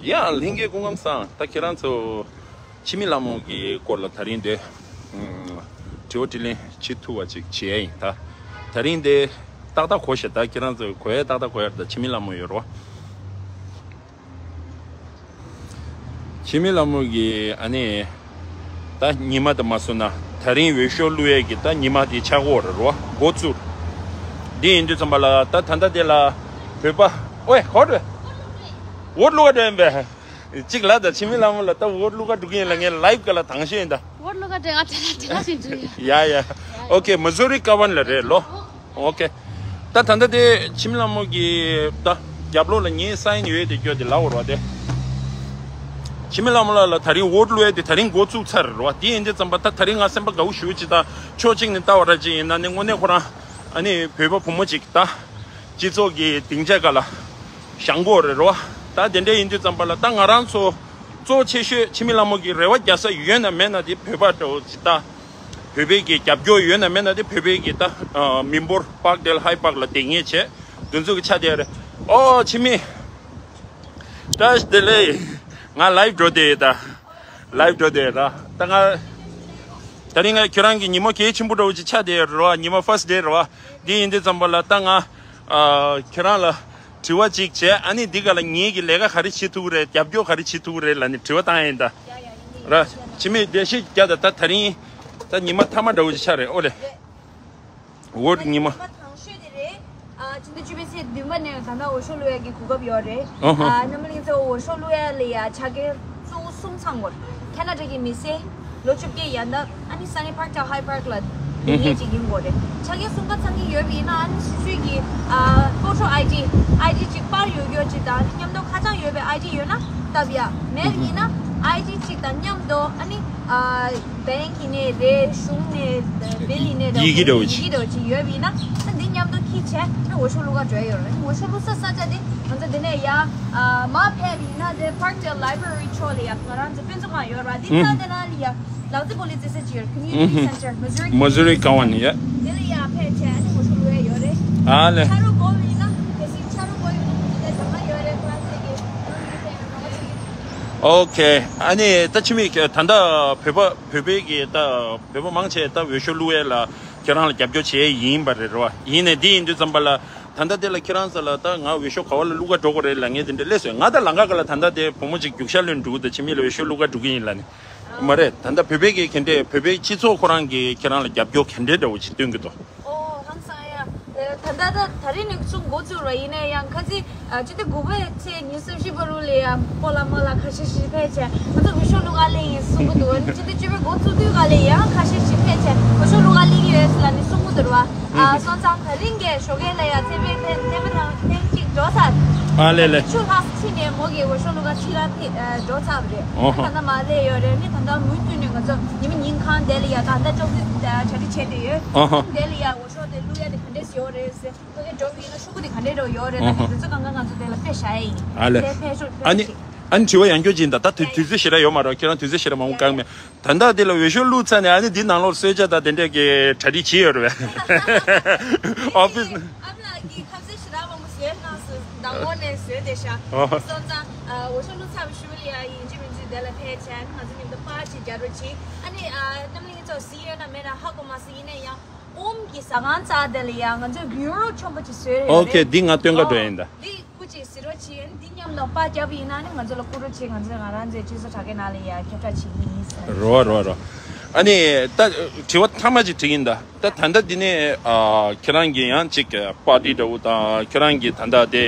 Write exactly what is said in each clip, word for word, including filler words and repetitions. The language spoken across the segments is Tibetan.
ཡ་ལྷན་རྒྱས་སྐུ་ཁམས་བཟང་། ད་ཁྱེད་རང་ཚོ་འཆི་མེད་ལྷ་མོ་གི་སྐོར་ལ་ད་རིང་འདི་ཨུམ་དྲི་བ་དྲིས་ལན་བྱེད་ཐུབ་པ་ཅིག་བྱས་ཡིན། ད་ད་རིང་འདི་ཏག་ཏག་གོ་ཤེས། ད་ཁྱེད་རང་ཚོ་གོ་ཡ་ཏག་ཏག་གོ་ཡ། ད་འཆི་མེད་ལྷ་མོ་ཡོད་རོ། འཆི་མེད་ལྷ་མོ་གི་ཨ་ནི་ད་ཉི་མ་དེ་མ་སོང་ན་ད་རིང་འོས་ཤོག་བླུག་ཡས་ཀྱི་ད་ཉི་མ་དེ་ཆགས་ཀྱི་ཡོད་རེད་རོ། འགོ་བཙུགས། འདི་ཡིན་དུས་ཙམ་པ་ལ་ད་ད་ལྟ་དེ་ལ་བོད་པ་ཨོའི་ག་པར་འགྲོ། འོ་བླུག་ག་འགྲོ་ཡིན་པས། གཅིག་ལ་ད་འཆི་མེད་ལྷ་མོ་ལ་ད་འོ་བླུག་ག་འགྲོ་གི་ཡིན་ལ། ངས་ལའིབ་ག་ལ་དང་ཤོས་ཡིན་ད། འོ་བླུག་ག་འགྲོ་ཡ་དེ་ལ་དེ་ལ་ཞིག་འགྲོ་ཡ། ཡ་ཡ། ཨོ་ཁེ། མ་ཟུ་རི་ཀ་ཝན་ལ་རེད་ལོ། ཨོ་ཁེ། ད་ད་ལྟ་དེ་འཆི་མེད་ལྷ་མོ་གི་ད་རྒྱབ་ལོགས་ལ་ངའི་སའིན་ཡོད་དེ་སྐྱོ་དེ་ལ་འོར་བ་དེ། འཆི་མེད་ལྷ་མོ་ལ་ལ་ད་རིང་འོ་བླུག་ཡས་དེ་ད་རིང་འགོ་བཙུགས་ཚར་རེད་བ། དེ་ཡིན་དུས་ཙམ་པ་ད་ད་རིང་ང་སེམས་པ་དགའ་བོ་ཞུ་ཅིག་ད་ཕྱོགས་གཅིག་ནས་ལྟ་བ་ར་ཅིག་ཡིན་ན་ནི་དངོས་གནས་ཁོ་རང་ཨ་ནི་བོད་པ་བུ་མོ་ཅིག་ད་སྤྱི་ཚོགས་ཀྱི་སྡིངས་ཆ་སྒང་ལ་བཞེངས་ཀྱི་ཡོད་རེད་རོ། ད་དེ་འདྲ་ཡིན་དུས་ཙམ་པ་ལ་ད་ང་རང་ཚོ་གཙོ་ཆེ་ཤོས་འཆི་མེད་ལྷ་མོ་གི་རེ་བ་རྒྱག་ས་ཡོད་ན་མེད་ན་དེ་བོད་པ་འདྲ་བོ་ཅིག་ད་བོད་པའི་གི་རྒྱབ་སྐྱོར་ཡོད་ན་མེད་ན་དེ་བོད་པའི་གི་ད་མི་འབོར་པཱག་ཌེལ་ཧའི་པཱག་ལ་བསྡད་མཁན་བྱས་དེ་ཚོ་གི་ཆ་དེ་རེད། ཨོ་འཆི་མེད། བཀྲ་ཤིས་བདེ་ལེགས། ང་ལའིབ་འགྲོ་བསྡད་ཡོད་ད། ལའིབ་འགྲོ་བསྡད་ཡོད་ད། ད་ང་ད་རིང་ང་ཁྱེད་རང་གི་ཉི་མ་གལ་ཆེན་པོ་འདྲ་བོ་ཅིག་ཆགས་བསྡད་ཡོད་རེད་བ། ཉི་མ་ཕར་སི་ཌེ་རེད་བ། འདི་ཡིན་དུས་ཙམ་པ་ལ་ད་ང་ཨ་ཁྱེད་རང་ལ་དྲི་བ་ཅིག་བྱས། ཨ་ནི་འདི་ག་ལ་ངེད་ཀྱི་ལས་ཀ་ག་རེ་བྱེད་ཐུབ་ཀྱི་རེད། རྒྱབ་སྐྱོར་ག་རེ་བྱེད་ཐུབ་ཀྱི་རེད་ལབ་ནས་དྲི་བ་བཏང་ཡིན་ད། ར། འཆི་མེད་བཀྲ་ཤིས་རྒྱ་ད། ད་ད་རིང་ད་ཉི་མ་མཐའ་མ་འདྲ་བོ་ཅིག་ཆགས་རེད། ཨོ་ལེ། འོ་ཉི་མ། ཉི་མ་དང་ཤོས་དེ་རེད། ཨ་ཕྱི་ཟླ་བཅུ་པའི་ཚེས་བདུན་པ་ནས་ད་ལྟ་འོས་ཤོག་བླུག་ཡ་གི་གོ་སྐབས་ཡོད་རེད། ཨ་ཧ། ཨ་རྣམ་པ་ལྷན་རྒྱས་ཚོ་འོས་ཤོག་བླུག་ཡ་ལ་ཡ་ཆ་རྐྱེན་གཙོ་བོ་གསུམ་ཚང་དགོས། ཁ་ན་ཌ་གི་མི་སེར། ལོ་བཅོ་བརྒྱད་ཡན་འདབ། ཨ་ནི་སང་ཉིན་པཱག་ཌེལ་ཧའི་པཱག་ལ་སྡོད་མཁན་ཅིག་ཡིན་དགོས་རེད། ཆ་རྐྱེན་གསུམ་ཀ་ཚང་གི་ཡོད་པ་ཡིན་ན། ཨ་ནི་སོ་སོའི་གི་ཨ་ཕོ་ཊོ་ཨའི་ཌི། ཨའི་ཌི་ཅིག་པར་ཡོད་ཡོད་ཅིག་དང་། ཨ་ནི་མཉམ་དུ་ཁ་བྱང་ཡོད་པའི་ཨའི་ཌི་ཡོད་ན་སྟབས་ཡག་མེད་པ་ཡིན་ན་ཨའི་ཌི་ཅིག་དང་མཉམ་དུ། ཨ་ནི་ཨ་བེང་ཡིན་ནའི་རེད། གཞུང་ནས་བིལ་ཡིན་ནའི་རེད། ཡི་གེ་འདྲ་བོ་ཅིག་ཡི་གེ་འདྲ་བོ་ཅིག་ཡོད་པ་ཡིན་ན། ཨ་འདི་མཉམ་དུ་ཁྱེར་བྱས་ཨ་འོས་ཤོག་བླུག་ག་འགྲོ་ཡ་ཡོད་རེད། འོས་ཤོག་བླུག་ས་ས་ཆ་དེ་ང་ཚོ་འདི་ནས་ཡ་ཨ་མར་ཕེབས་པ་ཡིན་ན་དེ་པཱག་ཌེལ་ལའི་བྷ་ར་རི་ཕྱོགས་ལ་ཡ་ང་རང་ཚོ་དཔེ་མཛོད་ཁང་ཡོད་རེད་བ། འདི་ས་དེ་ནང་ལ་ཡ་ལག་རྩེད་སྤོ་ལོ་རྩེད་ས་ཅིག་ཡོད་རེད། Community Center Missouri Missouri Cowens ཡ། དེ་ལ་ཡ་ཕེབས་བྱས་ཨ་ནི་འོས་ཤོག་བླུག་ཡ་ཡོད་རེད། ཨ་ལེ། ཕྱག་རོགས་དགོས་པ་ཡིན་ན། གལ་སྲིད་ཕྱག་རོགས་དགོས་ཡོད་ན་ང་ཚོ་དེ་ཟ་མ་ཡོད་རེད། ཁོ་རང་ཚོ་གི་ཨོ་ཁེ། ཨ་ནི་ད་འཆི་མེད་ད་ལྟ་བོད་པ་བོད་པའི་གི་ད་བོད་པ་མང་ཆེ་ད་འོས་ཤོག་བླུག་ཡས་ལ་ཁྱེད་རང་ལ་རྒྱབ་སྐྱོར་བྱེད་ཡས་ཡིན་པ་རེད་རོ། ཡིན་ནའི་འདི་ཡིན་དུས་ཙམ་པ་ལ་ད་ལྟ་དེ་ལ་ཁྱེད་རང་ཚོ་ལ་ད་ང་འོས་ཤོག་ག་བ་ལ་བླུག་ག་འགྲོ་དགོས་རེད་ལབ་མཁན་དེ་འདྲ་སླེབས་སོང་། ང་ད་ལམ་ཁ་སྒང་ལ་ད་ལྟ་དེ་བུ་མོ་ཅིག་རྒྱུག་ཤར་ལོན་འགྲོ་གི་འདུག་འཆི་མེད་ལ་འོས་ཤོག་བླུག་ག་འགྲོ་གི་ཡིན་ལབ་ནས། མ་རེད། ད་ལྟ་བོད་པའི་གི་ག་འདྲས་བོད་པའི་སྤྱི་ཚོགས་ཁོ་རང་གིས་ཁྱེད་རང་ལ་རྒྱབ་སྐྱོར་ག་འདྲས་འདྲ་བོ་ཅིག་སྟོན་གི་འདུག་ཨོ་ཧང་སང་ཡ། ད་ལྟ་ད་ད་རིང་ནས་ཚུར་འགོ་བཙུགས་ར། ཡིན་ན་ཡང་ཁ་ཚིག་ཨ་ཕྱི་ཟླ་དགུ་པའི་ཚེས་ཉི་ཤུ་རྩ་བཞི་བར་དུ་ལ་ཡང་སྤོ་ལགས་རྨོ་ལགས་ཁ་ཤས་ཤིག་ཕེབས་བྱས་ང་ཚོ་འོས་ཤོག་བླུག་ག་སླེབས་ཡིན་གསུང་གི་འདུག་ཨ་ནི་ཕྱི་ཟླ་བཅུ་པའི་འགོ་བཙུགས་དུས་ག་ལ་ཡང་ཁ་ཤས་ཤིག་ཕེབས་བྱས་འོས་ཤོག་བླུག་ག་སླེབས་ཀྱི་ཡོད་ཟེར་ལབ་ནས་གསུང་གི་འདུག་ར་བ། ཨ་སོང་ཙང་ད་རིང་གི་ཞོགས་ཀས་ལ་ཡང་ཚེ་འཕེལ་ཕེབས་ཐེངས་མ་ཐང་ཐེངས་གཅིག་འགྲོ་ཚར། ཨ་ལེ་ལེ། ཆུ་ལྷག་ཕྱིན་ནས་མོ་གི་འོས་ཤོག་བླུག་ག་ཕྱི་ལ་ཕེ་ཨ་འགྲོ་ཚར་བ་རེད། ཨོ་ཧོ། ད་ལྟ་མ་སླེབས་ཡོད་རེད། ནི་ད་ལྟ་མུ་མཐུད་ནས་ང་ཚོ་ཉི་མ་ཉིན་གང་དེ་ལ་ཡང་ད་ལྟ་ཅོག་ཙེ་གྲ་སྒྲིག་བྱས་བསྡད་ཡོད། ཨོ་ཧོ། དེ་ལ་ཡང་འོས་ཤོག་དེ་བླུག་ཡ་དེ་ག་འདྲས་ཡོད་རེད་ཟེར། ཁོ་གའི་འགྲོ་གི་ཡིན་ན་ཤོག་གུ་དེ་ག་འདྲས་འགྲོ་ཡོད་རེད། ཨོ་ཧོ། ད་དེ་ཚོ་གང་ག་ང་ཚོ་དེ་ལ་དཔེ་བཞག་ཡ་ཡིན། ཨ་ལེ། དེ་ཕེབས་ཤོག་ཨ་ནི་ཨ་ནི་དྲི་བ་ཡང་སྐྱོར་ཅིག་ཡིན་ད། ད་དུས་དུས་ཚོད་ཞེ་དྲག་ཡོད་མ་རེད། ཁྱེད་རང་དུས་ཚོད་ཞེ་དྲག་མང་པོ་བཀག་མེད། ད་ལྟ་དེ་ལ་འོས་ཤོག་བླུགས་ཚར་ནས་ཨ་ནི་འདི་ནང་ལོགས་གསོལ་ཇ་དང་དེ་འདྲས་ཀྱི་གྲ་སྒྲིག་བྱས་ཡོད་རེད་པས། ཨོ་ཕི་སི་ནས། ཨ་མ་ལགས་ཀྱིས་ཁ་ཟས་ཞེ་དྲག་མང་པོ་བཟོས་གནང་སོང་། མདང་དགོང་ནས་བཟོས་བསྡད་ཤག་ཨོ་ཧོ། སོང་ཙང་ཨ་འོས་ཤོག་བླུགས་ཚར་བའི་ཤུལ་ལ་ཡ་ཡིན་གཅིག་མིན་གཅིག་དེ་ལ་ཕེབས་བྱས་ང་ཚོ་མཉམ་དུ་པར་ཅིག་རྒྱག་རོགས་གྱིས། ཨ་ནི་ཨ་རྣམ་པ་ལྷན་རྒྱས་ཚོ་གཟིགས་ཡོད་ན་མེད་ན་ཧ་གོ་མ་སོང་། ཡིན་ན་ཡང་ཨོམ་གྱི་ཟ་ཁང་རྩ་དེ་ལ་ཡ་ང་ཚོས་བིའུ་རོ་ཆེན་པོ་ཅིག་བཟོས་ཡོད་རེད། ཨོ་ཁེ། འདི་ང་སྟོན་ག་འགྲོ་ཡིན་ད། འདི་སྐུ་མཁྱེན་གཟིགས་རོགས་བྱེད། འདི་མཉམ་དུ་པར་བརྒྱབ་ཡིན་ན་ནི་ང་ཚོ་ལ་བསྐུར་རོགས་བྱེད། ང་ཚོས་ང་རང་ཚོའི་སྤྱི་ཚོགས་དྲ་རྒྱའི་ནང་ལ་ཡ་ཁྱབ་བསྒྲགས་བྱེད་ཀྱི་ཡིན་ཟེར། རོ་རོ་རོ། ཨ་ནི་ད་དྲི་བ་ཐ་མ་ཅིག་དྲི་ཡིན་ད། ད་ད་ལྟ་འདི་ནས་ཨ་ཁྱེད་རང་གིས་ཡང་ཅིག་པར་ཊི་འདྲ་བོ་དང་ཁྱེད་རང་གིས་ད་ལྟ་དེ་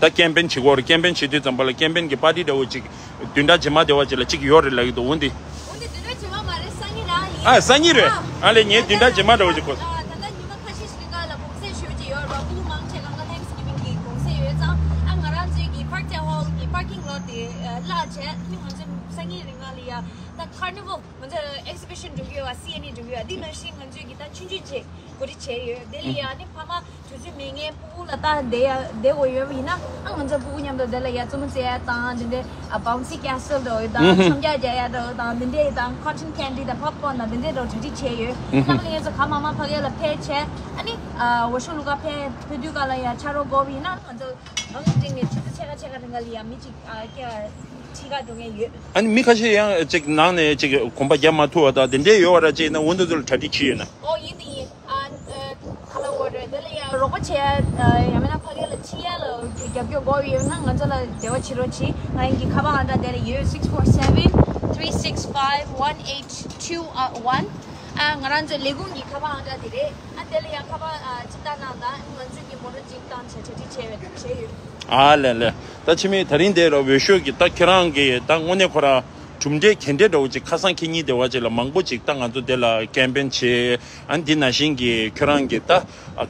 ད་ཀེམ་པེན་བྱེད་ཀྱི་ཡོད་རེད། ཀེམ་པེན་བྱེད་དུས་ཙམ་པ་ལ་ཀེམ་པེན་གྱི་པར་ཊི་འདྲ་བོ་ཅིག་བདུན་ཕྲག་རྗེས་མ་དེ་བ་ཅིག་ལ་ཅིག་ཡོད་རེད་ལབ་ཀྱི་འདུག་འོ་འདི། འོ་འདི་བདུན་ཕྲག་རྗེས་མ་མ་རེད། སང་ཉིན་རང་ཡིན། ཨ་སང་ཉིན་རེད། ཨ་ལེ། ངས་བདུན་ཕྲག་རྗེས་མ་འདྲ་བོ་ཅིག་གོ། ཨ་ད་ལྟ་ཉི་མ་ཁ་ཤས་ཤིག་རིང་ག་ལ་གུང་སེང་ཞུ་རྒྱུ་ཡོད་རེད་པ། སྤུ་གུ་མང་ཆེ་གང་ག་ཐེངས་སི་གིབ་ཝིང་གི་གུང་སེང་ཡོད་ཙང་ཨ་ང་རང་ཚོའི་གི་པར་ཊི་ཧོལ་གི་པར་ཀིང་ལོ་དེ་གླ་བྱས་ནི་ང་ཚོ་སང་ཉིན་རིང་ག་ལ་ཡ་ད་ཁར་ནི་ཝལ་ང་ཚོ་ཨེག་སི་བི་ཤན་འགྲོ་གི་ཡོད་པ། སི་ཨེན་ཨི་འགྲོ་གི་ཡོད་པ། འདི་ནང་བཞིན་ང་ཚོའི་གི་ད་ཆུང་ཆུང་ཅིག་གོ་སྒྲིག་བྱས་ཡོད། དེ་ལ་ཡ་ནི་ཕ་མ་དུས་ཚོད་མེད་མཁན་སྤུ་གུ་ལ་ད་བསྡད་ཡ་བསྡད་དགོས་ཡོད་པ་ཡིན་ན་ཨ་ང་ཚོ་སྤུ་གུ་མཉམ་དུ་དེ་ལ་ཡ་རྩེད་མོ་རྩེ་ཡ་དང་དེ་འདྲའི་ཨ་བའུན་སི་ཀེ་སལ་འདྲ་བོ་དང་མཆོང་རྒྱག་རྒྱག་ཡ་འདྲ་བོ་དང་དེ་འདྲའི་དང་ཁོ་ཊོན་ཀེན་ཌི་དང་པོབ་ཀོན་དང་དེ་འདྲའི་འདྲ་བོ་གྲ་སྒྲིག་བྱས་ཡོད། ཨ་ནི་ང་ཚོ་ག་མ་མ་ཕ་གི་ལ་ཕེབས་བྱས་ཨ་ནི་ ཨ་འོ་ཤོ་ལུ་ག་ཕེ་ཕེ་དུས་ག་ལ་ཡ་ཆ་རོགས་དགོས་པ་ཡིན་ན་ང་ཚོ་ཨང་སྟེང་ནས་ཆུ་ཚོད་ཕྱེད་ཀ་ཕྱེད་ཀ་རིང་ག་ལ་ཡ་མི་གཅིག་ཨ་ཀྱ་ཁྲིད་ག་འགྲོ་མཁན་ཡོད། ཨ་ནི་མི་ཁ་ཤས་ཡང་ཅིག་ནང་ནས་ཅིག་གོམ་པ་རྒྱབ་མ་ཐུབ་པ་དང་དེ་འདྲས་ཡོད་པ་ར་ཅིག་ཡིན་ན་འོ་འདི་ཚོ་ལ་གྲ་སྒྲིག་བྱས་ཡོད་ན། ཨོ་ཡིན་དེ་ཡིན། ཨ་ཨ་ཁ་ལ་འོ་རེད་དེ་ལ་ཡ་རོགས་པ་བྱས་ཡ་ཡང་མིན་ན་ཕ་གི་ལ་ཁྲིད་ཡ་ལ་རྒྱབ་སྐྱོར་དགོས་ཡོད་ན་ང་ཚོ་ལ་འབྲེལ་བ་བྱེད་རོགས་གྱིས། ང་ཡིན་གྱི་ཁ་པར་ཨང་གྲངས་དེ་ལ་ཡོད། six four seven, three six five, one eight two one. ཨ་ང་རང་ཚོའི་ལས་ཁུངས་ཀྱི་ཁ་པར་ཨང་གྲངས་དེ་རེད། ཨ་དེ་ལ་ཡང་ཁ་པར་ཨ་ཅིག་བཏང་གནང་དང་ང་ཚོས་ཀྱི་མོ་ཊ་ཅིག་བཏང་བྱས་གྲ་སྒྲིག་བྱས་ཡོད་བྱས་ཡོད། ཨ་ལས་ལས། ད་ཕྱི་མིག་དེ་རིང་དེ་ར་འོས་ཤོག་གི་ད་ཁྱེད་རང་གི་ད་དངོས་གནས་ཁོ་ར་གྲུབ་འབྲས་ག་འདྲས་འདྲ་བོ་ཅིག་ཁ་སང་ཁེ་ཉིན་དེ་བ་ཅིག་ལ་མང་པོ་ཅིག་ད་ང་ཚོ་དེ་ལ་ཀེམ་པེན་བྱས། ཨ་འདི་ནང་བཞིན་གྱི་ཁྱེད་རང་གི་ད་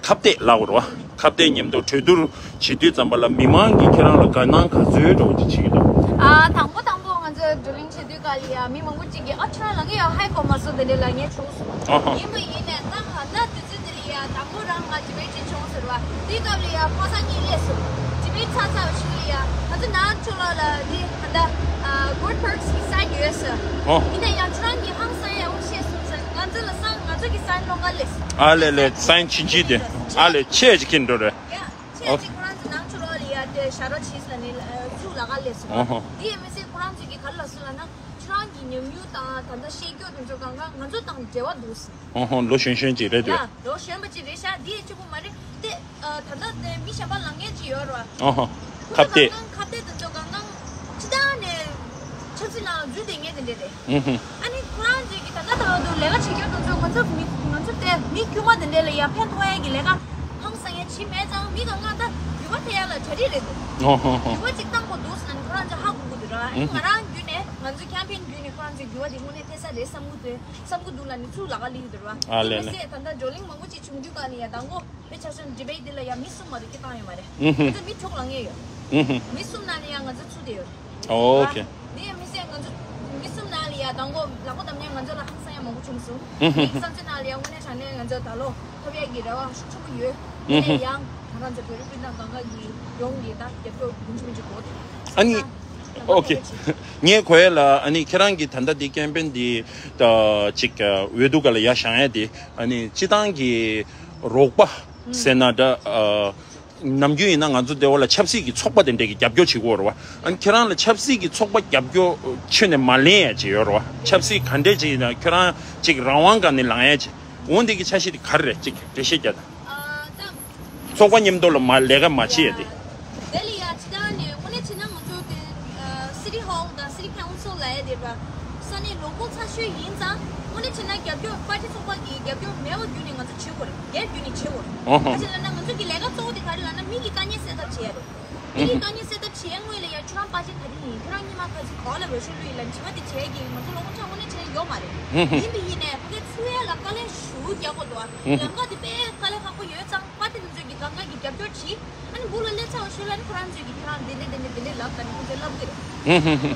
ཁ་གཏད་ལབ་དགོས་རེད་བ། ཁ་གཏད་མཉམ་དུ་གྲོས་བསྡུར་བྱེད་དུས་ཙམ་པ་ལ་མི་མང་གིས་ཁྱེད་རང་ལ་དགའ་སྣང་ག་ཚོད་འདྲ་བོ་ཅིག་བྱེད་ཀྱི་འདུག་ཨ་དང་པོ་དང་པོ་ང་ཚོ་བགྲོ་གླེང་བྱེད་དུས་ག་ལ་ཡ་མི་མང་པོ་ཅིག་གིས་ཨ་ཁྱོད་རང་ལ་ངས་ཡང་ཧའི་གོ་མ་སོང་དེ་འདྲས་ལབ་མཁན་བྱུང་སོང་། ཨ་ཧ། ཡིན་པ་ཡིན་ནས་ད་ག་ད་དུས་ཚོད་འདི་ལ་ཡ་དང་པོ་རང་ང་ཌི་བེཊ་ཅིག་བྱུང་ཟེར་བ། དེའི་སྐབས་ལ་ཡ་ཕོ་གསར་གཉིས་སླེབས་སོང་། ཌི་བེཊ་ཚར་ཚར་བ་ཞིག་ལ་ཡ་ང་ཚོ་ནང་ཕྱོགས་ལ་ལ་དེ་ད་ལྟ་ཨ་Good Perks གི་སའིན་ཡོད་ཟེར། ཨོ། ཡིན་ན་ཡང་ཁྱོད་རང་གིས་ཧང་སང་ཡག་པོ་བཤད་སོང་ཟེར། ང་ཚོ་ལ་སའིན་ང་ཚོ་གི་སའིན་སློང་ག་སླེབས་སོང་། ཨ་ལས་ལས་སའིན་ཕྱིན་ཅི་དེ་ཨ་ལས་ཆེ་ཅིག་གིན་འགྲོ་རེད། ཡ་ཆེ་ཨོ། ཅིག་ཁོ་རང་ཚོ་ནང་ཕྱོགས་ལ་ལ་ཡ་དེ་ཞབས་བྲོ་བྱས་ཟེར་ནས་ཚུར་ལ་ག་སླེབས་སོང་། ཨོ་ཧོ། དེ་ཡིན་མི་སྲིད་ཁོ་རང་ཚོ་གིས་ག་རེ་ལབ་སོང་ལབ་ན་ཁྱོད་རང་གི་ཉམས་མྱོང་དང་ད་ལྟ་བཤད་རྒྱུ་དེ་ཚོ་གང་ག་ང་ཚོ་དང་འབྲེལ་བ་འདུག་ཟེར། ཧོ་ཧོ། ལོ་གཞོན་གཞོན་ཅིག་རེད་འདུག་ཡ་ལོ་གཞོན་པ་ཅིག་རེད་ཤག་འདི་ཡི་གཅིག་པོ་མ་རེད་དེ། ཨ་ད་ལྟ་དེ་མི་གཞན་པ་ལངས་མཁན་ཅིག་ཡོད་རེད་བ། ཨ་ཧོ། ཁ་གཏད། ཁ་གཏད་དེ་ཚོ་གང་གང་ཅི་ལྟར་ནས་ཆབ་སྲིད་ནང་འཛུལ་བསྡད་མཁན་དེ་འདྲས་རེད། ཨུ་ཧུ། ཨ་ནི་ཁོ་རང་ཚོས་ཀྱི་ད་ལྟ་ད་བར་དུ་ལས་ཀ་བྱེད་མཁན་དེ་ཚོ་ང་ཚོ་མི་ང་ཚོ་དེ་མི་དཀྱུས་མ་དེ་འདྲས་ལ་ཡར་ཕན་ཐོགས་ཡས་ཀྱི་ལས་ཀ་ཧང་སང་ཡས་བྱེད་མེད་ཙང་མི་གང་གང་ད་འགྱུར་བ་ཐེབས་ཡས་ལ་གྲ་སྒྲིག་རེད་འདུག་ཨ་ཧོ་ཧོ། འགྱུར་བ་ཅིག་བཏང་དགོས་འདུག་ཟེར་ནས་ཁོ་རང་ཚོས་ཧ་གོ་གི་འདུག་ར། ཨ་ནི་ང་རང་བརྒྱུད་ནས་ང་ཚོ་ཁེམ་པེན་བརྒྱུད་ནས་ཁོ་རང་ཚོས་འགྱུར་བ་དེ་དངོས་གནས་ཐེབས་ས་རེད་བསམ་གི་འདུག་བསམ་གི་འདུག་ལབ་ནས་ཚུར་ལབ་ག་སླེབས་ཀྱི་འདུག་ར། ཨ་ལས་ལས། དེ་མི་སྲིད་ད་ལྟ་བགྲོ་གླེང་མང་པོ་ཅིག་བྱུང་དུས་ག་ནས་ཡ་དང་པོ་དཔེ་ཆ་བཞག་ན་ཌི་བེཊ་འདི་ལ་ཡ་མི་གསུམ་མ་གཏོགས་སྐད་བཏང་ཡོད་མ་རེད། ཨུ་ཧུ། ང་ཚོ་མི་དྲུག་ལངས་ཡས་ཡོད། ཨུ་ཧུ། མི་གསུམ་ནང་ནས་ཡ་ང་ཚོ་ཚུད་བསྡད་ཡོད། ཨོ་ཨ་ཁེ། འདི་ཡ་མི་སྲིད་ང་ཚོ་མི་གསུམ་ནང་ལ་ཡ་དང་པོ་ལག་པ་བརྡབ་ནས་ང་ཚོ་ལ་ཧང་སང་ཡ་མང་པོ་བྱུང་སོང་། ཨུ་ཧུ། མི་གསུམ་ཚོའི་ནང་ལ་ཡ་དངོས་གནས་དྲང་གནས་ང་ཚོ་ད་ལོ་ཐོབ་ཡ་གི་རེ་བ་ཤུགས་ཆེན་པོ་ཡོད། ཨུ་ཧུ། དེ་ནས་ཡང་ང་རང་ཚོ་བོད་རིགས་སྤུན་ཟླ་གང་ག་གི་ཡོང་གི་ད་རྒྱབ་སྐྱོར་རྒྱུན་ཆད་མེད་ཅིག་དགོས་ཏེ། ཨ་ནི། ཨོ་ཁེ། ངས་གོ་ཡ་ལ་ཨ་ནི་ཁྱེད་རང་གི་ད་ལྟ་འདི་ཀེམ་པེན་འདི་ད་ཅིག་འོས་བསྡུ་ག་ལ་ཡ་བཞེངས་ཡ་དེ་ཨ་ནི་སྤྱི་བཏང་གི་རོགས་པ་ཟེར་ན་འདྲ། ནམ་རྒྱུན་ཡིན་ན་ང་ཚོ་སྡེ་བ་ལ་ཆབ་སྲིད་ཀྱི་ཚོགས་པ་དེ་འདྲས་ཀྱི་རྒྱབ་སྐྱོར་བྱེད་དགོས་རེད་བ། ཨ་ནི་ཁྱེད་རང་ལ་ཆབ་སྲིད་ཀྱི་ཚོགས་པ་རྒྱབ་སྐྱོར་ཁྱོན་ནས་མ་ལེན་ཡ་ཅིག་ཡོད་རེད་བ། ཆབ་སྲིད་ག་འདྲས་ཅིག་ཡིན་ན་ཁྱོད་རང་ཅིག་རང་དབང་སྒང་ནས་ལངས་ཡ་ཅིག་འོ་འདི་གི་འཆར་གཞི་དེ་ག་རེ་རེད་ཅིག་འགྲེལ་བཤད་རྒྱག་དང་། ཨ་ད། ཚོགས་པ་མཉམ་དུ་ལ་མ་ལས་ཀ་མ་བྱེད་ཡ་དེ། དེ་ལ་ཡ་ཅི་ད་ནས་དངོས་གནས་བྱས་ན་ང་ཚོ་དེ་City Hall དང་City Council ལབ་ཡ་དེ་ར་ས་གནས་ལོ་ཀལ་ཚ་ཤོས་ཡིན་ཙང་དངོས་གནས་བྱས་ན་རྒྱབ་སྐྱོར་པར་ཊི་ཚོགས་པ་གི་རྒྱབ་སྐྱོར་མེད་པ་བརྒྱུད་ནས་ང་ཚོ་བྱེད་དགོས་རེད། སྒེར་བརྒྱུད་ནས་བྱེད་དགོས་རེད། ཨོ་ཧོ། ག་ཅི་ལབ་ན་ང་ཚོ་གི་ལས་ཀ་གཙོ་བོ་དེ་ག་རེ་ལབ་ན་མི་གི་དཀའ་ངལ་སེལ་ཐབས་བྱེད་ཡ་རེད། མི་གི་དཀའ་ངལ་སེལ་ཐབས་བྱེད་ཡ་དངོས་ལ་ཡ་ཁྱོད་རང་པར་ཊི་ག་རེ་ཡིན། ཁྱོད་རང་ཉི་མ་ག་ཚོད་ག་པ་ལ་འོས་ཤོག་བླུགས་ཡིན་ལབ་བྱེད་པ་དེ་བྱེད་ཡ་གི་ང་ཚོ་ལོ་ངོ་ཆ་དངོས་གནས་བྱས་ན་ཡོད་མ་རེད། ཡིན་པ་ཡིན་ནས་ཕ་གི་ཚུར་ཡ་ལ་དཀའ་ལས་ཞེ་པོ་རྒྱག་དགོས་འདུག་ཨ། ལམ་ཁ་དེ་དཔེ་དཀའ་ལས་ཁག་པོ་ཡོད་ཙང་པར་ཊི་དེ་ཚོས་ཀྱི་གང་ག་གི་རྒྱབ་སྐྱོར་བྱེད། ཨ་ནི་སྦུག་ལ་སླེབས་ཚར་བ་ཞོར་ལ་ནི་ཁོ་རང་ཚོས་ཀྱི་ཁྱེད་རང་འདི་འདྲ་འདི་འདྲ་འདི་འདྲ་ལབ་ད་ནི་ཁོ་ཚོས་ལབ་གི་རེད།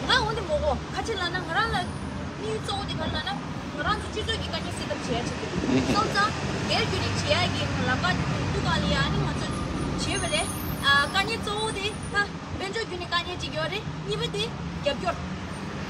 ང་འོ་འདི་མོ་གོ་ག་ཅི་ལབ་ན་ང་རང་ལ་དམིགས་ཡུལ་གཙོ་བོ་དེ་ག་རེ་ལབ་ན་ང་རང་ཚོ་སྤྱི་ཚོགས་ཀྱི་དཀའ་ངལ་སེལ་ཐབས་བྱེད་ཡ་ཆེད་དུ་སོང་ཙང་སྒེར་བརྒྱུད་ནས་བྱེད་ཡ་གི་ལམ་ཁ་དེ་དུས་གང་ལ་ཡ་ནི་ང་ཚོས་བྱེད་པ་རེད། ཨ་དཀའ་ངལ་གཙོ་བོ་དེ་ད། དཔལ་འབྱོར་བརྒྱུད་ནས་དཀའ་ངལ་གཅིག་ཡོད་རེད། གཉིས་པ་དེ་རྒྱབ་སྐྱོར།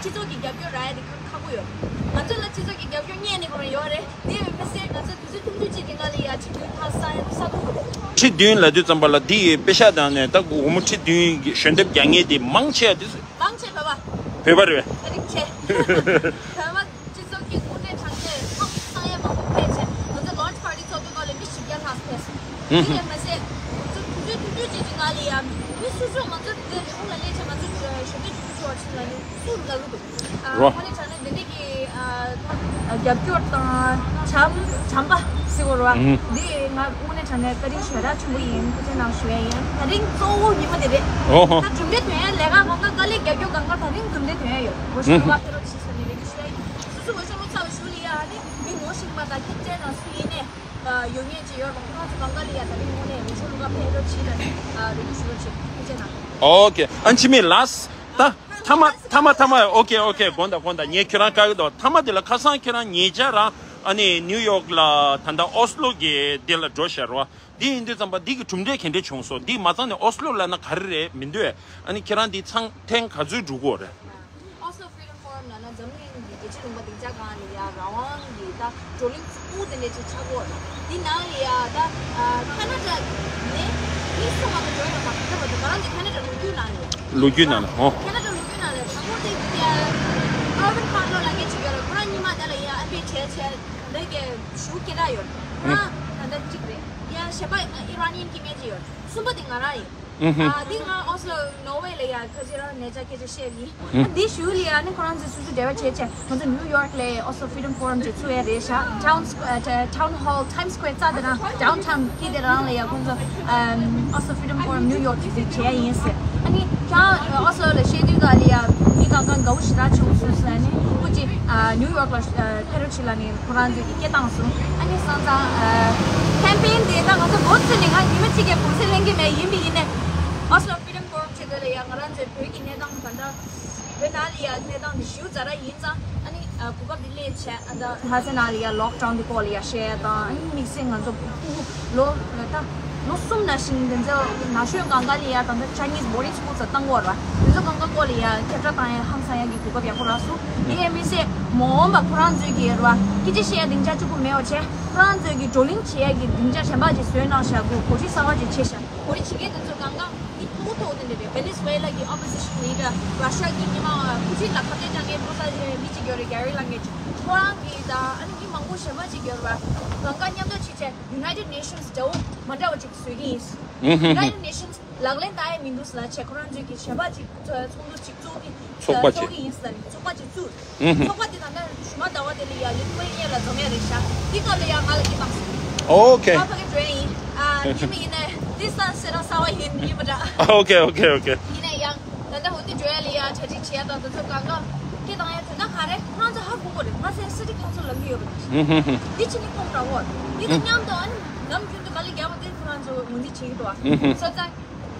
སྤྱི་ཚོགས་ཀྱི་རྒྱབ་སྐྱོར་རག་ཡ་དེ་ཁག་ཁག་པོ་ཡོད། ང་ཚོ་ལ་སྤྱི་ཚོགས་ཀྱི་རྒྱབ་སྐྱོར་རྙེད་ནས་ཁོ་རང་ཡོད་རེད། དེ་ཡང་མི་སེར་ང་ཚོ་དུས་ཚོད་ཐུང་ཐུང་ཅིག་རིང་ལ་ལ་ཡ་ཁྲི་བདུན་ཐག་ས་ཡ་ས་ཐུག་རེད། ཁྲི་བདུན་ལབ་དུས་ཙམ་པ་ལ་འདི་ཡི་དཔེ་ཤག་དང་ནས་ད་སྒོར་མོ་ཁྲི་བདུན་གྱི་ཞལ་འདེབས་རྒྱག་མཁན་དེ་མང་ཆེ་བ་དེ་མང་ཆེ་བོད་པ། བོད་པ་རེད་པས། ཨ་རིག་ཆེ། བོད་པ། སྤྱི་ཚོགས་ཀྱི་དངོས་གནས་དྲང་གནས་ཐོག་གི་གསང་ཡ་མང་པོ་ཕེབས་བྱས་ང་ཚོ་launch party ཚོགས་དུས་སྐབས་ལ་མི་བཞི་བརྒྱ་ལྷག་ཕེབས་སོང་། དེ་ལས་མ་ཟད་ང་ཚོ་དུས་ཚོད་ཐུང་ཐུང་ཅིག་གི་ནང་ལ་ཡང་མི་སོ་སོ་ང་ཚོ་འདི་རི་མོ་ལ་སླེབས་བྱས་ང་ཚོ་ཞབས་འདེགས་ཞུ་རྒྱུ་ཆོག་ཕྱིན་ལ་ནི་སུ་ལ་རུ་འདུག་ཨ། རོ། དངོས་གནས་དྲང་གནས་འདི་འདྲས་ཀྱི་ཨ་རྒྱབ་སྐྱོར་དང་བྱམས་བྱམས་པ་ཟེར་དགོས་རེད་བ། འདི་ང་དངོས་གནས་དྲང་གནས་བཀའ་དྲིན་ཞེ་དྲག་ཆེན་པོ་ཡིན། ཐུགས་རྗེ་གནང་ཞུ་ཡ་ཡིན། ད་རིང་གཙོ་བོ་ཉི་མ་འདི་རེད། ཨོ་ཧོ། ད་གྲུབ་འབྲས་ཐོན་ཡ་ལས་ཀ་གང་ག་དཀའ་ལས་རྒྱབ་སྐྱོར་གང་ག་ད་རིང་གྲུབ་འབྲས་ཐོན་ཡ་ཡོད། འོ་ཤོ་ལོ་ཀ་ཕེབས་རོགས་གྱིས་ཟེར་ནས་ལས་ཀ་ཞུ་ཡ་ཡིན། སོ་སོ་འོས་ཤོག་བླུགས་ཚར་བ་ཞུ་ལ་ཡ་ཨ་ནི་མི་ངོ་ཤེས་པ་དང་ཁྱིམ་མཚེས་དང་སུ་ཡིན་ནའི་ཡོད་མཁན་ཅིག་ཡོད་རུང་ཁོ་རང་ཚོ་གང་ག་ལ་ཡ་ད་རིང་དངོས་གནས་འོས་ཤོག་བླུགས་ག་ཕེབས་རོགས་གྱིས་ལ་ནི་རེ་སྐུལ་ཞུ་རོགས་བྱེད། ཐུགས་རྗེ་གནང་། ཨོ་ཁེ། ཨན་ཆི་མི་ལཱསི་ད་ཐ་མ་ཐ་མ་ཐ་མ། ཨོ་ཁེ་ཨོ་ཁེ། དགོངས་དག་དགོངས་དག་ངས་ཁྱོད་རང་བཀག་གི་འདུག་ཐ་མ་དེ་ལ་ཁ་སང་ཁྱེད་རང་ཉེ་ཆར་རང་ཨ་ནི་ནིའུ་ཡོག་ལ་ད་ལྟ་ཨོ་སི་ལོ་གི་དེ་ལ་འགྲོ་ཤར་བ། འདི་ཡིན་དུས་ཙམ་པ་འདི་གི་གྲུབ་འབྲས་ག་འདྲས་བྱུང་སོང་། འདི་མ་ཚང་ནས་ཨོ་སི་ལོ་ལབ་ན་ག་རེ་རེད་མི་འདུག་ཨ་ནི་ཁྱེད་རང་འདི་ཚང་ཐེངས་ག་ཚོད་འགྲོ་གི་ཡོད་རེད། Oslo Freedom Forum ལབ་ན་འཛམ་གླིང་གི་རྒྱལ་སྤྱིའི་ལུང་པ་སྡིངས་ཆ་སྒང་ལ་ཡ་རང་དབང་གི་ད་བགྲོ་གླེང་ཚུགས་དེ་འདྲས་ཅིག་ཆགས་ཀྱི་ཡོད་རེད། འདི་ནང་ལ་ཡ་ད་ཁ་ན་ཌ་ནས་མི་སུ་མང་པོ་འགྲོ་ཡོད་མ་རེད་པ། ང་རང་ཚོ་ཁ་ན་ཌ་ལོ་རྒྱུས་ནང་ལ་ཡོད། ལོ་རྒྱུས་ནང་ལ་ཧོ། ཁ་ན་ཌ་ལོ་རྒྱུས་ནང་ལ་དང་པོ་དེ་ཡ་ཨར་བིན་ཁཱར་ལོ་ལབ་མཁན་ཅིག་ཡོད་རེད། ཁོ་རང་ཉི་མ་དེ་ལ་ཡ་ཨེམ་བི་ཨེ་བྱས་བྱས་འདི་གའི་ཞུ་སྐད་གྲགས་ཡོད་རེད། ཁོ་རང་ད་ལྟ་གཅིག་རེད། ཡ་གཞན་པ་ཨི་རན་ཡན་སྐྱེ་དམན་ཅིག་ཡོད་རེད། གསུམ་པ་དེ་ང་རང་ཡིན། ཨུ་ཧུ། ཨ་འདི་ང་ཨོ་སི་ལོ་ནོར་ཝེ་ལ་ཡ་ཁ་ཅིག་རང་ནས་ཅག་སྐད་ཆ་བཤད་ཡིན། ཨ་འདི་ཞུ་ལ་ཡ་ནི་ཁོ་རང་ཚོས་སོ་སོ་འབྲེལ་བ་བྱས་བྱས་ང་ཚོ་ནིའུ་ཡོག་ལ་ཨོ་སི་ལོ་ཕི་རི་ཌམ་ཕོ་རམ་ཅིག་ཚུགས་ཡ་རེད་ཤག་ཊའུན་སི་ཊའུན་ཧོལ་ཊའིམ་སི་ཀོ་ཝེར་རྩ་དེ་རང་ཌའུན་ཊའུན་ཁྱེད་དེ་རང་ལ་ཡ་ཁོང་ཚོ་ཨ་ཨོ་སི་ལོ་ཕི་རི་ཌམ་ཕོ་རམ་ནིའུ་ཡོག་ཅིག་ཅིག་བྱས་ཡིན་ཟེར། ཨ་ནི་ཁྱེད་ཨོ་སི་ལོ་ལ་བཤད་དུས་ག་ལ་ཡ་མི་གང་གང་དགའ་བོ་ཞེ་དྲག་བྱུང་སོང་ཟེར། ཨ་ནི་སྐུ་མཁྱེན་ཨ་ནིའུ་ཡོག་ལ་ཨ་ཕེབས་རོགས་བྱེད་ལབ་ནས་ཁོ་རང་ཚོས་ཀྱི་སྐད་བཏང་སོང་། ཨ་ནི་སང་ཙང་ཨ་ཁེམ་པེན་དེ་ད་ང་ཚོ་འགོ་ཚུགས་ནས་ང་ཉི་མ་གཅིག་གི་གུང་སེང་ལེན་གྱི་མེད། ཡིན་པ་ཡིན་ནའི་ཨོ་སི་ལོ་ཕི་རི་ཌམ་ཕོ་རམ་བྱེད་དུས་ལ་ཡ་ང་རང་ཚོའི་བོད་ཀྱི་གནས་སྟངས་ད་ལྟ་བོད་ནང་ལ་ཡ་གནས་སྟངས་དེ་ཞེ་པོ་ཛ་དྲག་ཡིན་ཙང་། ཨ་ནི་ཨ་གོ་སྐབས་འདི་ལེན་བྱས། ཨ་ད་ལྷ་ས་ནང་ལ་ཡ་ལོག་ཌའུན་དེ་སྐོར་ལ་ཡ་བཤད་དང་། ཨ་ནི་དམིགས་བསལ་ང་ཚོ་ཕྲུ་གུ་ལོ་ད་ལོ་གསུམ་ནང་བཞིན་དེ་ཚོ་ན་གཞོན་གང་ག་ལ་ཡ་ད་ལྟ་ཆའི་ནིས་བོར་ཌིང་སི་ཀུལ་ཙམ་བཏང་གི་ཡོད་རེད་པ། དེ་ཚོ་གང་ག་སྐོར་ལ་ཡ་ཁྱབ་བསྒྲགས་བཏང་ཡ་ཧང་སང་ཡ་གི་གོ་སྐབས་ཡག་པོ་རག་སོང་། དེ་ཡང་མི་ཚད་མ་འོངས་པ་ཁོ་རང་ཚོའི་གི་རེད་པ། སྐད་ཆ་བཤད་ཡ་སྡིངས་ཆ་གཅིག་པོ་མེད་པ་བྱས། ཁོ་རང་ཚོའི་གི་བགྲོ་གླེང་བྱེད་ཡ་གི་སྡིངས་ཆ་གཞན་པ་ཅིག་བཟོས་གནང་བཞག་གི། གོ་སྒྲིག་གསར་པ་ཅིག་བྱས་བཞག་གོ་སྒྲིག་བྱེད་མཁན་དེ་ཚོ་གང་ག་མི་མཐོ་པོ་དེ་འདྲ་རེད། ཝེ་ནེ་ཛུ་ཝེ་ལ་གི་ཨོ་པོ་ཟི་ཤན་ལིཌར། ར་ཤ་གི་ཉི་མ་ཕུ་ཊིན་ལ་ཁ་གཏད་གཅོག་མཁན་པོ་ས་མི་གཅིག་ཡོད་རེད། གྷེ་རི་ལབ་མཁན་ཅིག་ཁོ་རང་གི་ད་ཨ་ནི་མི་མང་པོ་གཞན་པ་ཅིག་ཡོད་རེད་པ། གང་ག་མཉམ་དུ་ཅིག་བྱས་United Nations འདྲ་བོ་མ་འདྲ་བ་ཅིག་བཟོ་གི་ཡིན། ཨུ་ཧུ་ཧུ། United Nations ལག་ལེན་བསྟར་ཡ་མི་འདུག་ཟེར་ལབ་བྱས། ཁོ་རང་ཚོས་ཀྱི་གཞན་པ་ཅིག་ཚོགས་འདུ་ཅིག་བཙུགས་ཀྱི་ཚོགས་པ་ཚོགས་ཅིག་ཀྱི་ཡིན་ཟེར་ནས་ཚོགས་པ་ཅིག་བཙུགས། ཨུ་ཧུ། ཚོགས་པ་དེ་ད་ལྟ་ཞུ་མ་ཟླ་བ་དེ་ལ་ཡ་ལི་ཐུ་ཝེ་ནི་ཡ་ལ་འཛོམས་ཡ་རེད་ཤག་དེ་སྐབས་ལ་ཡ་ང་ལ་སྐད་བཏང་སོང་། ཨོ་ཁེ། ང་ཕ་གི་འགྲོ་ཡ་ཡིན། ཨ་ཡིན་མིན་ཡིན་ནའི་འདི་ས་སེ་ར་ས་བ་ཡིན་ཡིན་པ་འདྲ། ཨོ་ཁེ་ཨོ་ཁེ་ཨོ་ཁེ། ཡིན་ནའི་ཡང་ད་ལྟ་འོ་དེ་འགྲོ་ཡ་ལ་ཡ་གྲ་སྒྲིག་བྱེད་ཡ་དང་དེ་ཚོ་གང་ག་སྐད་བཏང་ཡ་དོན་དག་ག་རེ། ཁོ་རང་ཚོ་ཧ་གོ་གོ་རེད། ང་ཚོའི་སི་ཊི་ཁའུན་སིལ་ལབ་ཀྱི་ཡོད་པ་དེ། ཨུ་ཧུ་ཧུ། འདི་ཕྱི་ནས་ཁོང་འདྲ་བོ་འདི་དང་མཉམ་དུ་ཨ་ནི་ནམ་རྒྱུན་དུ་དཀའ་ལས་རྒྱག་པ་དེ་ཁོ་རང་ཚོ་ངོས་འཛིན་བྱེད་ཀྱི་འདུག་ཨ། ཨུ་ཧུ། སོ་ཙང་།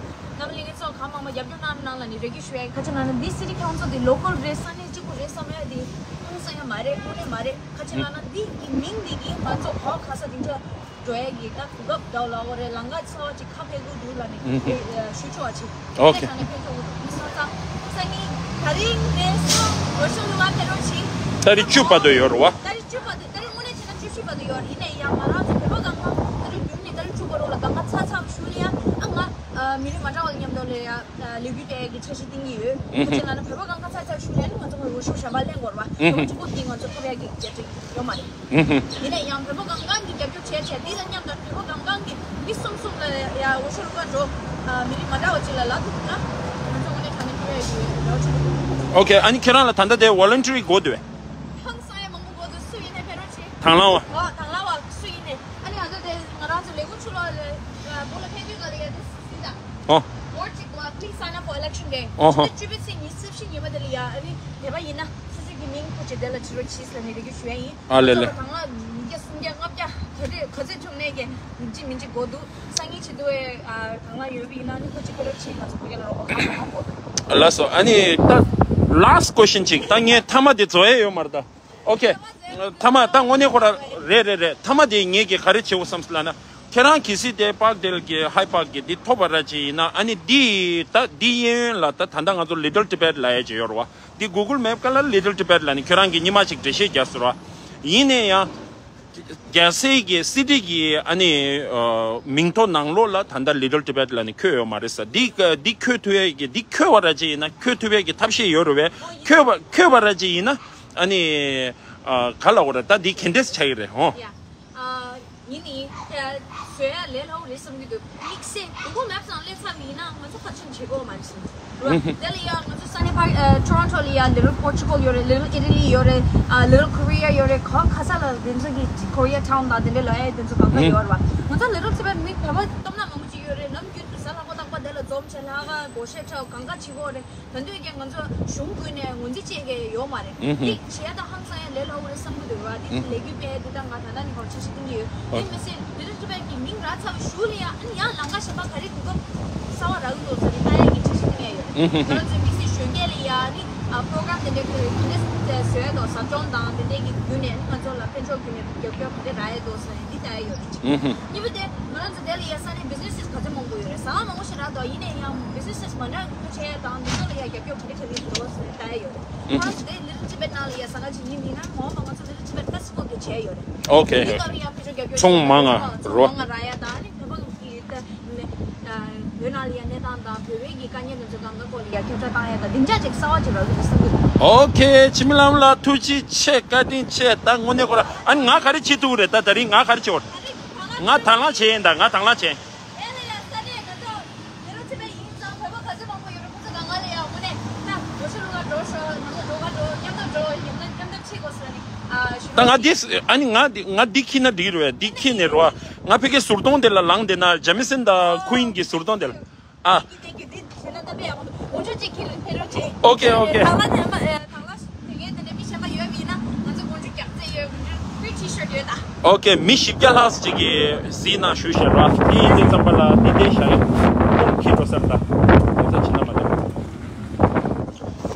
རྣམ་པ་ལྷན་རྒྱས་ཚོ་གང་མང་མང་རྒྱབ་སྐྱོར་གནང་རོགས་གནང་ལབ་ནས་རེ་སྐུལ་ཞུ་ཡ་ཡིན། ག་ཅི་ལབ་ན་འདི་སི་ཊི་ཁའུན་སིལ་འདི་ལོ་ཀལ་རེད། ས་གནས་གཅིག་པུ་རེད་བསམ་ཡ་འདི་ཧང་སང་ཡ་མ་རེད། དངོས་གནས་མ་རེད། ག་ཅི་ལབ་ན་འདི་གི་མིང་འདི་གིས་ང་ཚོ་ག་པར་ག་ས་སྡིངས་ཆ་འགྲོ་ཡ་གི་ད་གོ་སྐབས་འདྲ་བོ་ལབ་དགོས་རེད། ལམ་ཁ་གསར་པ་ཅིག་ཁ་ཕྱེ་དགོས་འདུག་ལབ་ནས་ཨུ་ཧུ། ཞུ་ཆོག་པ་ཅིག་ཨོ་ཁེ། ས་གནས་ཕན་ཐོགས་དགོས་འདུག་མི་སོང་ཙང་ས་གནས་ད་རིང་ནས་བཟུང་ལོ་གསར་ལུང་པ་ཕེབས་རོགས་གྱིས། ཏ་རིག་བཅུ་བར་དུ་ཡོད་རེད་པ། ཏ་རིག་བཅུ་བར་དུ། ད་རིང་དངོས་གནས་བྱས་ན་བཅུ་བཞི་བར་དུ་ཡོད་རེད། ཡིན་ནའི་ཡང་ང་རང་ཚོ་བོད་པ་གང་ག་ད་རིང་ཉུང་ནས་ད་རིང་བཅུ་བར་དུ་ལ་གང་ག་ཚར་ཚར་ཞུ་ལ་ཡ། ཨ་ང་ཨ་མི་རིགས་མ་འདྲ་བ་མཉམ་དུ་ལ་ཡ་ཨ་ལས་འགུལ་སྤེལ་ཡ་གི་འཆར་གཞི་བཏིང་གི་ཡོད། ཨུ་ཧུ། ཁ་ཅིག་ལབ་ན་བོད་པ་གང་ག་ཚར་ཚར་ཞུ་ལ་ཡ་ནི་ང་ཚོ་ང་རོ་ཤོག་གཞན་པ་ལེན་དགོས་རེད་པ། ཨུ་ཧུ། བོད་པ་གཅིག་པོ་གིས་ང་ཚོ་ཐོབ་ཡ་གི་རྒྱ་ཡོད་མ་རེད། ཨུ་ཧུ། ཡིན་ནའི་ཡང་བོད་པ་གང་ག་གིས་རྒྱབ་སྐྱོར་བྱས་བྱས་འདི་དང་མཉམ་དུ་བོད་པ་གང་ག་གིས་མི་གསུམ་གསུམ་ལ་ཡ་འོ་ཤོ་རུ་ཀ་འགྲོ། ཨ་མི་རིགས་མ་འདྲ་བ་ཅིག་ལ་ལབ་ཐུབ་ན་ང་ཚོ་དངོས་གནས་དྲང་གནས་ཕེབས་ཡ་གི་རེ་བ་ཆེན་པོ་འདུག་ཨོ་ཁེ། ཨ་ནི་ཁྱེད་རང་ལ་ད་ལྟ་དེ་ཝོ་ལན་ཊི་རི་དགོས་འདུག་པས། ཧང་སང་ཡ་མང་པོ་དགོས་འདུག་སུ་ཡིན་ནའི་ཕེབས་རོགས་བྱེད། དང་བླངས་པ། ཨོ་དང་བླངས་པ་སུ་ཡིན་ནའི། ཨ་ནི་ང་ཚོ་དེ་ང་རང་ཚོ་ལས་འགུལ་ཚུར་ལོག་ལ་བོད་ལ་ཕེབས་དུས་ལ་ཡ་དེ་སི་སི་ད། ཨོ། ཝོ་ཊི་ཅིག་ལ་please sign up for election day། ཨོ་ཧོ། ཕྱི་ཟླ་བཅུ་པའི་ཚེས་ཉི་ཤུ་རྩ་བཞི་ཉིན་མོ་དེ་ལ་ཡ་ཨ་ནི་དད་པ་ཡིན་ན་སོ་སོ་གི་མིང་ཁུར་ཅིག་དེ་ལ་བྲིས་རོགས་གྱིས་ལབ་ནས་རེ་སྐུལ་ཞུ་ཡ་ཡིན། ཨ་ལེ་ལེ། ང་ཚོ་ལ་དང་བླངས་ཉིས་བརྒྱ་སུམ་བརྒྱ་ལྔ་བརྒྱ་ག་ཚོད་ག་ཚོད་བྱུང་ནའི་གི་ཡིན་གཅིག་མིན་གཅིག་དགོས་འདུག་སང་ཉིན་བྱེད་དུས་ཨ་དང་བླངས་ཡོད་པ་ཡིན་ན་ནི་ཁོ་གཅིག་པོ་རེ་བྱེད། ང་ཚོ་ཕ་གི་ལ་རོགས་པ་གང་ཡང་མ་དགོས། ལགས་སོ། ཨ་ནི་ད་last question ཅིག་ད་ངས་མཐའ་མ་དེ་རྫོགས་ཡས་ཡོད་མ་རེད་ད། ཨོ་ཁེ། མཐའ་མ་ད་དངོས་གནས་ཁོ་ར་རེད་རེད་རེད། མཐའ་མ་དེ་ངས་ཀྱི་ག་རེ་བྱེད་དགོས་བསམ་སོང་ལབ་ན། ཁྱེད་རང་གལ་སྲིད་དེ་པཱག་ཌེལ་གྱི་ཧའི་པཱག་གི་འདི་ཐོབ་པ་ར་ཅིག་ཡིན་ན། ཨ་ནི་འདི་ད་འདི་གཡས་གཡོན་ལ་ད་ད་ལྟ་ང་ཚོ་Little Tibet ལབ་ཡས་ཅིག་ཡོད་རེད་པ། འདི་Google Map སྒང་ལ་Little Tibet ལབ་ནས་ཁྱོད་རང་གིས་ཉི་མ་གཅིག་འགྲེལ་བཤད་རྒྱག་སོང་ར། ཡིན་ནའི་ཡང་རྒྱལ་སའི་གི་སི་ཊི་གི་ཨ་ནི་ཨ་མིང་ཐོ་ནང་ལོགས་ལ་ད་ལྟ་Little Tibet ལབ་ནས་འཁོད་ཡོད་མ་རེད་ས། འདི་འདི་འཁོད་ཐུབ་ཡས་ཀྱི་འདི་འཁོད་པ་ར་ཅིག་ཡིན་ན་འཁོད་ཐུབ་ཡས་ཀྱི་ཐབས་ཤེས་ཡོད་རེད་པས། འཁོད་པ་འཁོད་པ་ར་ཅིག་ཡིན་ན་ཨ་ནི་ཨ་ག་ལབ་དགོས་རེད། ད་འདི་ག་འདྲས་ཆགས་ཀྱི་རེད་ཧོ། ཡ། ཨ་ཡིན་ནི། ཨ་བཟོ་ཡ་ལས་སླ་པོ་རེད་བསམ་གྱི་འདུག་དམིགས་བསལ་Google Maps ནང་སླེབས་ཚར་བ་ཡིན་ན་ང་ཚོ་ག་ཚོད་བྱེད་དགོས་མ་རེད་ཟེར། རེད་བ། དེ་ལ་ཡ་ང་ཚོ་ས་གནས་ཕར་ཨ་Toronto ལ་ཡ་Little Portugal ཡོད་རེད། Little Italy ཡོད་རེད། ཨ་Little Korea ཡོད་རེད། ག་ག་ས་ལ་དེ་ཚོ་གི་Korea Town དང་དེ་འདྲ་ལབ་ཡ་དེ་ཚོ་གང་ག་ཡོད་རེད་བ། ང་ཚོ་Little Tibet མི་བོད་པ་སྟོབས་ན་མང་པོ་ཅིག་ཡོད་རེད། ནམ་རྒྱུན་དུ་གཟའ་ལྷག་པ་རྟག་པར་དེ་ལ་འཛོམས་བྱས་ལྷག་དགོས་ཤེས་འཕྲད་གང་ག་བྱེད་དགོས་རེད། ད་དུང་ཡང་གང་ཚོ་གཞུང་ངོས་ནས་ངོས་འཛིན་བྱེད་མཁན་ཡོད་མ་རེད། ཨུ་ཧུ། འདི་བྱས་ད་ཧང་སང་ཡང་ལས་སླ་པོ་རེད་བསམ་གྱི་འདུག་ར། འདི་ཨུ་ཧུ། ལས་འགུལ་སྤེལ་འདི་ད་ང་ད་ལྟ་ནས་ཧོར་ཆ་ཤས་བསྟན་གྱི་ཡོད། ཨོ། དེ་མི་ཚད་Little Tibet གི་མིང་རག་ཚར་བའི་གཞུག་ལ་ཡང་ཨ་ནི་ཡང་ལམ་ཁ་གཞན་པ་ག་རེ་གོ་སྐབས་གསར་པ་རག་གི་འདུག་ཟེར་ནས་ལྟ་ཡ་གི་འཆར་གཞི་བཏིང་ཡ་ཡོད། ཨུ་ཧུ། ང་རང་ཚོའི་དམིགས་བསལ་གཞོན་སྐྱེས་ལ་ཡང་ཨ་ནི་ཨ་པྲོ་གྲམ་དེ་འདྲ་གི་ག་འདྲ་བཟོ་ཡ་འདུག་ཟབ་སྦྱོང་དང་དེ་འདྲ་གི་བརྒྱུད་ནས་ཨ་ནི་ང་ཚོ་ལ་དཔལ་འབྱོར་བརྒྱུད་ནས་རྒྱབ་སྐྱོར་ག་འདྲ་རག་ཡ་འདུག་ཟེར་ནས་འདི་ལྟ་ཡ་ཡོད་རེད། ཨུ་ཧུ། གཉིས་པ་དེ་ང་རང་ཚོ་དེ་ལ་ཡ་ས་གནས་བི་ཛི་ནེ་སི་ག་ཚོད་མང་པོ་ཡོད་རེད། ཟ་ཁང་མང་པོ་ཞིག་རག་འདུག་ཡིན་ནའི་ཡང་བི་ཛི་ནེ་སི་མ་འདྲ་བ་བྱས་དང་འདི་ཚོ་ལ་ཡ་རྒྱབ་སྐྱོར་ག་འདྲ་ག་འདྲ་འདུག་ཟེར་ལྟ་ཡ་ཡོད་རེད། ཨུ་ཧུ། ང་རང་ཚོ་དེ་Little Tibet ནང་ལ་ཡ་ཟ་ཁང་ཅིག་ཡིན་ཡིན་ན་མ་འོངས་པ་ང་ཚོ་Little ད་སི་ཀུལ་དེ་བྱས་ཡོད་རེད། ཨོ་ཁེ། དེ་སྐབས་ཡང་ཕུལ་བྱུང་རྒྱབ་སྐྱོར་ཚོང་མང་ང་ཚོང་རོ། མང་ང་རག་ཡ་དང་ནི་བོད་པ་གི་ད་བོད་ནང་ལ་ཡ་གནས་སྟངས་དང་བོད་པའི་གི་དཀའ་ངལ་དེ་ཚོ་གང་ག་སྐོར་ལ་ཡ་ཁྱབ་བསྒྲགས་བཏང་ཡ་དང་སྡིངས་ཆ་ཅིག་གསར་བ་ཅིག་རག་གི་འདུག་བསམ་གི་འདུག་ཨོ་ཁེ། འཆི་མེད་ལྷ་མོ་ལགས་ཐུགས་རྗེ་ཆེ། བཀའ་དྲིན་ཆེ། ད་དངོས་གནས་ཁོ་ར་ཨ་ནི་ང་ག་རེ་བྱེད་ཐུབ་རེད། ད་ད་རིང་ང་ག་རེ་བྱེད་འོ། ང་དང་བླངས་བྱས་ཡིན། ད་ང་དང་བླངས་བྱས། ད་ང་འདི་ཨ་ནི་ང་འདི་ང་འདི་ཁྱེར་ན་འགྲིག་རེད། འདི་ཁྱེར་ནས་རོ། ང་ཕ་གིའི་ཟུར་གདོང་དེ་ལ་ལངས་བསྡད་ན་ཇེ་མི་སན་དང་ཁུ་ཡིན་གྱི་ཟུར་གདོང་དེ་ལ། ཨ། ཨོ་ཁེ། ཨོ་ཁེ། ཨོ་ཁེ། མི་བཞི་བརྒྱ་ལྷག་ཅིག་གིས་གཟིགས་གནང་ཞུ་བཞག་ར། དེ་ཡིན་དུས་ཙམ་པ་ལ་དེ་འདྲའི་ཞག་ཁོང་ཁྱེད་འགྲོ་ས་རེད། ད་ཁོང་ཚོ་ཕྱི་ན་མ་འདུག་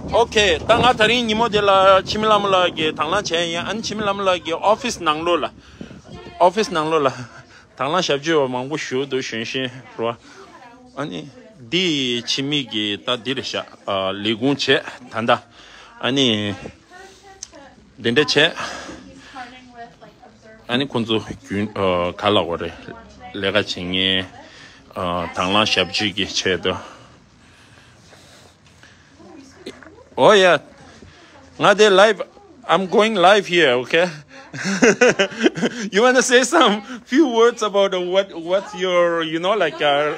ཨོ་ཁེ། ད་ང་ད་རིང་ཉིན་མོ་དེ་ལ་འཆི་མེད་ལྷ་མོ་ལགས་ཀྱིས་དང་བླངས་བྱས་ཡིན། ཨ་ནི་འཆི་མེད་ལྷ་མོ་ལགས་ཀྱི་ཨོ་ཕིས་ནང་ལོགས་ལ། ཨོ་ཕིས་ནང་ལོགས་ལ་དང་བླངས་ཞབས་ཕྱི་བ་མང་པོ་ཞིག་འདུག་གཞོན་གཞོན་རོ། ཨ་ནི་འདི་འཆི་མེད་ཀྱི་ད་འདི་རེད་ཤག་ཨ། ལས་ཁུངས་བྱས་ད་ལྟ། ཨ་ནི་འདི་འདྲ་བྱས། ཨ་ནི་ཁོང་ཚོ་རྒྱུན་ཨ། ག་ལ་བ་རེད། ལས་ཀ་བྱེད་མཁན་ཨ། དང་བླངས་ཞབས་ཕྱི་གི་ཆེད་དུ། Oh yeah. ང་དེ་live, I'm going live here, okay? You want to say some few words about uh, what what's your, you know, like uh,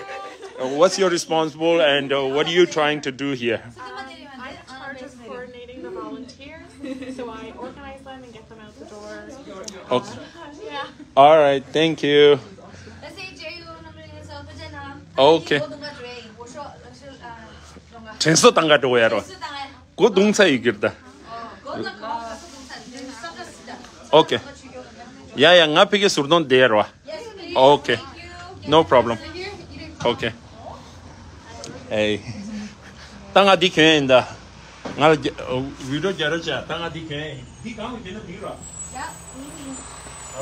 what's your responsible and uh, what are you trying to do here? I'm in charge of coordinating the volunteers, so I organize them and get them out the door. Okay. Yeah. All right, thank you. Okay. དྲན་གསོ་བཏང་ག་འགྲོ་ཡ་རོ། སྒོ་རྡུང་ཚ་ཡི་གིར་ད། Okay. ཡ་ཡ། ང་ཕ་གིའི་ཟུར་གདོང་བསྡད་རོ། Okay. No problem. Okay. Hey. ད་ང་འདི་གྱོན་ཡིན་ད། ང་ལ་རྒྱ- video རྒྱག་རོགས་བྱས། ད་ང་འདི་གྱོན་ཡིན། འདི་གང་ལ་གྱོན་ན་འགྲིག་རོ།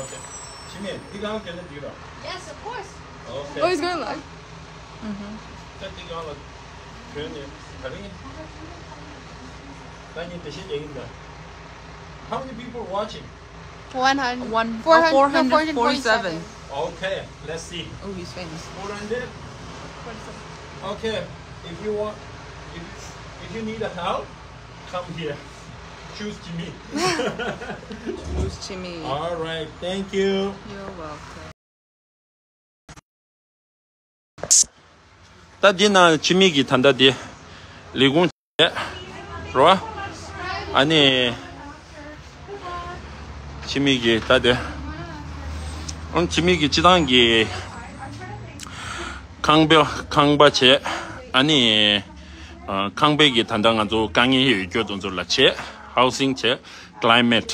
Okay. ཕྱི་ནས་འདི་གང་ལ་གྱོན་ན་འགྲིག་རོ། Yes, of course. Okay. Oh, it's going live. ད་འདི་གང་ལ་གྱོན་ནས་ད་རིང་ད་ངས་འགྲེལ་བཤད་རྒྱག་གི་ཡིན་ད། How many people watching? One hundred. One, four hundred, no, four hundred forty-seven. Okay, let's see. Oh, he's famous. Four hundred? Forty-seven. Okay, if you want, if, if you need a help, come here. Choose Jimmy. Choose Jimmy. All right, thank you. You're welcome. ད་འདི་ན་འཆི་མེད་ཀྱི་ད་ལྟ་འདི་ལས་ཁུངས་བྱས་རོ། ཨ་ནི་འཆི་མེད་ཀྱི་ད་དེ་ཨང་འཆི་མེད་ཀྱི་སྤྱི་བཏང་གི་ཁང་པ་ཁང་པ་བྱས། ཨ་ནི་ཨ། ཁང་པའི་གི་ད་ལྟ་ང་ཚོ་དཀའ་ངལ་ཡོད་རྒྱུ་དེ་ཚོ་ལ་བྱས། Housing བྱས། Climate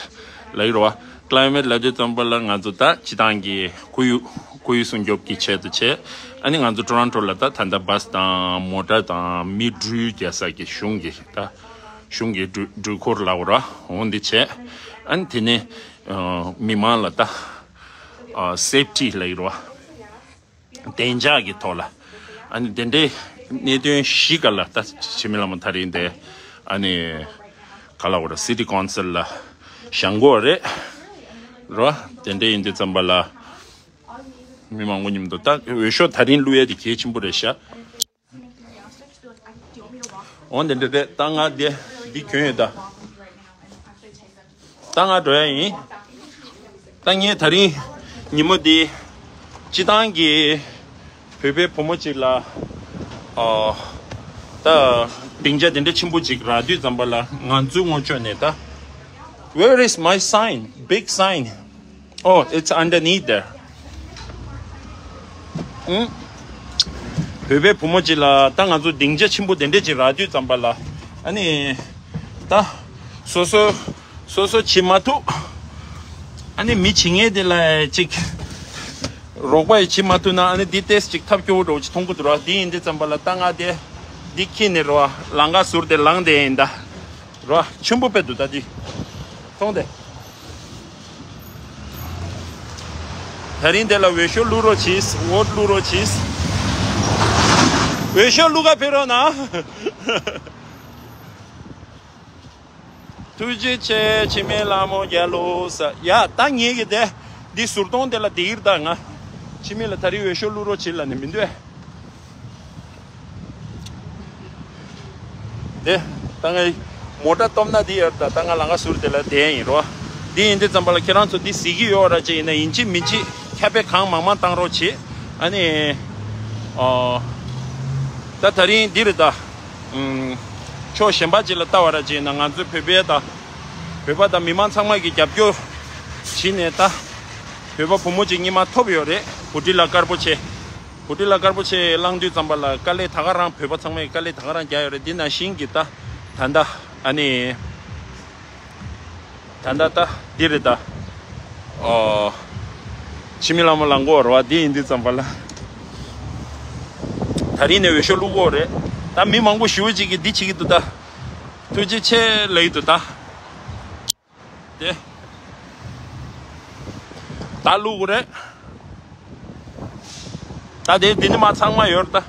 ལབ་ཀྱི་རེད་བ། Climate ལབ་དུས་ཙམ་པ་ལ་ང་ཚོ་ད་སྤྱི་བཏང་གི་ཁོར་ཡུག་ཁོར་ཡུག་སྲུང་སྐྱོབ་ཀྱི་ཆེད་དུ་བྱས། ཨ་ནི་ང་ཚོ་ཊོ་རོན་ཊོ་ལ་ད་ད་ལྟ་བྷ་སི་དང་མོ་ཊ་དང་མི་འགྲུལ་རྒྱག་ས་གི་གཞུང་གི་ད་གཞུང་གི་འགྲུལ་འགྲུལ་འཁོར་ལབ་དགོས་ར། འོ་འདི་བྱས། ཨ་ནི་དེ་ནས་ཨ། མི་མང་ལ་ད་ཨ། Safety ལབ་ཀྱི་རེད་བ། བདེ་འཇགས་ཀྱི་ཐོག་ལ། ཨ་ནི་དེ་འདྲའི་གནད་དོན་བཞི་སྒང་ལ་ད་འཆི་མེད་ལྷ་མོ་ད་རིང་དེ་ཨ་ནི་ག་ལབ་དགོས་རེད། City Council ལ་བཞེངས་དགོས་རེད་རོ། དེ་འདྲ་ཡིན་དུས་ཙམ་པ་ལ་མི་མང་པོ་མཉམ་དུ་ད་འོས་ཤོག་ད་རིང་བླུག་ཡ་དེ་གལ་ཆེན་པོ་རེད་ཤག་འོ་དེ་འདྲ་རེད། ད་ང་དེ་འདི་གྱོན་ཡོད་ད། ད་ང་འགྲོ་ཡ་ཡིན། ད་ངས་ད་རིང་ཉིན་མོ་འདི་སྤྱི་བཏང་གི་བོད་པའི་བུ་མོ་གཅིག་ལ་ཨ། ད་སྡིངས་ཆ་དེ་འདྲ་ཆེན་པོ་ཅིག་རག་དུས་ཙམ་པ་ལ་ང་ཚོའི་ངོས་ཕྱོགས་ནས་ད། Where is my sign? Big sign. Oh, it's underneath there. ཨུམ། བོད་པའི་བུ་མོ་གཅིག་ལ་ད་ང་ཚོ་སྡིངས་ཆ་ཆེན་པོ་དེ་འདྲས་ཅིག་རག་དུས་ཙམ་པ་ལ་ཨ་ནི་ད་སོ་སོ་སོ་སོ་བྱེད་མ་ཐུབ། ཨ་ནི་མི་བྱེད་མཁན་དེ་ལ་ཅིག་རོགས་པ་ཡི་བྱེད་མ་ཐུབ་ན་ཨ་ནི་འདི་ཏོག་ཙམ་ཅིག་ཐབས་སྐྱོ་བོ་འདྲ་བོ་ཅིག་མཐོང་གི་འདུག་ར། འདི་ཡིན་དུས་ཙམ་པ་ལ་ད་ང་དེ་འདི་འཁྱེར་ནས་རོ། ལམ་ཁ་ཟུར་དེ་ལངས་བསྡད་ཡིན་ད། རོ། ཆེན་པོ་དཔེ་འདུག་ད་འདི། མཐོང་དེ། ད་རིང་དེ་ལ་འོས་ཤོག་བླུག་རོགས་གྱིས། Vote བླུག་རོགས་གྱིས། འོས་ཤོག་བླུག་ག་ཕེབས་རོགས་གནང་། ཐུགས་རྗེ་ཆེ། འཆི་མེད་ལྷ་མོ་རྒྱལ་ལོ་ས། ཡ་ད་ངེད་ཀྱི་དེ་འདི་ཟུར་གདོང་དེ་ལ་དེ་ཡིར་ད་ང་། འཆི་མེད་ལ་ད་རིང་འོས་ཤོག་བླུག་རོགས་བྱེད་ལ་ནི་མི་འདོད། དེ་ད་ངའི་མོ་ཊ་སྟོབས་ན་འདི་ཡོད་ད། ད་ང་ལང་ཀ་ཟུར་དེ་ལ་བསྡད་ཡིན་རོ། འདི་ཡིན་དུས་ཙམ་པ་ལ་ཁྱེད་རང་ཚོ་འདི་གཟིགས་ཀྱི་ཡོད་ར་ཅེ་ཡིན་ན་ཡིན་གཅིག་མིན་གཅིག་ཁྱབ་སྤེལ་གང་མང་མང་བཏང་རོགས་བྱེད། ཨ་ནི་ཨོ་ད་ད་རིང་འདི་རེད་ད། ཕྱོགས་གཞན་པ་ཅིག་ལ་ལྟ་བ་ར་ཅེ་ཡིན་ན་ང་ཚོའི་བོད་པའི་ད་བོད་པ་དང་མི་མང་ཚང་མ་གི་རྒྱབ་སྐྱོར་བྱས་ནས་ད་བོད་པ་བུ་མོ་ཅིག་སྔོན་མ་ཐོབ་ཡོད་རེད། བུ་ཁྲིད་ལ་དཀར་པོ་ཆེ། བུ་ཁྲིད་ལ་དཀར་པོ་ཆེ་བླངས་དུས་ཙམ་པ་ལ་དཀའ་ལས་ད་ག་རང་བོད་པ་ཚང་མས་དཀའ་ལས་ད་ག་རང་རྒྱག་ཡོད་རེད། འདི་ནང་བཞིན་གྱི་ད་ད་ལྟ་ཨ་ནི་ད་ལྟ་ད་འདི་རེད་ད། ཨོ། འཆི་མེད་ལྷ་མོ་ལང་གོ་ར་བ་འདི་ཡིན་དུས་ཙམ་པ་ལ་ད་རིང་ནས་འོས་ཤོག་བླུག་གོ་རེད། ད་མི་མང་པོ་ཞེ་པོ་ཅིག་གིས་འདི་བྱེད་ཀྱི་འདུག་ད། ཐུགས་རྗེ་ཆེ་ལབ་ཀྱི་འདུག་ད། དེ། ད་བླུག་རེད། ད་དེ་འདི་ནི་མ་ཚང་མ་ཡོད་རེད་ད།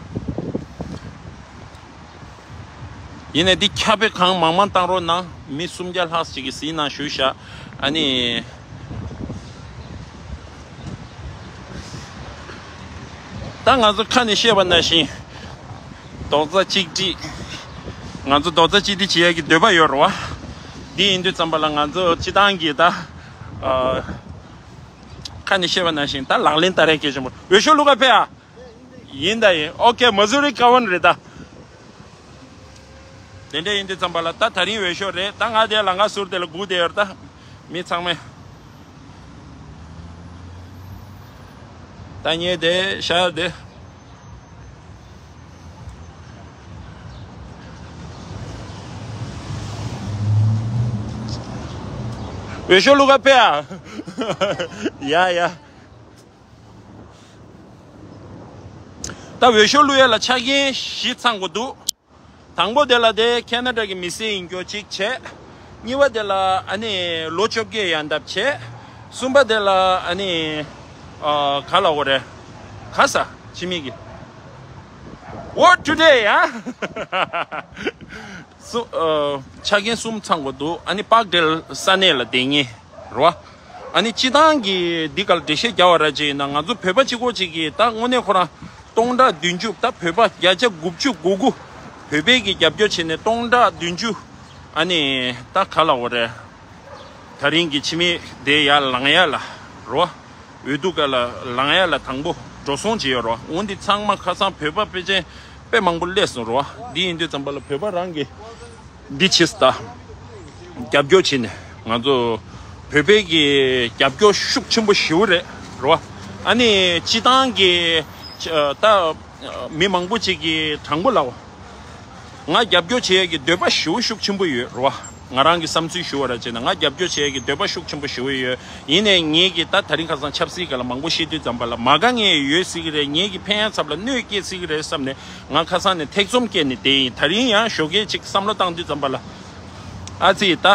ཡིན་ནའི་འདི་ཁྱབ་སྤེལ་གང་མང་མང་བཏང་རོགས་གནང་། མི་སུམ་བརྒྱ་ལྷག་ཅིག་གིས་གཟིགས་གནང་ཞུ་ཤག་ཨ་ནི། ད་ང་ཚོ་ཁ་ནས་བཤད་པ་ནང་བཞིན། རྡོག་རྩ་གཅིག་སྒྲིལ། ང་ཚོ་རྡོག་རྩ་གཅིག་སྒྲིལ་བྱེད་ཡག་གི་འདོད་པ་ཡོད་རེད་བ། འདི་ཡིན་དུས་ཙམ་པ་ལ་ང་ཚོ་སྤྱི་བཏང་གི་ད། ཨ། ཁ་ནས་བཤད་པ་ནང་བཞིན་ད་ལག་ལེན་བསྟར་ཡག་གལ་ཆེན་པོ། འོས་ཤོག་བླུག་ག་ཕེབས་ཨ། ཡིན་ད་ཡིན། ཨོ་ཀེ། མ་ཟུ་རི་ཀ་ཝན་རེད་ད། དེ་འདྲ་ཡིན་དུས་ཙམ་པ་ལ་ད་ད་རིང་འོས་ཤོག་རེད་ད། ང་དེ་ལང་ཀ་ཟུར་དེ་ལ་སྒུག་བསྡད་ཡོད་རེད་ད། མི་ཚང་མས། ད་ངས་དེ་ཤ་དེ། འོས་ཤོག་བླུག་ག་ཕེབས་ཨ། ཡ་ཡ། ད་འོས་ཤོག་བླུག་ཡ་ལ་ཆ་རྐྱེན་བཞི་ཚང་དགོས་འདུག་དང་པོ་དེ་ལ་དེ་ཁེ་ན་ཌ་གི་མི་སེར་ཡིན་རྒྱུ་གཅིག་བྱས། གཉིས་པ་དེ་ལ་ཨ་ནི་ལོ་བཅོ་བརྒྱད་ཡན་འདབ་བྱས། གསུམ་པ་དེ་ལ་ཨ་ནི་ཨ་ག་ལ་འོ་རེད། ག་ས་ཕྱི་མིག་གི། What today ཡ། སུ་ཨ་ཆ་རྐྱེན་གསུམ་ཚང་དགོས་འདུག་ཨ་ནི་པག་སྦྲེལ་ས་གནས་ལ་བསྡད་མཁན་རེད་བ། ཨ་ནི་སྤྱི་བཏང་གི་འདི་ག་ལ་འགྲེལ་བཤད་རྒྱག་པ་ར་ཅིག་ཡིན་ན་ང་ཚོ་བོད་པ་གཅིག་པོ་གཅིག་གིས་ད་དངོས་གནས་ཁོ་རང་སྟོང་ཕྲག་བདུན་ཅུ། ད་བོད་པ་བརྒྱ་ཆ་དགུ་བཅུ་གོ་དགུ་བོད་པའི་གི་རྒྱབ་སྐྱོར་བྱས་ནས་སྟོང་ཕྲག་བདུན་ཅུ། ཨ་ནི་ད་ག་ལ་འོ་རེད། ད་རིང་གི་འཆི་མེད་དེ་ཡར་ལངས་ཡ་ལ་རོ། འོས་བསྡུ་ག་ལ་ལངས་ཡ་ལ་དང་པོ་འགྲོ་སོང་བྱས་ཡོད་རོ། འོན་ཏེ་ཚང་མ་ཁ་སང་བོད་པ་དཔེ་ཅན་དཔེ་མང་པོ་སླེབས་སོང་རོ། འདི་ཡིན་དུས་ཙམ་པ་ལ་བོད་པ་རང་གི་འདི་བྱེད་ས་ད། རྒྱབ་སྐྱོར་བྱས་ནས་ང་ཚོ་བོད་པའི་གི་རྒྱབ་སྐྱོར་ཤུགས་ཆེན་པོ་ཞེ་པོ་རེད་རོ། ཨ་ནི་སྤྱི་བཏང་གི་ད་མི་མང་པོ་ཅིག་གིས་དྲང་པོ་ལབ། ང་རྒྱབ་སྐྱོར་བྱེད་ཡས་ཀྱི་འདོད་པ་ཞེ་པོ་ཤུགས་ཆེན་པོ་ཡོད་རེད་བ། ང་རང་གི་བསམ་ཚུལ་ཞུ་བ་ར་བྱས་ན་ང་རྒྱབ་སྐྱོར་བྱེད་ཡས་ཀྱི་འདོད་པ་ཤུགས་ཆེན་པོ་ཞེ་པོ་ཡོད། ཡིན་ནའི་ངེད་ཀྱི་ད་ད་རིང་ཁ་སང་ཆབ་སྲིད་སྒང་ལ་མང་པོ་བཤད་དུས་ཙམ་པ་ལ་མ་དགའ་ངེས་ཡོད་སྲིད་ཀྱི་རེད། ངེད་ཀྱི་ཕན་ཡ་ཚབ་ལ་གནོད་སྐྱེལ་སྲིད་ཀྱི་རེད་བསམ་ནས་ང་ཁ་སང་ནས་ཐེ་ཚོམ་སྐྱེས་ནས་བསྡད་ཡིན། ད་རིང་ཡང་ཞོགས་ཀས་ཅིག་བསམ་བློ་བཏང་དུས་ཙམ་པ་ལ་ཨ་ཙི་ད་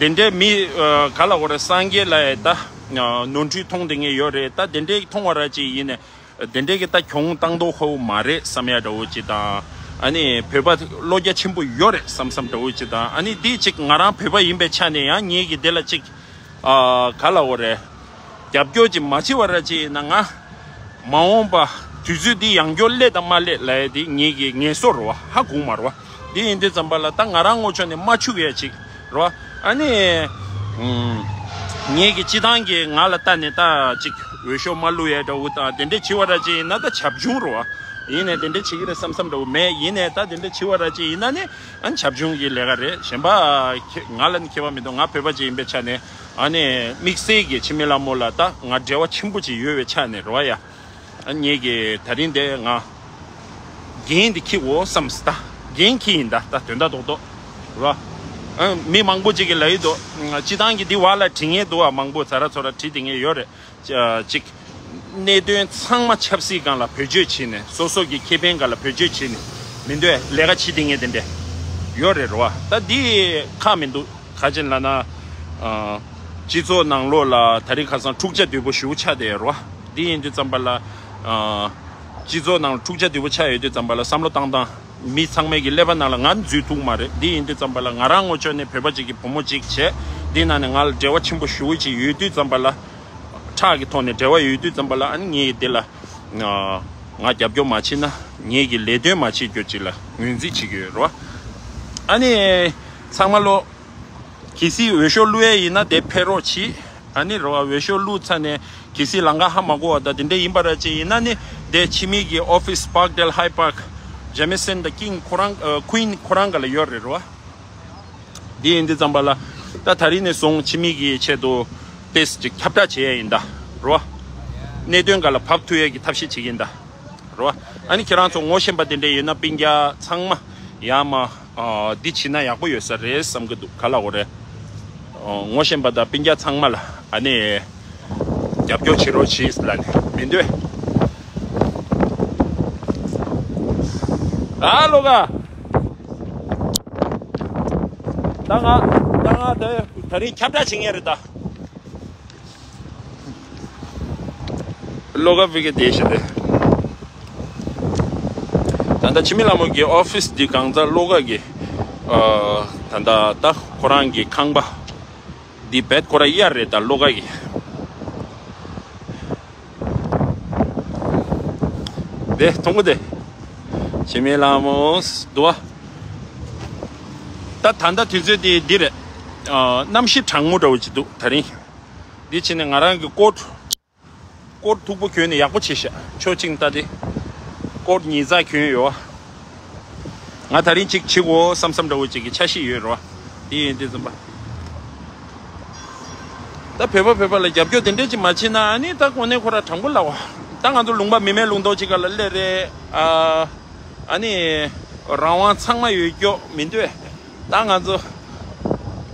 དེ་འདྲའི་མི་ག་ལ་འོ་རེད། སངས་རྒྱས་ལ་ཡ་ད་ནོར་འཁྲུལ་མཐོང་བསྡད་མཁན་ཡོད་རེད། ད་དེ་འདྲའི་མཐོང་བ་ར་ཅིག་ཡིན་ནས། དེ་འདྲའི་གི་ད་གྱོང་བཏང་མདོག་ཁ་པོ་མ་རེད་བསམ་ཡ་འདྲ་བོ་ཅིག་དང་། ཨ་ནི་བོད་པ་བློ་རྒྱ་ཆེན་པོ་ཡོད་རེད་བསམ་བསམ་འདྲ་བོ་ཅིག་དང་། ཨ་ནི་འདི་ཅིག་ང་རང་བོད་པ་ཡིན་པའི་ཆ་ནས་ཡང་ངེད་ཀྱི་དེ་ལ་ཅིག་ཨ་ག་ལ་འོ་རེད། རྒྱབ་སྐྱོར་ཅིག་མ་བྱེད་པ་ར་ཅིག་ཡིན་ན་ང་མ་འོངས་པ་དུས་ཚོད་འདི་ཡང་བསྐྱར་སླེབས་དང་མ་སླེབས་ལབ་ཡ་འདི་ངེད་ཀྱི་ངེས་སོ་རེད་བ། ཧ་གོ་མ་རེད་བ། འདི་ཡིན་དུས་ཙམ་པ་ལ་ད་ང་རང་ངོ་ཕྱོགས་ནས་མ་འཆུག་ཡ་ཅིག་རེད་བ། ཨ་ནི། ངེད་ཀྱི་སྤྱི་བཏང་གི་ང་ལ་ལྟ་ནས་ད་ཅིག་འོས་ཤོག་མ་བླུག་ཡ་འདྲ་བོ་དང་དེ་འདྲ་བྱེད་པ་ར་ཅིག་ཡིན་ན་ད་བྱབ་ཆུང་རེད་བ། ཡིན་ནའི་དེ་འདྲ་བྱེད་ཀྱི་རེད་བསམ་བསམ་འདྲ་བོ་མེད། ཡིན་ནའི་ད་དེ་འདྲ་བྱེད་པ་ར་ཅིག་ཡིན་ན་ནི་ཨ་ནི་བྱབ་ཆུང་གི་ལས་ཀ་རེད། གཞན་པ་ཁྱེད་ང་ལ་ནི་ཁྱད་པར་མི་འདུག་ང་བོད་པ་ཅིག་ཡིན་པའི་ཆ་ནས་ཨ་ནི་དམིགས་བསལ་གྱི་འཆི་མེད་ལྷ་མོ་ལ་ད་ང་འབྲེལ་བ་ཆེན་པོ་ཅིག་ཡོད་པའི་ཆ་ནས་རེད་བ་ཡ། ཨ་ངེད་ཀྱི་ད་རིང་འདི་ང་འགན་འདི་འཁྱེར་འོ་བསམ་སི་ད། འགན་འཁྱེར་ཡིན་ད། ད་དོན་དག་རྡོག་རྡོག་རེད་བ། ཨ་མི་མང་པོ་ཅིག་གིས་ལབ་ཡི་འདུག་སྤྱི་བཏང་གི་འདི་བར་ལ་བྲིས་མཁན་འདུག་བ། མང་པོ་ཚ་ར་ཚོ་ར་བྲིས་བསྡད་མཁན་ཡོད་རེད། ཅ་ཅིག་གནད་དོན་ཚང་མ་ཆབ་སྲིད་སྒང་ལ་བེད་སྤྱོད་བྱས་ནས་སོ་སོ་གི་ཁེ་ཕན་སྒང་ལ་བེད་སྤྱོད་བྱས་ནས་མི་འདོད་ལས་ཀ་བྱེད་བསྡད་མཁན་དེ་འདྲ་ཡོད་རེད་རེད་བ། ད་འདི་ཁག་མི་འདུག་ག་ཅི་ལབ་ན། ཨ་སྤྱི་ཚོགས་ནང་ལོགས་ལ་ད་རིང་ཁ་སང་འཁྲུག་ཆ་དོད་པོ་ཞེ་པོ་ཆགས་བསྡད་ཡོད་རེད་བ། འདི་ཡིན་དུས་ཙམ་པ་ལ་ཨ་སྤྱི་ཚོགས་ནང་འཁྲུག་ཆ་དོད་པོ་ཆགས་ཡོད་དུས་ཙམ་པ་ལ་བསམ་བློ་བཏང་སྟངས་ མི་ཚང་མས་ཀྱི་ཀླད་པ་ནང་ལ་ང་འཛུལ་ཐུབ་མ་རེད། འདི་ཡིན་དུས་ཙམ་པ་ལ་ང་རང་ངོ་ཕྱོགས་ནས་བོད་པ་ཅིག་གི་བུ་མོ་ཅིག་བྱས། འདི་ནང་ནས་ང་ལ་འབྲེལ་བ་ཆེན་པོ་ཞེ་པོ་ཅིག་ཡོད་དུས་ཙམ་པ་ལ། ཁྲག་གི་ཐོག་ནས་འབྲེལ་བ་ཡོད་དུས་ཙམ་པ་ལ། ཨ་ནི་ངས་འདི་ལ་ང་རྒྱབ་སྐྱོར་མ་བྱེད་ན། ངས་ཀྱི་ལས་དོན་མ་བྱེད་རྒྱུ་ཅིག་ལ་ངོས་འཛིན་བྱེད་ཀྱི་ཡོད་རེད་བ། ཨ་ནི་ཚང་མ་ལོ། གལ་སྲིད་འོས་ཤོག་བླུག་ཡས་ཡིན་ན་དེ་ཕེབས་རོགས་གྱིས། ཨ་ནི་རེད་བ། འོས་ཤོག་བླུགས་ཚར་ནས་གལ་སྲིད་ལམ་ཁ་ཧ་མ་གོ་བ་དང་དེ་འདྲ་ཡིན་པ་ར་ཅིག་ཡིན་ན་ནི། དེ་ཕྱི་མིག་གི་ཨོ་ཕིས་Parkdale High Park, Jamieson དང་King ཁོ་རང་ཨ། Queen ཁོ་རང་ག་ལ་ཡོད་རེད་རེད་བ། འདི་ཡིན་དུས་ཙམ་པ་ལ། ད་ད་རིང་ནས་བཟུང་ཕྱི་མིག་གི་ཆེད་དུ་ཏེས་ཅིག་ཁྱབ་བསྒྲགས་བྱེད་ཡས་ཡིན་ད། རེད་བ། གནད་དོན་ག་ལ་བབས་ཐུབ་ཡས་ཀྱི་ཐབས་ཤེས་བྱེད་ཀྱི་ཡིན་ད། རེད་བ། ཨ་ནི་ཁྱེད་རང་ཚོ་ངོ་ཤེས་པ་དེ་འདྲ་ཡོད་ན་སྤུན་ཀྱག་ཚང་མ་ཡར་མར་ཨ། འདི་བྱེད་ན་ཡག་པོ་ཡོད་ས་རེད་བསམ་གྱི་འདུག། ག་ལ་འོ་རེད། ཨ། ངོ་ཤེས་པ་དང་སྤུན་ཀྱག་ཚང་མ་ལ་ཨ་ནི་རྒྱབ་སྐྱོར་བྱེད་རོགས་བྱེད་ལབ་ནས་མི་འདོད། ཨ་ལོ་ག། ད་ང་ད་ང་ད་ད་རིང་ཁྱབ་བསྒྲགས་བྱེད་མཁན་རེད་ད། བློ་དགའ་བི་གེ་དེ་ཞེས་ཏེ། ད་ལྟ་འཆི་མེད་ལྷ་མོ་གི་ཨོ་ཕིས་འདི་གང་ཚ་བློ་དགའ་གི། ཨ། ད་ལྟ་ད་ཁོ་རང་གི་ཁང་པ་འདི་བེད་ཁོ་ར་གཡར་རེད་ད་བློ་དགའ་གི། དེ་མཐོང་གི་དེ། འཆི་མེད་ལྷ་མོ་འདུག་བ། ད་ད་ལྟ་དུས་ཚོད་དེ་འདི་རེད། ཨ། གནམ་གཤིས་གྲང་མོ་འདྲ་བོ་ཅིག་འདུག་ད་རིང་། འདི་བྱས་ནས་ང་རང་གི་ཀོཊ། ཀོཊ་མཐུག་པོ་གྱོན་ནས་ཡག་པོ་བྱས་ཤག། ཕྱོགས་གཅིག་ལྟ་དེ། ཀོཊ་ཉིས་བརྩེགས་གྱོན་ཡོད་བ། ང་ད་རིང་ཅིག་བྱེད་དགོས་བསམ་བསམ་འདྲ་བོ་ཅིག་གི་འཆར་གཞི་ཡོད་རེད་བ། དེ་ཡིན་དུས་ཙམ་པ། ད་བོད་པ་བོད་པ་ལ་རྒྱབ་སྐྱོར་དེ་འདྲས་ཅིག་མ་བྱེད་ན། ཨ་ནི་ད་དངོས་གནས་ཁོ་ར་དྲང་པོ་ལབ་པ། ད་ང་ཚོ་ལུང་པ་མི་མེད་ལུང་སྟོང་ཅིག་ག་ལ་སླེབས་རེད། ཨ། ཨ་ནི་རང་དབང་ཚང་མ་ཡོད་རྒྱུ་མི་འདུག། ད་ང་ཚོ་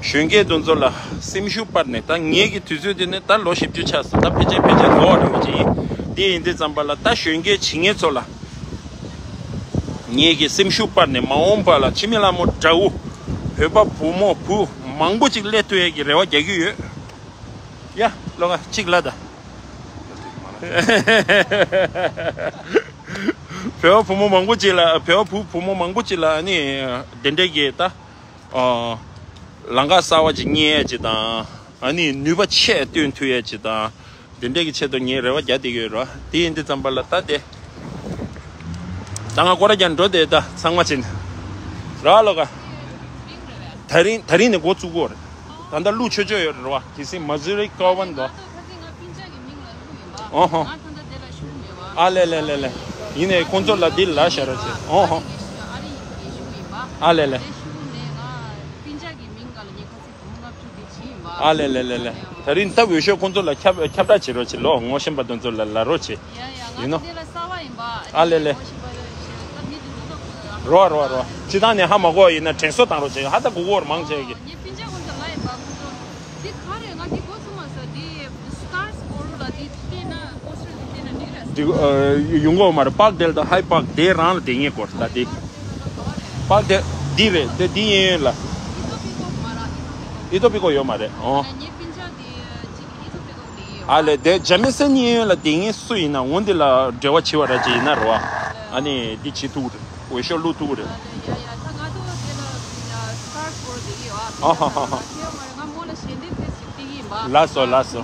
གཞོན་སྐྱེས་དེ་ཚོ་ལ་སེམས་ཤུགས་སྤར་ནས། ད་ངེད་ཀྱི་དུས་ཚོད་དེ་ནི་ད་ལོ་བཞི་བཅུ་ཆགས་སོང་། ད་ཕལ་ཆེར་ཕལ་ཆེར་ལོ་འདྲ་བོ་ཅིག་ཡིན། དེ་ཡིན་དུས་ཙམ་པ་ལ་ད་གཞོན་སྐྱེས་བྱེད་མཁན་ཚོ་ལ་ངེད་ཀྱི་སེམས་ཤུགས་སྤར་ནས། མ་འོངས་པ་ལ་འཆི་མེད་ལྷ་མོ་འདྲ་བོ་བོད་པ་བུ་མོ་བུ་མང་པོ་ཅིག་སླེབས་ཐུབ་ཡས་ཀྱི་རེ་བ་རྒྱག་གི་ཡོད། ཡ་ལོ་ང་གཅིག་ལ་ད། བོད་པ་བུ་མོ་མང་པོ་ཅིག་ལ། བོད་པ་བུ་བུ་མོ་མང་པོ་ཅིག་ལ་ཨ་ནི་དེ་འདྲས་ཀྱི་ད། ཨ། ལམ་ཁ་གསར་པ་ཅིག་རྙེད་ཡས་ཅིག་དང་། ཨ་ནི་ནུས་པ་ཆེ་བཏོན་ཐུབ་ཡས་ཅིག་དང་། དེ་འདྲས་ཀྱི་ཆེད་དུ་ངས་རེ་བ་རྒྱག་བསྡད་ཀྱི་ཡོད་རེད་བ། དེ་ཡིན་དུས་ཙམ་པ་ལ་ད་དེ། ད་ང་སྐོར་ར་རྒྱག་འགྲོ་བསྡད་ད་ཚང་མ་ཕྱིན། ར་ལོ་ག། ད་རིང་ད་རིང་ནས་འགོ་བཙུགས་ཀྱི་ཡོད་རེད། ད་ལྟ་བླུགས་ཆོག་ཆོག་ཡོད་རེད་བ། གལ་སྲིད་མ་ཟུ་རི་ཀ་ཝན་དོ། ཨོ་ཧོ། ཨ་ལེ་ལེ་ལེ་ལེ། ཡིན་ནའི་ཁོང་ཚོ་ལ་འདི་ལབ་བཞག་རོགས་བྱེད། ཨོ་ཧོ། ཨ་ལེ་ལེ། ཨ་ལེ་ལེ་ལེ་ལེ། ད་རིང་ད་འོས་ཤོག་ཁོང་ཚོ་ལ་ཁྱབ་ཁྱབ་བསྒྲགས་བྱེད་རོགས་བྱེད། ལོ་ངོ་ཤེས་པ་དེ་ཚོ་ལ་ལབ་རོགས་བྱེད། ཡིན་ནོ། ཨ་ལེ་ལེ། རོ་རོ་རོ། སྤྱི་བཏང་ནས་ཧ་མ་གོ་བ་ཡིན་ན་དྲན་གསོ་བཏང་རོགས་བྱེད། ཧ་ད་གོ་གོ་བར་མང་ཆེ་གི། འདི་ག་རེ། ང་འདི་གོ་ཚུགས་མ་སོང་། འདི་Stars Borough ལ་འདི་བལྟས་ན། པོ་སི་ཊར་འདི་བལྟས་ན་འགྲིག་རེད། འདི་ཨ་ཡོང་གི་ཡོད་མ་རེད། Parkdale དང་Hyde Park དེ་རང་ལ་དེ་ངེས་སྐོར་ད་དེ། Parkdale འདི་རེད། དེ་འདི་གཡས་གཡོན་ལ། Etobicoke མ་རེད། Etobicoke ཡོད་མ་རེད། ཨོ། ངའི་སྤུན་ཀྱག་དེ་ཅིག་Etobicoke དེ་ཡོད། ཨ་ལེ། དེ་Jamieson གཡས་གཡོན་ལ་དེ་ངེས་སུ་ཡིན་ན་འོ་འདི་ལ་འབྲེལ་བ་བྱེད་པ་ར་ཅིག་ཡིན་ན་རེད་བ། ཨ་ནི་འདི་བྱེད་ཐུབ་རེད། འོས་ཤོག་བླུགས་ཐུབ་རེད། ཡ་ཡ། ད་ང་ཚོ་དེ་ལ་Stars Borough དེ་ཡོད། ཨ་ཧ་ཧ་ཧ། ལགས་སོ་ལགས་སོ།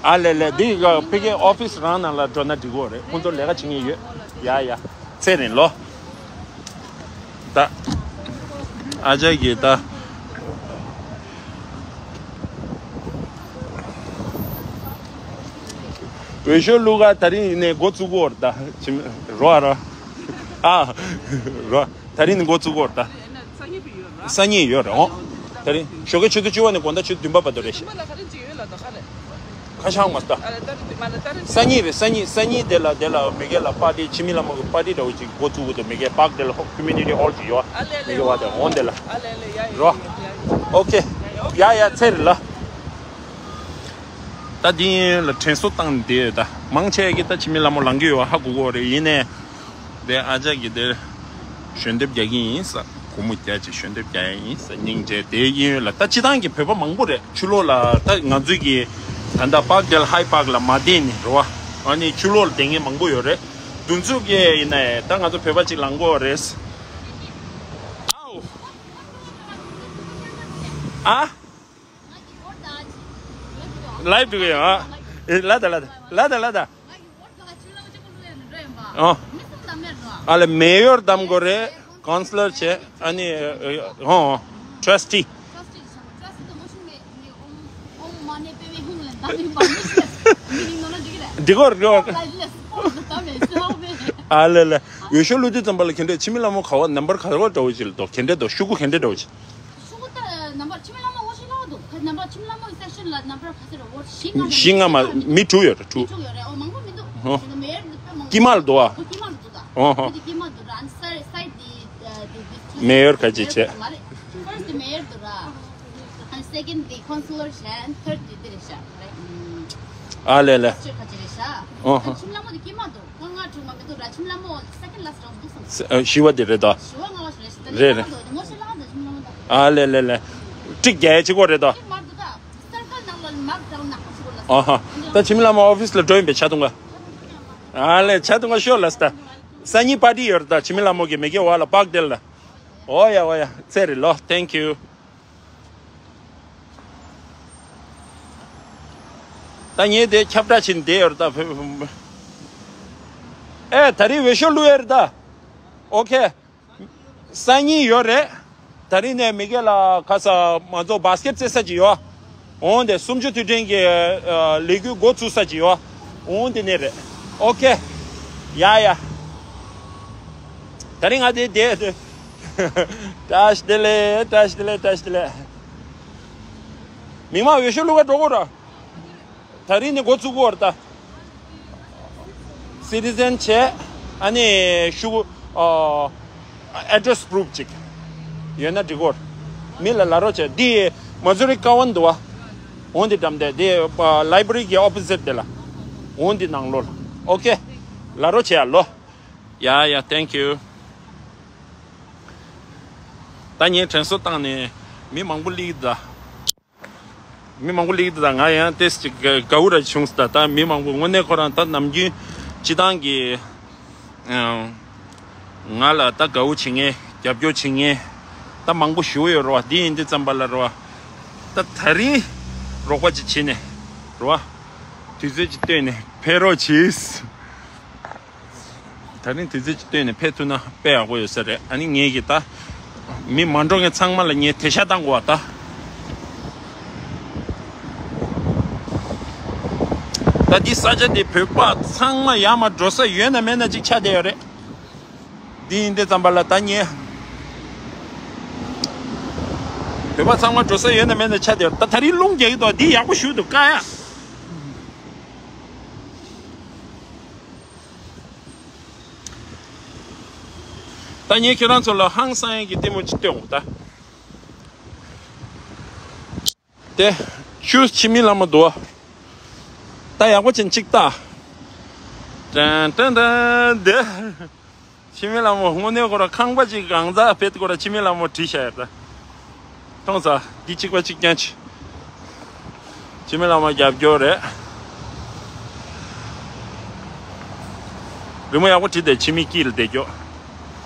ཨ་ལེ་ལེ། འདི་ག་ཕ་གིའི་ཨོ་ཕིས་རང་ནང་ལ་འགྲོ་ན་འགྲིག་གོ་རེད། ཁོང་ཚོ་ལས་ཀ་བྱེད་མཁན་ཡོད། ཡ་ཡ། ཚེ་རིང་ལོ། ད་ཨ་ཅག་གིས་ད་འོས་ཤོག་བླུགས་ག་ད་རིང་ནས་འགོ་བཙུགས་གོ་རེད། ད་རོ་ཨ་རོ། ཨ་རོ། ད་རིང་ནས་འགོ་བཙུགས་གོ་རེད་ད། སང་ཉིན་ཡོད་རེད། ཨོ། ད་རིང་ཞོགས་ཀའི་ཆུ་ཚོད་བཅུ་པ་ནས་དགོང་དག་ཆུ་ཚོད་བདུན་པ་བར་དུ་རེད་ཤག། ཁ་ཤག་མ་ལྟ། སང་ཉིན་རེད། སང་ཉིན། སང་ཉིན་དེ་ལ་དེ་ལ་མི་སྒེར་ལ་པར་ཊི། འཆི་མེད་ལྷ་མོ་གི་པར་ཊི་འདྲ་བོ་ཅིག་འགོ་བཙུགས་གི་འདུག། མི་སྒེར་པར་ཊི་དེ་ལ་ཧོ་ཁོ་མུ་ནི་ཊི་ཧོལ་ཅིག་ཡོད། མི་སྒེར་བ་དེ་འོང་དེ་ལ་རོ། ཨོ་ཁེ། ཡ་ཡ། ཚེ་རིང་ལ། ད་དེ་ལ་དྲན་གསོ་བཏང་བསྡད་ཡོད། ད་མང་ཆེ་གིས་ད་འཆི་མེད་ལྷ་མོ་ལངས་ཀྱི་ཡོད་ཧ་གོ་གི་རེད། ཡིན་ནའི། དེ་ཨ་ཅག་གིས་དེར་ཞལ་འདེབས་རྒྱག་གི་ཡིན་ས། སྒོར་མོ་བརྒྱ་ཅིག་ཞལ་འདེབས་རྒྱག་ཡ་ཡིན་ས། སྙིང་རྗེ་དེ་གཡས་གཡོན་ལ། ད་སྤྱི་བཏང་གི་བོད་པ་མང་པོ་རེད། ཕྱི་ལོགས་ལ། ད་ང་ཚོའི་གི་ད་ལྟ་Parkdale Hyde Park ལ་མ་བསྡད་ནས་རེད་བ། ཨ་ནི་ཕྱི་ལོགས་ལ་བསྡད་མཁན་མང་པོ་ཡོད་རེད། འདུ་འཛོམས་ཀྱི་ཡིན་ནའི་ད་ང་ཚོ་བོད་པ་ཅིག་ལངས་དགོས་རེད། ཨའོ། ཨ། ལའིབ་འགྲོ་གི་ཡོད་ཨ། ལ་ད་ལ་ད་ལ་ད་ལ་ད། ཨ། ཨ་ལེ་མེ་ཡོར་བདམས་དགོས་རེད། ཀོན་སི་ལར་བྱས་ཨ་ནི། ཨོ། ཊྲས་ཊི། འགྲིག་གོ་འགྲིག་གོ། ཨ་ལེ་ལེ། འོས་ཤོག་བླུགས་དུས་ཙམ་པ་ལ་ག་འདྲས་འཆི་མེད་ལྷ་མོ་ག་བ་ནམ་བར་ག་བ་འདྲ་བོ་ཅིག་ལ་འདུག་ག་འདྲས་འདུག་ཤོག་གུ་ག་འདྲས་འདྲ་བོ་ཅིག་ཤོག་གུ་ད་ནམ་བར་འཆི་མེད་ལྷ་མོ་ངོ་ཤེས་ལ་འདུག་ནམ་བར་འཆི་མེད་ལྷ་མོ་སེག་ཤན་ལ་ནམ་བར་ག་ཚོད་རེད། ཝོ་ཊི་བཞི་ལྔ་མ་བཞི་ལྔ་མ་མི་དྲུག་ཡོད་རེད། དྲུག་དྲུག་ཡོད་རེད། ཨོ་མང་པོ་མི་འདུག་ཨོ། ད་མེ་ཡོར་འདི་དཔེ་མང་པོ་དཀྱིལ་མ་ལ་འདུག་ཨ། ཨོ་ཧོ། འདི་དཀྱིལ་མ་འདུག་ར། ཨ་ནི་སའི་སའི་ཌི་འདི་འདི་མེ་ཡོར་ག་ཅིག་བྱས། མ་རེད། ཕར་སི་ཊི་འདི་མེ་ཡོར་འདུག་ར། ཨ་ནི་སེ་ཀེན་ཌི་འདི་ཀོན་སི་ལར་བྱས། ཨ་ནི་ཐར་ཌི་འདི་འདི་རེད་ཤག་རེད། ཨ་ལེ་ལེ། ཆོས་ཁ་ཅིག་རེད་ཤག་ཨོ་ཧོ། ཁྱིམ་ལྷ་མོ་དེ་སྐྱེས་མ་འདུག་ཁོ་ང་དྲུག་མ་མི་འདུག་ར། ཁྱིམ་ལྷ་མོ་སེ་ཀེན་ཌི་ལ་སི་ཊི་ར་འདུག་བསམ། ཨ། བཞི་བ་དེ་རེད་ད། བཞི་བ་ལྔ་བ་ཞིག་རེད་ཤག་རེད་རེད། ངོ་ཤེས་ལ་འདུག་ཁྱིམ་ལྷ་མོ་ད། ཨ་ལེ་ལེ་ལེ། ཀྲིག་རྒྱག་ཡ་གཅིག་པོ་རེད་ད། སྐྱེས་མ་འདུག་ད། སར་ཀལ་ནང་ལ་མར་དང་ནག་པོ་ཞིག་ལ། ཨ་ཧ། ད་འཆི་མེད་ལྷ་མོ་ཨོ་ཕི་སི་ལ་འགྲོ་ཡིན་པས་ཆ་ཐུང་ག་ཨ་ལེ་ཆ་ཐུང་ག་ཤོག་ལ་སི་ད། སང་ཉིན་པར་ཊི་ཡོད་རེད་ད། འཆི་མེད་ལྷ་མོ་གི་མི་སྐྱེ་བ་ལ་པག་དེ་ལ། ཨོ་ཡ་ཨོ་ཡ་ཚེ་རིང་ལོ། Thank you། ད་ངས་དེ་ཁྱབ་བསྒྲགས་བྱེད་བསྡད་ཡོད་རེད་ད། ཨེ་ད་རིང་འོས་ཤོག་བླུགས་ཡོད་རེད་ད། ཨོ་ཁེ། སང་ཉིན་ཡོད་རེད། ད་རིང་ནས་མི་སྒེར་ལ་ཁ་ས་ང་ཚོ་བཱ་སི་ཀེཊ་རྩེ་ས་ཅིག་ཡོད། འོང་དེ་སུམ་ཅུ་དུས་དྲན་གྱི་ཨ་ལས་འགུལ་འགོ་ཚུགས་ས་ཅིག་ཡོད། འོང་དེ་ནས་རེད། ཨོ་ཁེ། ཡ་ཡ། ད་རིང་ང་དེ་བསྡད། བཀྲ་ཤིས་བདེ་ལེགས། བཀྲ་ཤིས་བདེ་ལེགས། བཀྲ་ཤིས་བདེ་ལེགས། མི་མང་འོས་ཤོག་བླུག་ག་འགྲོ་དགོས་ར། ད་རིང་ནས་འགོ་བཙུགས་ཀྱི་ཡོད་རེད་ད། སི་ཊི་ཟན་བྱས། ཨ་ནི་ཤོག་གུ་ཨ་ཨེ་ཌི་རེ་སི་པུ་རུབ་ཅིག་ཡོད་ན་འགྲིག་གི་ཡོད་རེད། མི་ལ་ལབ་རོགས་བྱས། འདི་མ་ཛུ་རི་ཀ་ཝན་འདུག་བ། འོང་འདི་འགྲམ་དེ་འདི་ལའི་བྷ་རི་གི་ཨོ་པོ་ཟིཊ་དེ་ལ། འོང་འདི་ནང་ལོགས་ལ། ཨོ་ཁེ། ལབ་རོགས་བྱས་ཡ་ལོ། ཡ་ཡ། Thank you། ད་ངས་དྲན་གསོ་བཏང་ནས་མི་མང་པོ་སླེབས་ཀྱི་འདུག་མི་མང་པོ་སླེབས་ཀྱི་འདུག་ད་ང་ཡང་ཏོག་ཙམ་ཅིག་དགའ་དགའ་བོ་ར་བྱུང་སོང་། ད་ད་མི་མང་པོ་དངོས་གནས་ཁོ་རང་ད་ནམ་རྒྱུན་སྤྱི་བཏང་གི་ཨང་། ང་ལ་ད་དགའ་བོ་བྱེད་མཁན། རྒྱབ་སྐྱོར་བྱེད་མཁན་ད་མང་པོ་ཞེ་པོ་ཡོད་རེད་བ། འདི་ཡིན་དུས་ཙམ་པ་ལ་རེད་བ། ད་ད་རིང་རོགས་པ་ཅིག་བྱས་ནས་རེད་བ། དུས་ཚོད་ཅིག་བཏོན་ནས་ཕེབས་རོགས་གྱིས། ད་རིང་དུས་ཚོད་ཅིག་བཏོན་ནས་ཕེབས་ཐུབ་ན་དཔེ་ཡག་པོ་ཡོད་ས་རེད། ཨ་ནི་ངས་ཀྱི་ད་མི་མ་འགྲོ་མཁན་ཚང་མ་ལ་ངས་དེ་ཤ་བཏང་དགོས་བ་ད། ད་འདི་ས་ཆ་འདི་བོད་པ་ཚང་མ་ཡར་མར་འགྲོ་ས་ཡོད་ན་མེད་ན་ཅིག་ཆགས་བསྡད་ཡོད་རེད། འདི་ཡིན་དུས་ཙམ་པ་ལ་ད་ངས་བོད་པ་ཚང་མ་འགྲོ་ས་ཡོད་ན་མེད་ན་ཆགས་བསྡད་ཡོད་རེད། ད་ད་རིང་རླུང་རྒྱག་གི་འདུག་འདི་ཡག་པོ་ཞུ་འདུག་ཀ་ཡ། ད་ངས་ཁྱེད་རང་ཚོ་ལ་ཧང་སང་ཡག་གི་ལྟད་མོ་ཅིག་སྟོན་འོང་ད། དེ་ཆུ་འཆི་མེད་ལྷ་མོ་འདུག་ད་ཡག་པོ་ཅན་ཅིག་ལྟ། ཏན་ཏན་ཏན་དེ། འཆི་མེད་ལྷ་མོ་དངོས་གནས་ཁོ་ར་ཁང་པ་ཅིག་གང་ཟག་ཕེད་ཁོ་ར་འཆི་མེད་ལྷ་མོ་བྲིས་བཞག་ཡོད་ད། མཐོང་ས་འདི་གཅིག་པ་གཅིག་རྐྱང་ཅིག་འཆི་མེད་ལྷ་མོ་རྒྱབ་སྐྱོར་རེད། རི་མོ་ཡག་པོ་བྲིས་ཏེ་འཆི་མེད་དཀྱིལ་ལ་བསྡད་སྐྱོ།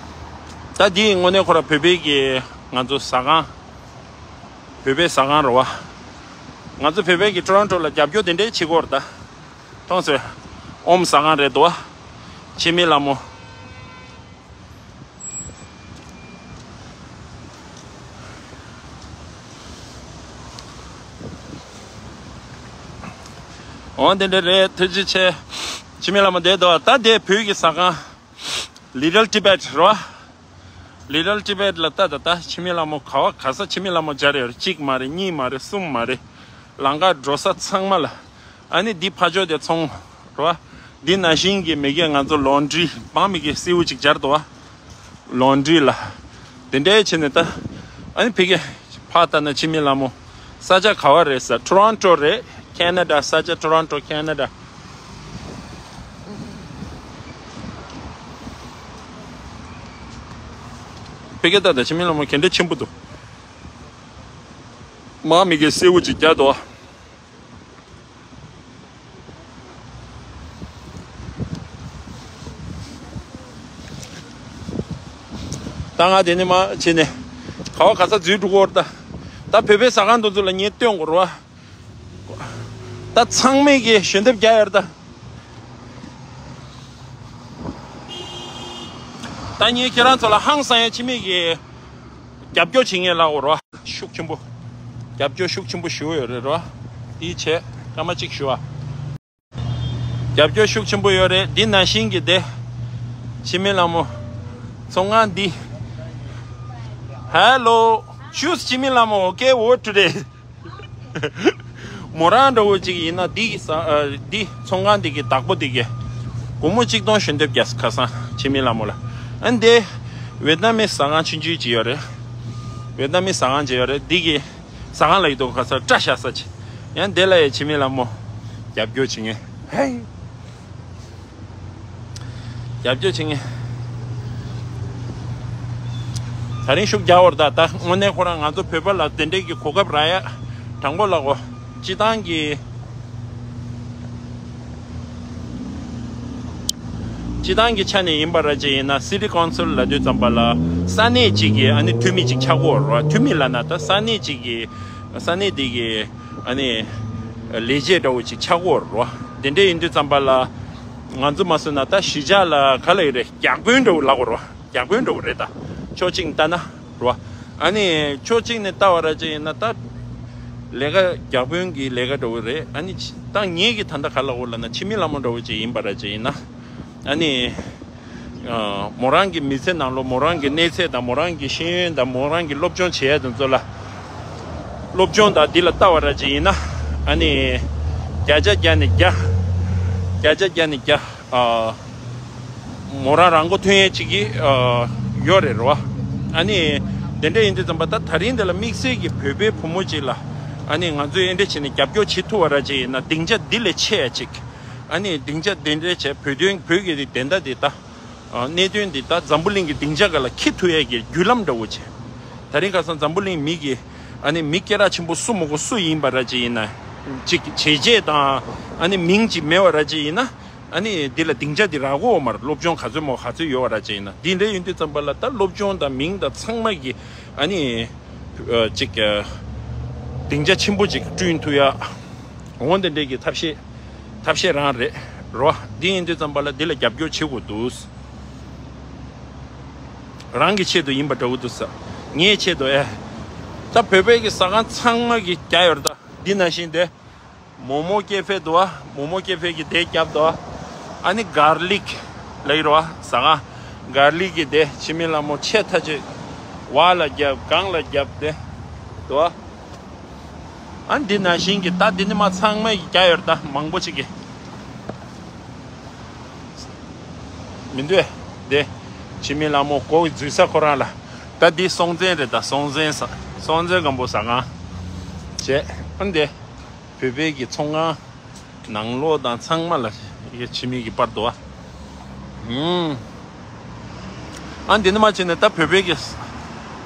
ད་འདི་དངོས་གནས་ཁོ་ར་བོད་པའི་གི་ང་ཚོ་ཟ་ཁང་། བོད་པའི་ཟ་ཁང་རེད་བ། ང་ཚོ་བོད་པའི་གི་ཊོ་རོན་ཊོ་ལ་རྒྱབ་སྐྱོར་དེ་འདྲའི་བྱེད་ཀྱི་ཡོད་རེད་ད། མཐོང་ཟེར། ཨོམ་ཟ་ཁང་རེད་འདུག་བ། འཆི་མེད་ལྷ་མོ། འོ་དེ་འདྲ་རེད། ཐུགས་རྗེ་ཆེ། འཆི་མེད་ལྷ་མོ་བསྡད་འདུག་ད་དེ་བོད་ཀྱི་ཟ་ཁང་། Little Tibet རེད་བ། Little Tibet ལ་ལྟ་ད་ལྟ་འཆི་མེད་ལྷ་མོ་ག་བ་ག་ས་འཆི་མེད་ལྷ་མོ་སྦྱར་ཡོད་རེད། གཅིག་མ་རེད། གཉིས་མ་རེད། གསུམ་མ་རེད། ལམ་ཁ་འགྲོ་ས་ཚང་མ་ལ། ཨ་ནི་འདི་ཕ་ཕྱོགས་དེ་ཚོང་རེད་བ། འདི་ནང་བཞིན་གྱི་མི་སྒེར་ང་ཚོ་ལོན་ཌི་རི་འབངས་མི་སྒེར་སེའུ་ཅིག་སྦྱར་འདུག་བ། ལོན་ཌི་རི་ལ། དེ་འདྲའི་བྱས་ནས་ད། ཨ་ནི་ཕ་གི་ཕར་ལྟ་ན་འཆི་མེད་ལྷ་མོ། ས་ཆ་ག་བ་རེད་ཟེར། ཊོ་རོན་ཊོ་རེད། ཁེ་ན་ཌ་ས་ཆ། ཊོ་རོན་ཊོ་ཁེ་ན་ཌ། ཕ་གི་ལྟ་ད་འཆི་མེད་ལྷ་མོ་ག་འདྲ་ཆེན་པོ་འདུག་འབངས་མི་སྒེར་སེའུ་ཅིག་སྦྱར་འདུག་བ། ད་ང་དེ་ནས་མར་བྱས་ནས་ག་བ་ག་ས་འཛུལ་འགྲོ་གི་ཡོད་རེད་ད། ད་བོད་པའི་ཟ་ཁང་དེ་ཚོ་ལ་ངས་སྟོན་དགོས་རེད་བ། ད་ཚང་མས་ཀྱིས་ཞལ་འདེབས་རྒྱག་ཡོད་རེད་ད། ད་ངས་ཁྱེད་རང་ཚོ་ལ་ཧང་སང་ཡ་ཕྱི་མིག་གི་རྒྱབ་སྐྱོར་བྱེད་མཁན་ལ་འོ་རོ་ཤུགས་ཆེན་པོ། རྒྱབ་སྐྱོར་ཤུགས་ཆེན་པོ་ཞུ་ཡོད་རེད་རོ། དེའི་ཆེད་སྐར་མ་གཅིག་ཞུ་བ། རྒྱབ་སྐྱོར་ཤུགས་ཆེན་པོ་ཡོད་རེད། འདི་ནང་བཞིན་གྱི་དེ་ཕྱི་མིག་ལྷ་མོ་ཚོང་ཁང་འདི། Hello, choose ཕྱི་མིག་ལྷ་མོ, okay, what today? མོ་རང་འདྲ་བོ་ཅིག་ཡིན་ན་འདི་གི་ས་ཨ། འདི་ཚོང་ཁང་འདི་གི་བདག་པོ་འདི་གི་སྒོར་མོ་གཅིག་སྟོང་ཞལ་འདེབས་རྒྱག་ཁ་སང་ཕྱི་མིག་ལྷ་མོ་ལ། ཨ་འདི་ཝེད་ན་མི་ཟ་ཁང་ཆུང་ཆུང་ཅིག་ཡོད་རེད། ཝེད་ན་མི་ཟ་ཁང་ཅིག་ཡོད་རེད། འདི་གི་ཟ་ཁང་ལ་ཡི་དོ་ཁ་སང་སྐྲ་བཞར་ས་ཅིག་ཡང་འདི་ལ་ཡི་ཕྱི་མིག་ལྷ་མོ་རྒྱབ་སྐྱོར་བྱེད་མཁན། ཧེ། རྒྱབ་སྐྱོར་བྱེད་མཁན། ད་རིང་ཤུགས་རྒྱག་བར་ད་ད་དངོས་གནས་ཁོ་རང་ང་ཚོ་བོད་པ་ལ་དེ་འདྲས་ཀྱི་གོ་སྐབས་རག་ཡ་དྲང་པོ་ལ་གོ། སྤྱི་བཏང་གི་སྤྱི་བཏང་གི་ཆ་ནས་ཡིན་པ་ར་ཅིག་ཡིན་ན་སི་ཊི་ཀོན་སིལ་ལབ་དུས་ཙམ་པ་ལ་ས་གནས་གཅིག་གི་ཨ་ནི་འཐུས་མི་གཅིག་ཆགས་ཀྱི་ཡོད་རེད་བ། འཐུས་མི་ལབ་ན་ད་ས་གནས་གཅིག་གི་ས་གནས་དེ་གི་ཨ་ནི་ལས་བྱེད་འདྲ་བོ་ཅིག་ཆགས་ཀྱི་ཡོད་རེད་བ། དེ་འདྲས་ཡིན་དུས་ཙམ་པ་ལ་ང་ཚོ་མ་སོང་ན་ད་གཞིས་ཆགས་ལ་ག་ལ་ཡོད་རེད། བརྒྱ་དཔོན་འདྲ་བོ་ལབ་དགོས་རེད་བ། བརྒྱ་དཔོན་འདྲ་བོ་རེད་ད། ཕྱོགས་གཅིག་ནས་ལྟ་ན་རེད་བ། ཨ་ནི་ཕྱོགས་གཅིག་ནས་ལྟ་བ་ར་ཅིག་ཡིན་ན་ད་ལས་ཀ་བརྒྱ་དཔོན་གྱི་ལས་ཀ་འདྲ་བོ་རེད། ཨ་ནི་ད་ངེད་ཀྱི་ད་ལྟ་ག་ལ་འོ་ལབ་ན་ཕྱི་མི་ལྷ་མོ་འདྲ་བོ་ཅིག་ཡིན་པ་ར་ཅིག་ཡིན་ན། ཨ་ནི་ཨ། མོ་རང་གི་མི་ཚེ་ནང་ལོགས་མོ་རང་གི་གནས་ཚད་དང་མོ་རང་གི་ཤེས་ཡོན་དང་མོ་རང་གི་སློབ་སྦྱོང་བྱེད་ཡ་དེ་ཚོ་ལ། སློབ་སྦྱོང་དང་འདི་ལ་ལྟ་བ་ར་ཅིག་ཡིན་ན། ཨ་ནི་བརྒྱ་ཆ་བརྒྱ་ནས་བརྒྱ། བརྒྱ་ཆ་བརྒྱ་ནས་བརྒྱ། ཨ། མོ་རང་རང་མགོ་ཐོན་ཡས་ཅིག་གི་ཨ། ཡོད་རེད་རོ། ཨ་ནི་དེ་འདྲ་ཡིན་དུས་ཙམ་པ་ད་ད་རིང་འདི་ལ་དམིགས་བསལ་གྱི་བོད་པའི་བུ་མོ་ཅིག་ལ་ཨ་ནི་ང་ཚོས་ཨེ་འདྲ་བྱས་ནས་རྒྱབ་སྐྱོར་བྱེད་ཐུབ་པ་ར་ཅིག་ཡིན་ན་སྡིངས་ཆ་འདི་ལས་ཆེ་ཡ་ཅིག་ཨ་ནི་སྡིངས་ཆ་འདི་འདྲ་བྱས་བོད་དོན་བོད་ཀྱི་བདེན་མཐའ་འདི་ད་ཨ། གནད་དོན་འདི་ད་འཛམ་བུ་གླིང་གི་སྡིངས་ཆ་སྒང་ལ་འཁྱེར་ཐུབ་ཡས་ཀྱི་བརྒྱུད་ལམ་འདྲ་བོ་ཅིག་ད་རིང་ཁ་སང་འཛམ་བུ་གླིང་མི་གི་ཨ་ནི་མི་སྐད་གྲགས་ཆེན་པོ་སུ་མ་དགོས་སུ་ཡིན་པ་ར་ཅིག་ཡིན་ན་ཅིག་བྱས་རྗེས་དང་ཨ་ནི་མིང་ཅིག་མེད་པ་ར་ཅིག་ཡིན་ན། ཨ་ནི་འདི་ལ་སྡིངས་ཆ་འདི་རག་གོ་མར་སློབ་སྦྱོང་ག་ཚོད་མོ་ག་ཚོད་ཡོད་པ་ར་ཅིག་ཡིན་ན་འདི་འདྲ་ཡིན་དུས་ཙམ་པ་ལ་ད་སློབ་སྦྱོང་དང་མིང་དང་ཚང་མ་གི་ཨ་ནི་ཨ། ཅིག་ཨ། སྡིངས་ཆ་ཆེན་པོ་ཅིག་བསྐྲུན་ཐུབ་ཡ། འོ་འདི་འདྲའི་གི་ཐབས་ཤེས་ཐབས་ཤེས་རང་རེད་རོ། འདི་ཡིན་དུས་ཙམ་པ་ལ་འདི་ལ་རྒྱབ་སྐྱོར་བྱེད་དགོས་འདུག་རང་གི་ཆེད་དུ་ཡིན་པ་འདྲ་བོ་འདུག་ས། ངའི་ཆེད་དུ་ཨེ། ད་བོད་པའི་གི་ཟ་ཁང་ཚང་མ་གི་རྒྱ་ཡོད་རེད་ད། འདི་ནང་བཞིན་དེ། མོ་མོ་ཀེ་ཧྥེ་འདུག་བ། མོ་མོ་ཀེ་ཧྥེ་གི་དེ་རྒྱབ་འདུག་བ། ཨ་ནི་གར་ལིག་ལབ་ཀྱི་རེད་བ། ཟ་ཁང་གར་ལིག་གི་དེ་ཕྱི་མི་ལ་མོ་ཆེ་ཐ་ཆེ་བ་ལ་རྒྱབ་གང་ལ་རྒྱབ་དེ་འདུག་བ། ཨ་འདི་ནང་བཞིན་གྱི་ད་འདི་ནི་མ་ཚང་མ་ཡི་རྒྱ་ཡོད་རེད་ད། མང་པོ་ཅིག་གི་མི་འདུག་ཨེ། འདི་ཕྱི་མི་ལ་མོ་གོ་གི་འཛུལ་ས་ཁོ་རང་ལ། ད་འདི་སྲོང་བཙན་རེད་ད། སྲོང་བཙན་ས། སྲོང་བཙན་སྒམ་པོ་ཟ་ཁང་བྱས། ཨ་འདི་བོད་པའི་གི་ཚོང་ཁང་ནང་ལོགས་དང་ཚང་མ་ལ་ཕྱི་མི་གི་པར་འདུག་བ། ཨུམ། ཨ་འདི་ནི་མ་བྱས་ནས་ད་བོད་པའི་གི་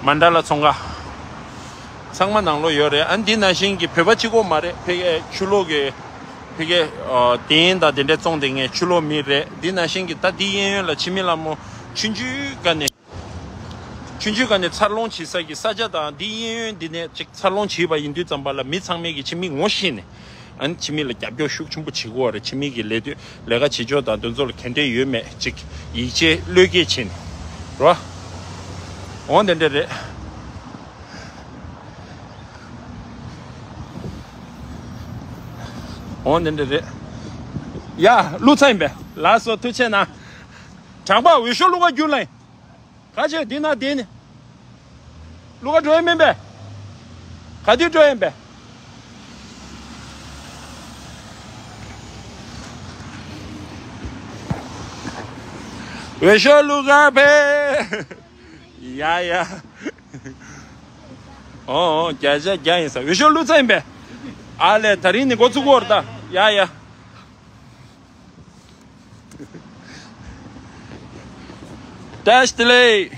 མན་ཌ་ལ་ཚོང་ཁང་ཚང་མ་ནང་ལོགས་ཡོད་རེད། ཨ་འདི་ནང་བཞིན་གྱི་བོད་པ་གཅིག་པོ་མ་རེད། ཕ་གིའི་ཕྱི་ལོགས་གི་ཕ་གིའི་ཨ། གདན་དང་དེ་འདྲའི་བཙོང་བསྡད་མཁན་ཕྱི་ལོགས་མི་རེད། འདི་ནང་བཞིན་གྱི་ད་འདི་གཡས་གཡོན་ལ་ཕྱི་མི་ལ་མོ་ཆུང་ཆུང་སྒང་ནས་ཆུང་ཆུང་སྒང་ནས་འཚར་ལོངས་བྱེད་ས་གི་ས་ཆ་དང་འདི་གཡས་གཡོན་འདི་ནས་ཅིག་འཚར་ལོངས་བྱེད་པ་ཡིན་དུས་ཙམ་པ་ལ་མི་ཚང་མས་གི་ཕྱི་མི་ངོ་ཤེས་ནས། ཨ་ནི་ཕྱི་མི་ལ་རྒྱབ་སྐྱོར་ཤུགས་ཆེན་པོ་བྱེད་དགོས་པ་རེད། ཕྱི་མི་གི་ལས་དོན་ལས་ཀ་བྱེད་ཕྱོགས་དང་དེ་ཚོ་ལ་ག་འདྲས་ཡོད་མེད་ཅིག་ཡིད་ཆེས་བློས་འགེལ་བྱས་ནས་རོ། འོ་དེ་འདྲས་རེད། འོ་དེ་འདྲས་རེད། ཡ་བླུགས་ཚར་ཡིན་པས། ལགས་སོ་ཐུགས་རྗེ་གནང་། དྲང་པ་འོས་ཤོག་བླུག་ག་རྒྱུགས་ལ་ཡིན། ག་ཚོད་འདི་ན་བསྡད་ནི། བླུག་ག་འགྲོ་ཡ་མིན་པས། ག་དུས་འགྲོ་ཡིན་པས། འོས་ཤོག་བླུག་ག་ཕེབས། ཡ་ཡ། ཨོ་ཨོ་བརྒྱ་ཆ་བརྒྱ་ཡིན་ས། འོས་ཤོག་བླུགས་ཚར་ཡིན་པས། ཨ་ལས་ད་རིང་ནི་འགོ་ཚུགས་ཀྱི་ཡོད་རེད་ད། ཡ་ཡ། བཀྲ་ཤིས་བདེ་ལེགས།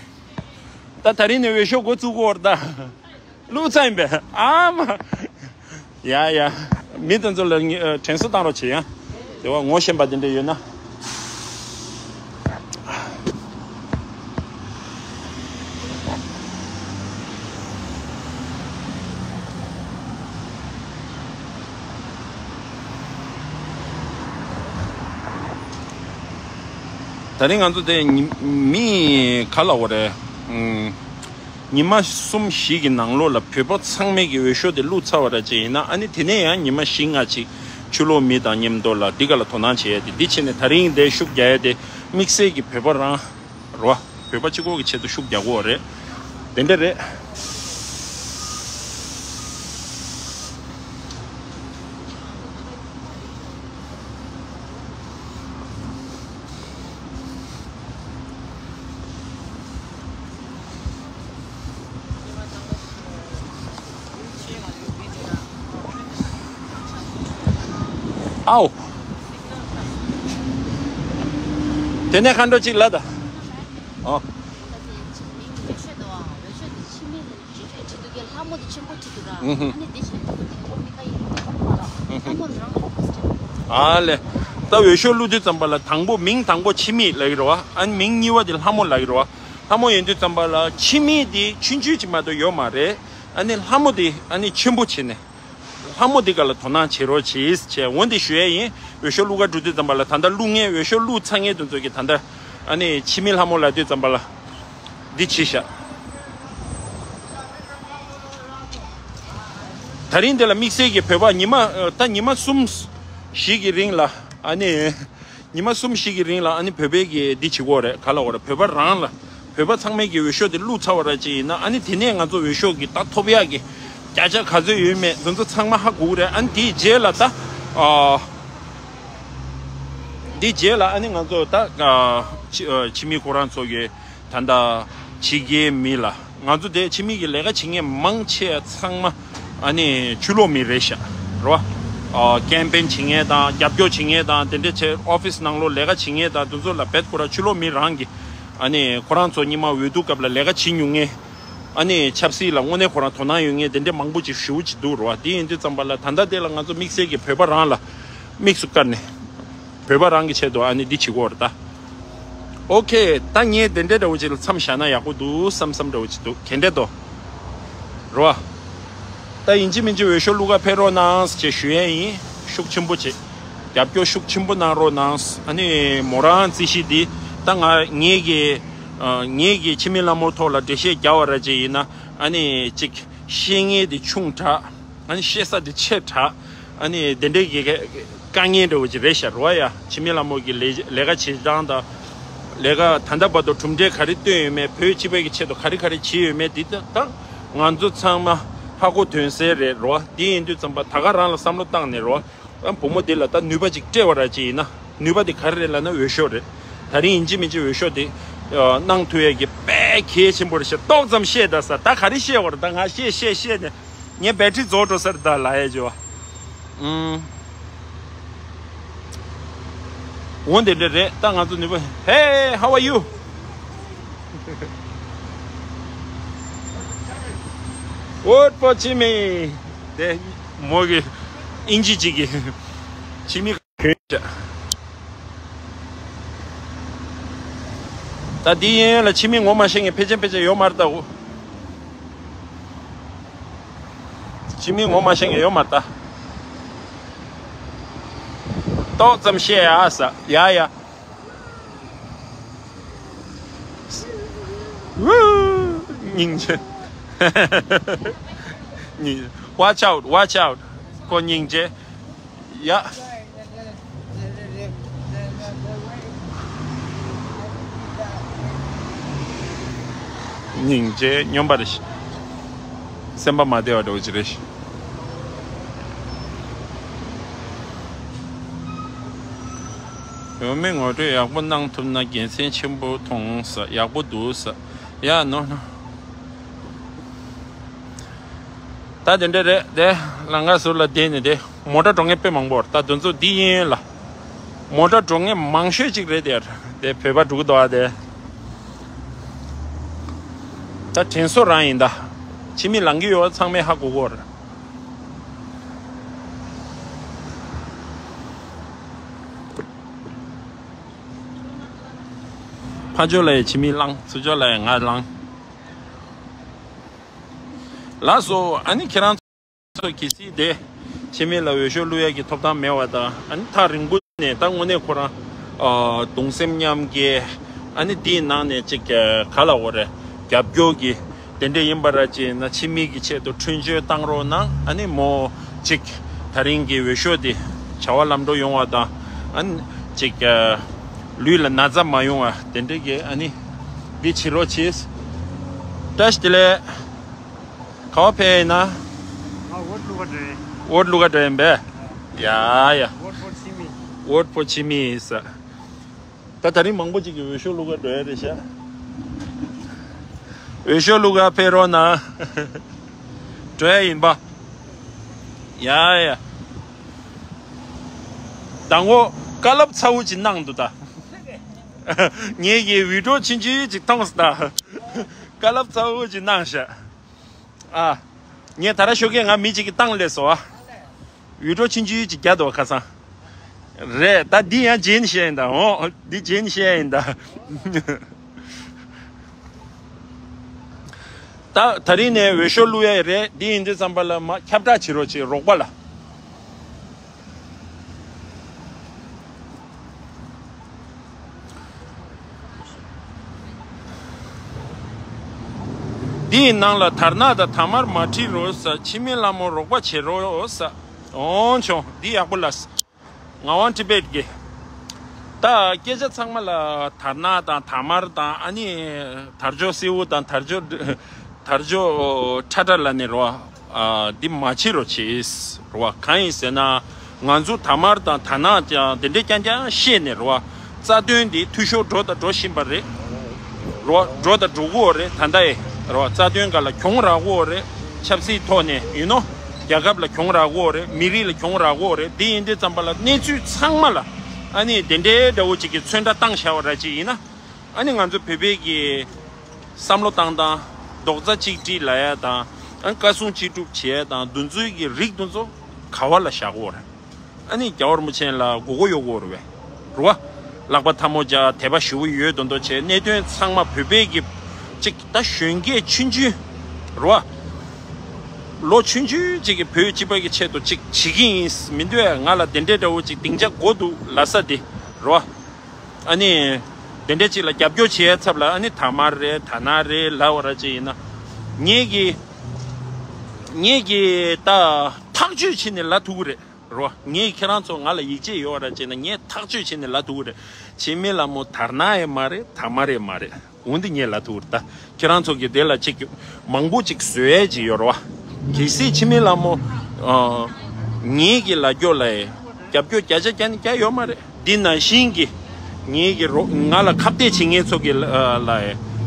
ད་ད་རིང་ནས་འོས་ཤོག་འགོ་བཙུགས་ཀྱི་ཡོད་རེད་ད། བླུགས་ཚར་ཡིན་པས། ཨ་མ། ཡ་ཡ། མི་དེ་ཚོ་ལ་ངས་དྲན་གསོ་བཏང་རོགས་བྱེད་ཡ། དེ་བ་ངོ་ཤེས་པ་དེ་འདྲ་ཡོད་ན། ད་རིང་ང་ཚོ་དེ་ཉི་མི་ག་ལ་བ་རེད། ཨུམ། ཉི་མ་གསུམ་བཞི་གི་ནང་ལོགས་ལ་བོད་པ་ཚང་མས་ཀྱི་འོས་ཤོག་དེ་བླུགས་ཚར་བ་ར་ཅིག་ཡིན་ན། ཨ་ནི་དེ་ནས་ཡང་ཉི་མ་བཞི་ལྔ་ཅིག་ཕྱི་ལོགས་མི་དང་མཉམ་དུ་ལ་འདི་ག་ལ་དོ་སྣང་བྱེད་ཡ་དེ། འདི་བྱས་ནས་ད་རིང་དེ་ཤུགས་རྒྱག་ཡ་དེ་དམིགས་བསལ་གྱི་བོད་པ་རང་རོ། བོད་པ་གཅིག་པོ་གི་ཆེད་དུ་ཤུགས་རྒྱག་དགོས་རེད། དེ་འདྲ་རེད། ཨའོ། དེ་ནས་ཁ་འགྲོ་གཅིག་ལ་ད། ཨོ། ཨུ་ཧུ། ཨ་ལེ། ད་འོས་ཤོག་བླུགས་དུས་ཙམ་པ་ལ་དང་པོ་མིང་དང་པོ་འཆི་མེད་ལབ་ཀྱི་རེད་བ། ཨ་ནི་མིང་གཉིས་པ་དེ་ལྷ་མོ་ལབ་ཀྱི་རེད་བ། ལྷ་མོ་ཡིན་དུས་ཙམ་པ་ལ་འཆི་མེད་དེ་ཆུང་ཆུང་ཅིག་མ་གཏོགས་ཡོད་མ་རེད། ཨ་ནི་ལྷ་མོ་དེ་ཨ་ནི་ཆེན་པོ་བྱས་ནས། ལྷ་མོ་འདི་ག་ལ་དོ་སྣང་བྱེད་རོགས་གྱིས་བྱས། འོ་འདི་ཞུ་ཡས་ཡིན། འོས་ཤོག་བླུགས་ག་འགྲོ་དུས་ཙམ་པ་ལ། ད་ལྟ་བླུགས་མཁན། འོས་ཤོག་བླུགས་ཚར་མཁན་དེ་ཚོ་གིས་ད་ལྟ་ཨ་ནི་འཆི་མེད་ལྷ་མོ་ལབ་དུས་ཙམ་པ་ལ་འདི་བྱས་ཤག་ད་རིང་འདི་ལ་དམིགས་བསལ་གྱི་བོད་པ་ཉི་མ་ད་ཉི་མ་གསུམ་བཞི་གི་རིང་ལ། ཨ་ནི་ཉི་མ་གསུམ་བཞི་གི་རིང་ལ་ཨ་ནི་བོད་པའི་གི་འདི་བྱེད་དགོས་རེད། ག་ལ་བ་རེད། བོད་པ་རང་ལ། བོད་པ་ཚང་མས་ཀྱི་འོས་ཤོག་དེ་བླུགས་ཚར་བ་ར་ཅིག་ཡིན་ན། ཨ་ནི་དེ་ནས་ང་ཚོ་འོས་ཤོག་གི་ད་ཐོབ་ཡག་གི་བརྒྱ་ཆ་ག་ཚོད་ཡོད་མེད་དེ་ཚོ་ཚང་མ་ཧ་གོ་གི་རེད། ཨ་ནི་དེའི་རྗེས་ལ་ད། ཨ། དེའི་རྗེས་ལ་ཨ་ནི་ང་ཚོ་ད། ཨ། འཆི་ཨ། འཆི་མེད་ཁོ་རང་ཚོ་གི་ད་ལྟ་ཕྱི་རྒྱལ་མི་ལ། ང་ཚོ་དེ་འཆི་མེད་ཀྱི་ལས་ཀ་བྱེད་མཁན་མང་ཆེ་ཚང་མ་ཨ་ནི་ཕྱི་ལོགས་མི་རེད་ཤག་རེད་བ། ཨ། ཀེམ་པེན་བྱེད་མཁན་དང་རྒྱབ་སྐྱོར་བྱེད་མཁན་དང་དེ་འདྲ་བྱས། ཨོ་ཕིས་ནང་ལོགས་ལས་ཀ་བྱེད་མཁན་དང་དེ་ཚོ་ལ་བེད་ཁོ་རང་ཕྱི་ལོགས་མི་རང་གི། ཨ་ནི་ཁོ་རང་ཚོ་སྔོན་མ་འོས་བསྡུ་སྐབས་ལ་ལས་ཀ་བྱེད་མྱོང་མཁན། ཨ་ནི་ཆབ་སྲིད་ལ་དངོས་གནས་ཁོ་རང་དོ་སྣང་ཡོད་མཁན་དེ་འདྲ་མང་པོ་ཅིག་ཞེ་པོ་ཅིག་འདུག་རེད་བ། དེ་ཡིན་དུས་ཙམ་པ་ལ་ད་ལྟ་དེ་ལ་ང་ཚོ་དམིགས་བསལ་གྱི་བོད་པ་རང་ལ་དམིགས་སུ་བཀར་ནས། བོད་པ་རང་གི་ཆེད་དུ་ཨ་ནི་འདི་བྱེད་ཀྱི་ཡོད་རེད་ད། ཨོ་ཁེ། ད་ངས་དེ་འདྲའི་འདྲ་བོ་ཅིག་ལ་མཚམས་བཞག་ན་ཡག་པོ་འདུག་བསམ་བསམ་འདྲ་བོ་ཅིག་འདུག་ག་འདྲ་འདུག་རེད་བ། ད་ཡིན་གཅིག་མིན་གཅིག་འོས་ཤོག་བླུག་ག་ཕེབས་རོགས་གནང་ཞེས་ཞུ་ཡས་ཡིན། ཤུགས་ཆེན་པོ་བྱེད། རྒྱབ་སྐྱོར་ཤུགས་ཆེན་པོ་གནང་རོགས་གནང་། ཨ་ནི་མོ་རང་རྩིས་གཞི་འདི་ད་ང་ངེད་ཀྱི་ཨ། ངེད་ཀྱི་འཆི་མེད་ལྷ་མོའི་ཐོག་ལ་འགྲེལ་བཤད་རྒྱག་པ་ར་ཅིག་ཡིན་ན། ཨ་ནི་ཅིག་ཤེས་ངེས་དེ་ཆུང་དྲགས། ཨ་ནི་ཤེས་ས་དེ་ཆེ་དྲགས། ཨ་ནི་དེ་འདྲའི་གི་དཀའ་ངལ་འདྲ་བོ་ཅིག་རེད་ཤག་རེད་བ། ཡ། འཆི་མེད་ལྷ་མོ་གི་ལས་ལས་ཀ་བྱེད་སྟངས་དང་། ལས་ཀ་ད་ལྟ་བར་དུ་གྲུབ་འབྲས་ག་རེ་བཏོན་ཡོད་མེད། བོད་སྤྱི་པའི་གི་ཆེད་དུ་ག་རེ་ག་རེ་བྱས་ཡོད་མེད་འདི་ད་ད་ང་ཚོ་ཚང་མ་ཧ་གོ་དོན་གསལ་རེད་རེད་བ། འདི་ཡིན་དུས་ཙམ་པ་ད་ག་རང་ལ་བསམ་བློ་བཏང་ནས་རེད་བ། ཨ། བུ་མོ་འདི་ལ་ད་ནུས་པ་ཅིག་སྤྲད་པ་ར་ཅིག་ཡིན་ན། ནུས་པ་དེ་ག་རེ་རེད་ལབ་ན་འོས་ཤོག་རེད། ད་རིང་ཡིན་གཅིག་མིན་གཅིག་འོས་ཤོག་དེ་ཨ། གནང་ཐུབ་ཡས་ཀྱི་དཔེ་གལ་ཆེན་པོ་རེད་ཤག་ཏོག་ཙམ་བཤད་ད་ཟེར། ད་ག་རེ་བཤད་པ་རེད། ད་ང་བཤད་བཤད་བཤད་ནས་ངའི་བེ་ཊི་རི་རྫོགས་འགྲོ་ས་རེད་ད་ལབ་ཡས་ཅིག་བ། ཨུམ། འོ་དེ་འདྲ་རེད། ད་ང་ཚོ་ནུས་པ། Hey, how are you? Vote for Chimi. དེ་མོ་གི་ཨིན་ཇི་ཅིག་གི་འཆི་མེད་གྱོན་ཤག་ད་འདི་ཡན་ལ་འཆི་མེད་ངོ་མ་ཤེས་མཁན་ཕལ་ཆེར་ཕལ་ཆེར་ཡོད་མ་རེད་ད། འོ། འཆི་མེད་ངོ་མ་ཤེས་མཁན་ཡོད་མ་རེད་ད། ཏོག་ཙམ་བཤད་ཡ་ཟེར། ཡ་ཡ། ཝུ། སྙིང་རྗེ། སྙིང་། Watch out, watch out. ཁོ་སྙིང་རྗེ། ཡ། སྙིང་རྗེ་སྨྱོན་པ་རེད། སེམས་པ་མ་བདེ་བ་འདྲ་བོ་ཅིག་རེད། ཡོད་མེད་ངོ་སྤྲོད་ཡག་པོ་གནང་ཐུབ་ན་དགེ་མཚན་ཆེན་པོ་མཐོང་ས། ཡག་པོ་འདུག་ས། ཡ། ནོ་ནོ། ད་དེ་འདྲ་རེད་དེ། ལམ་ཁ་ཟུར་ལ་བསྡད་ནས་དེ་མོ་ཊ་འགྲོ་མཁན་དཔེ་མང་པོ་རེད། ད་དེ་ཚོ་འདི་ཡན་ལ་མོ་ཊ་འགྲོ་མཁན་མང་ཤོས་ཅིག་རེད་དེ། དེ་བོད་པ་འགྲོ་གི་འདུག་ཨ། དེ་ད་དྲན་གསོ་རང་ཡིན་ད། འཆི་མེད་ལངས་ཀྱི་ཡོད་པ་ཚང་མས་ཧ་གོ་གི་ཡོད་རེད། ཕར་ཕྱོགས་ལ་ཡང་འཆི་མེད་ལངས། ཚུར་ཕྱོགས་ལ་ཡང་ང་ལངས། ལགས་སོ། ཨ་ནི་ཁྱེད་རང་ཚོ་གལ་སྲིད་དེ་འཆི་མེད་ལ་འོས་ཤོག་བླུག་ཡག་གི་ཐོབ་ཐང་མེད་པ་དང་། ཨ་ནི་ཐག་རིང་པོ་ནས་ད་དངོས་གནས་ཁོ་རང་ ཨ་གདུང་སེམས་མཉམ་སྐྱེད། ཨ་ནི་དེའི་ནང་ནས་ཅིག་ག་ལ་འོ་རེད། རྒྱབ་སྐྱོར་གྱི་དེ་འདྲ་ཡིན་པ་ར་ཅིག་ན་ཕྱི་མིག་གི་ཆེད་དུ་འཕྲིན་བཅོལ་བཏང་རོགས་གནང་། ཨ་ནི་མོ་ཅིག་ད་རིང་གི་འོས་ཤོག་དེ་བྱ་བ་ལམ་འགྲོ་ཡོང་བ་དང་། ཨ་ནི་ཅིག་ལུས་ལ་ན་ཚ་མ་ཡོང་བ་དེ་འདྲ་གི་ཨ་ནི་འདི་བྱེད་རོགས་བྱེད། བཀྲ་ཤིས་བདེ་ལེགས། ག་བ་ཕེབས་ཡིན་ན། ང་འོ་ཊི་བླུག་ག་འགྲོ་ཡིན། འོ་ཊི་བླུག་ག་འགྲོ་ཡིན་པས། ཡ་ཡ། Vote for Chimi. Vote for Chimi ཟེར། ད་ད་རིང་མང་པོ་ཅིག་གིས་འོས་ཤོག་བླུག་ག་འགྲོ་ཡ་རེད་ཤག་འོས་ཤོག་བླུག་ག་ཕེབས་རོགས་གནང་། འགྲོ་ཡ་ཡིན་པ། ཡ་ཡ། དང་པོ་བཀའ་སློབ་ཚ་བོ་ཅིག་གནང་འདུག་ད། ངེད་ཀྱིས་འུད་སྒྲོག་ཆུང་ཆུང་ཅིག་གཏོང་སོང་ད། བཀའ་སློབ་ཚ་བོ་ཅིག་གནང་ཤག་ཨ། ངས་ད་ར་ཤོ་ཀས་ང་མི་གཅིག་གི་བཏང་སླེབས་སོང་ཨ། འུད་སྒྲོག་ཆུང་ཆུང་ཅིག་རྒྱག་འདུག་ཁ་སང་། རེད་ད། འདི་ཡང་རྗེས་ནས་བཤད་ཡིན་ད། འོ་འདི་རྗེས་ནས་བཤད་ཡིན་ད། ད་ད་རིང་ནས་འོས་ཤོག་བླུག་ཡ་རེད། འདི་ཡིན་དུས་ཙམ་པ་ལ་མ་ཁྱབ་བསྒྲགས་བྱེད་རོགས་བྱེད་རོགས་པ་ལ། འདིའི་ནང་ལ་དར་ནག་དང་དར་དམར་མ་བྲིས་རོགས་ཟེར། འཆི་མེད་ལྷ་མོ་རོགས་པ་བྱེད་རོགས་ཟེར། འོང་ཆོག་འདི་ཡག་པོ་ལ། ངག་དབང་ཊི་བེཊ་གི། ད་སྐད་ཆ་ཚང་མ་ལ་དར་ནག་དང་དར་དམར་དང་ཨ་ནི་དར་ལྕོག་སེར་པོ་དང་དར་ལྕོག་དར་ལྕོག་ཁྲ་ཁྲ་ལ་ནི་རོ། ཨ་འདི་མ་བྱེད་རོགས་བྱེད། རོ་གང་ཡིན་ཟེར་ན། ང་ཚོ་དར་དམར་དང་དར་ནག་ཀྱང་དེ་འདྲའི་རྐྱང་རྐྱང་བཤད་ནས་རོ། རྩ་དོན་འདི་འཐུས་ཤོར་འགྲོ་དང་འགྲོ་བཞིན་པ་རེད། རོ་འགྲོ་དང་འགྲོ་གི་ཡོད་རེད། ད་ལྟ་ཡི་རོ་རྩ་དོན་སྒང་ལ་གྱོང་རག་གི་ཡོད་རེད། ཆབ་སྲིད་ཐོག་ནས་ཡིན་ནོ། རྒྱལ་ཁབ་ལ་གྱོང་རག་གི་ཡོད་རེད། མི་རིགས་ལ་གྱོང་རག་གི་ཡོད་རེད། འདི་ཡིན་དུས་ཙམ་པ་ལ་གནས་ཚུལ་ཚང་མ་ལ་ཨ་ནི་དེ་འདྲའི་འདྲ་བོ་ཅིག་གི་ཚོན་ཁྲ་བཏང་བཞག་པ་ར་ཅིག་ཡིན་ན། ཨ་ནི་ང་ཚོ་བོད་པའི་གི་བསམ་བློ་བཏང་སྟངས། རྡོག་རྩ་གཅིག་སྒྲིལ་ལབ་ཡ་དང་། ཨ་བཀའ་གསུང་གཅིག་སྒྲུབ་བྱེད་ཡ་དང་། འདུ་འཛོམས་ཀྱི་རིགས་དེ་ཚོ་ག་བ་ལ་བཞག་གི་ཡོད་རེད། ཨ་ནི་རྒྱལ་བ་རིན་པོ་ཆེ་ལ་མགོ་སྐོར་གཡོག་གི་ཡོད་རེད་པས། རེད་པ། ལག་པ་ཐལ་མོ་སྦྱར། དད་པ་ཞེ་པོ་ཡོད་མདོག་མདོག་བྱས། གནད་དོན་ཚང་མ་བོད་པའི་གི་ཅིག་ད་གཞོན་སྐྱེས་ཆུང་ཆུང་རེད་པ། ལོ་ཆུང་ཆུང་ཅིག་གིས་བོད་སྤྱི་པ་གི་ཆེད་དུ་ཅིག་བྱེད་ཀྱི་ཡིན་མི་འདུག་ཨ། ང་ལ་དེ་འདྲའི་འདྲ་བོ་ཅིག་སྡིངས་ཆ་དགོས་འདུག་ལབ་ས་དེ་རེད་པ། ཨ་ནི་དེ་འདྲ་ཅིག་ལ་རྒྱབ་སྐྱོར་བྱེད་ཡ་ཚབ་ལ་ཨ་ནི་དར་དམར་རེད། དར་ནག་རེད་ལབ་པ་ར་ཅིག་ཡིན་ན། ངེད་ཀྱི་ངེད་ཀྱི་ད་ཐག་གཅོད་བྱས་ནས་ལབ་ཐུབ་ཀྱི་རེད། རོ། ངས་ཁྱེད་རང་ཚོ་ང་ལ་ཡིད་ཆེས་ཡོད་ར་བྱས་ན་ངས་ཐག་གཅོད་བྱས་ནས་ལབ་ཐུབ་ཀྱི་རེད། འཆི་མེད་ལྷ་མོ་དར་ནག་ཡང་མ་རེད། དར་དམར་ཡང་མ་རེད། འོན་ཏེ་ངས་ལབ་ཐུབ་ཀྱི་རེད། ད་ཁྱེད་རང་ཚོ་གི་དེ་ལ་ཅིག་མང་པོ་ཅིག་བཟོ་ཡས་ཅིག་ཡོད་རེད་པ། གལ་སྲིད་འཆི་མེད་ལྷ་མོ་ཨ་ངེད་ཀྱི་ལབ་རྒྱུ་ལ་རྒྱབ་སྐྱོར་བརྒྱ་ཆ་བརྒྱ་ནས་བརྒྱ་ཡོད་མ་རེད། འདི་ནང་བཞིན་གྱི་ངེད་ཀྱི་རོ་ང་ལ་ཁ་གཏད་བྱེད་མཁན་ཚོ་གི་ལ་ལ་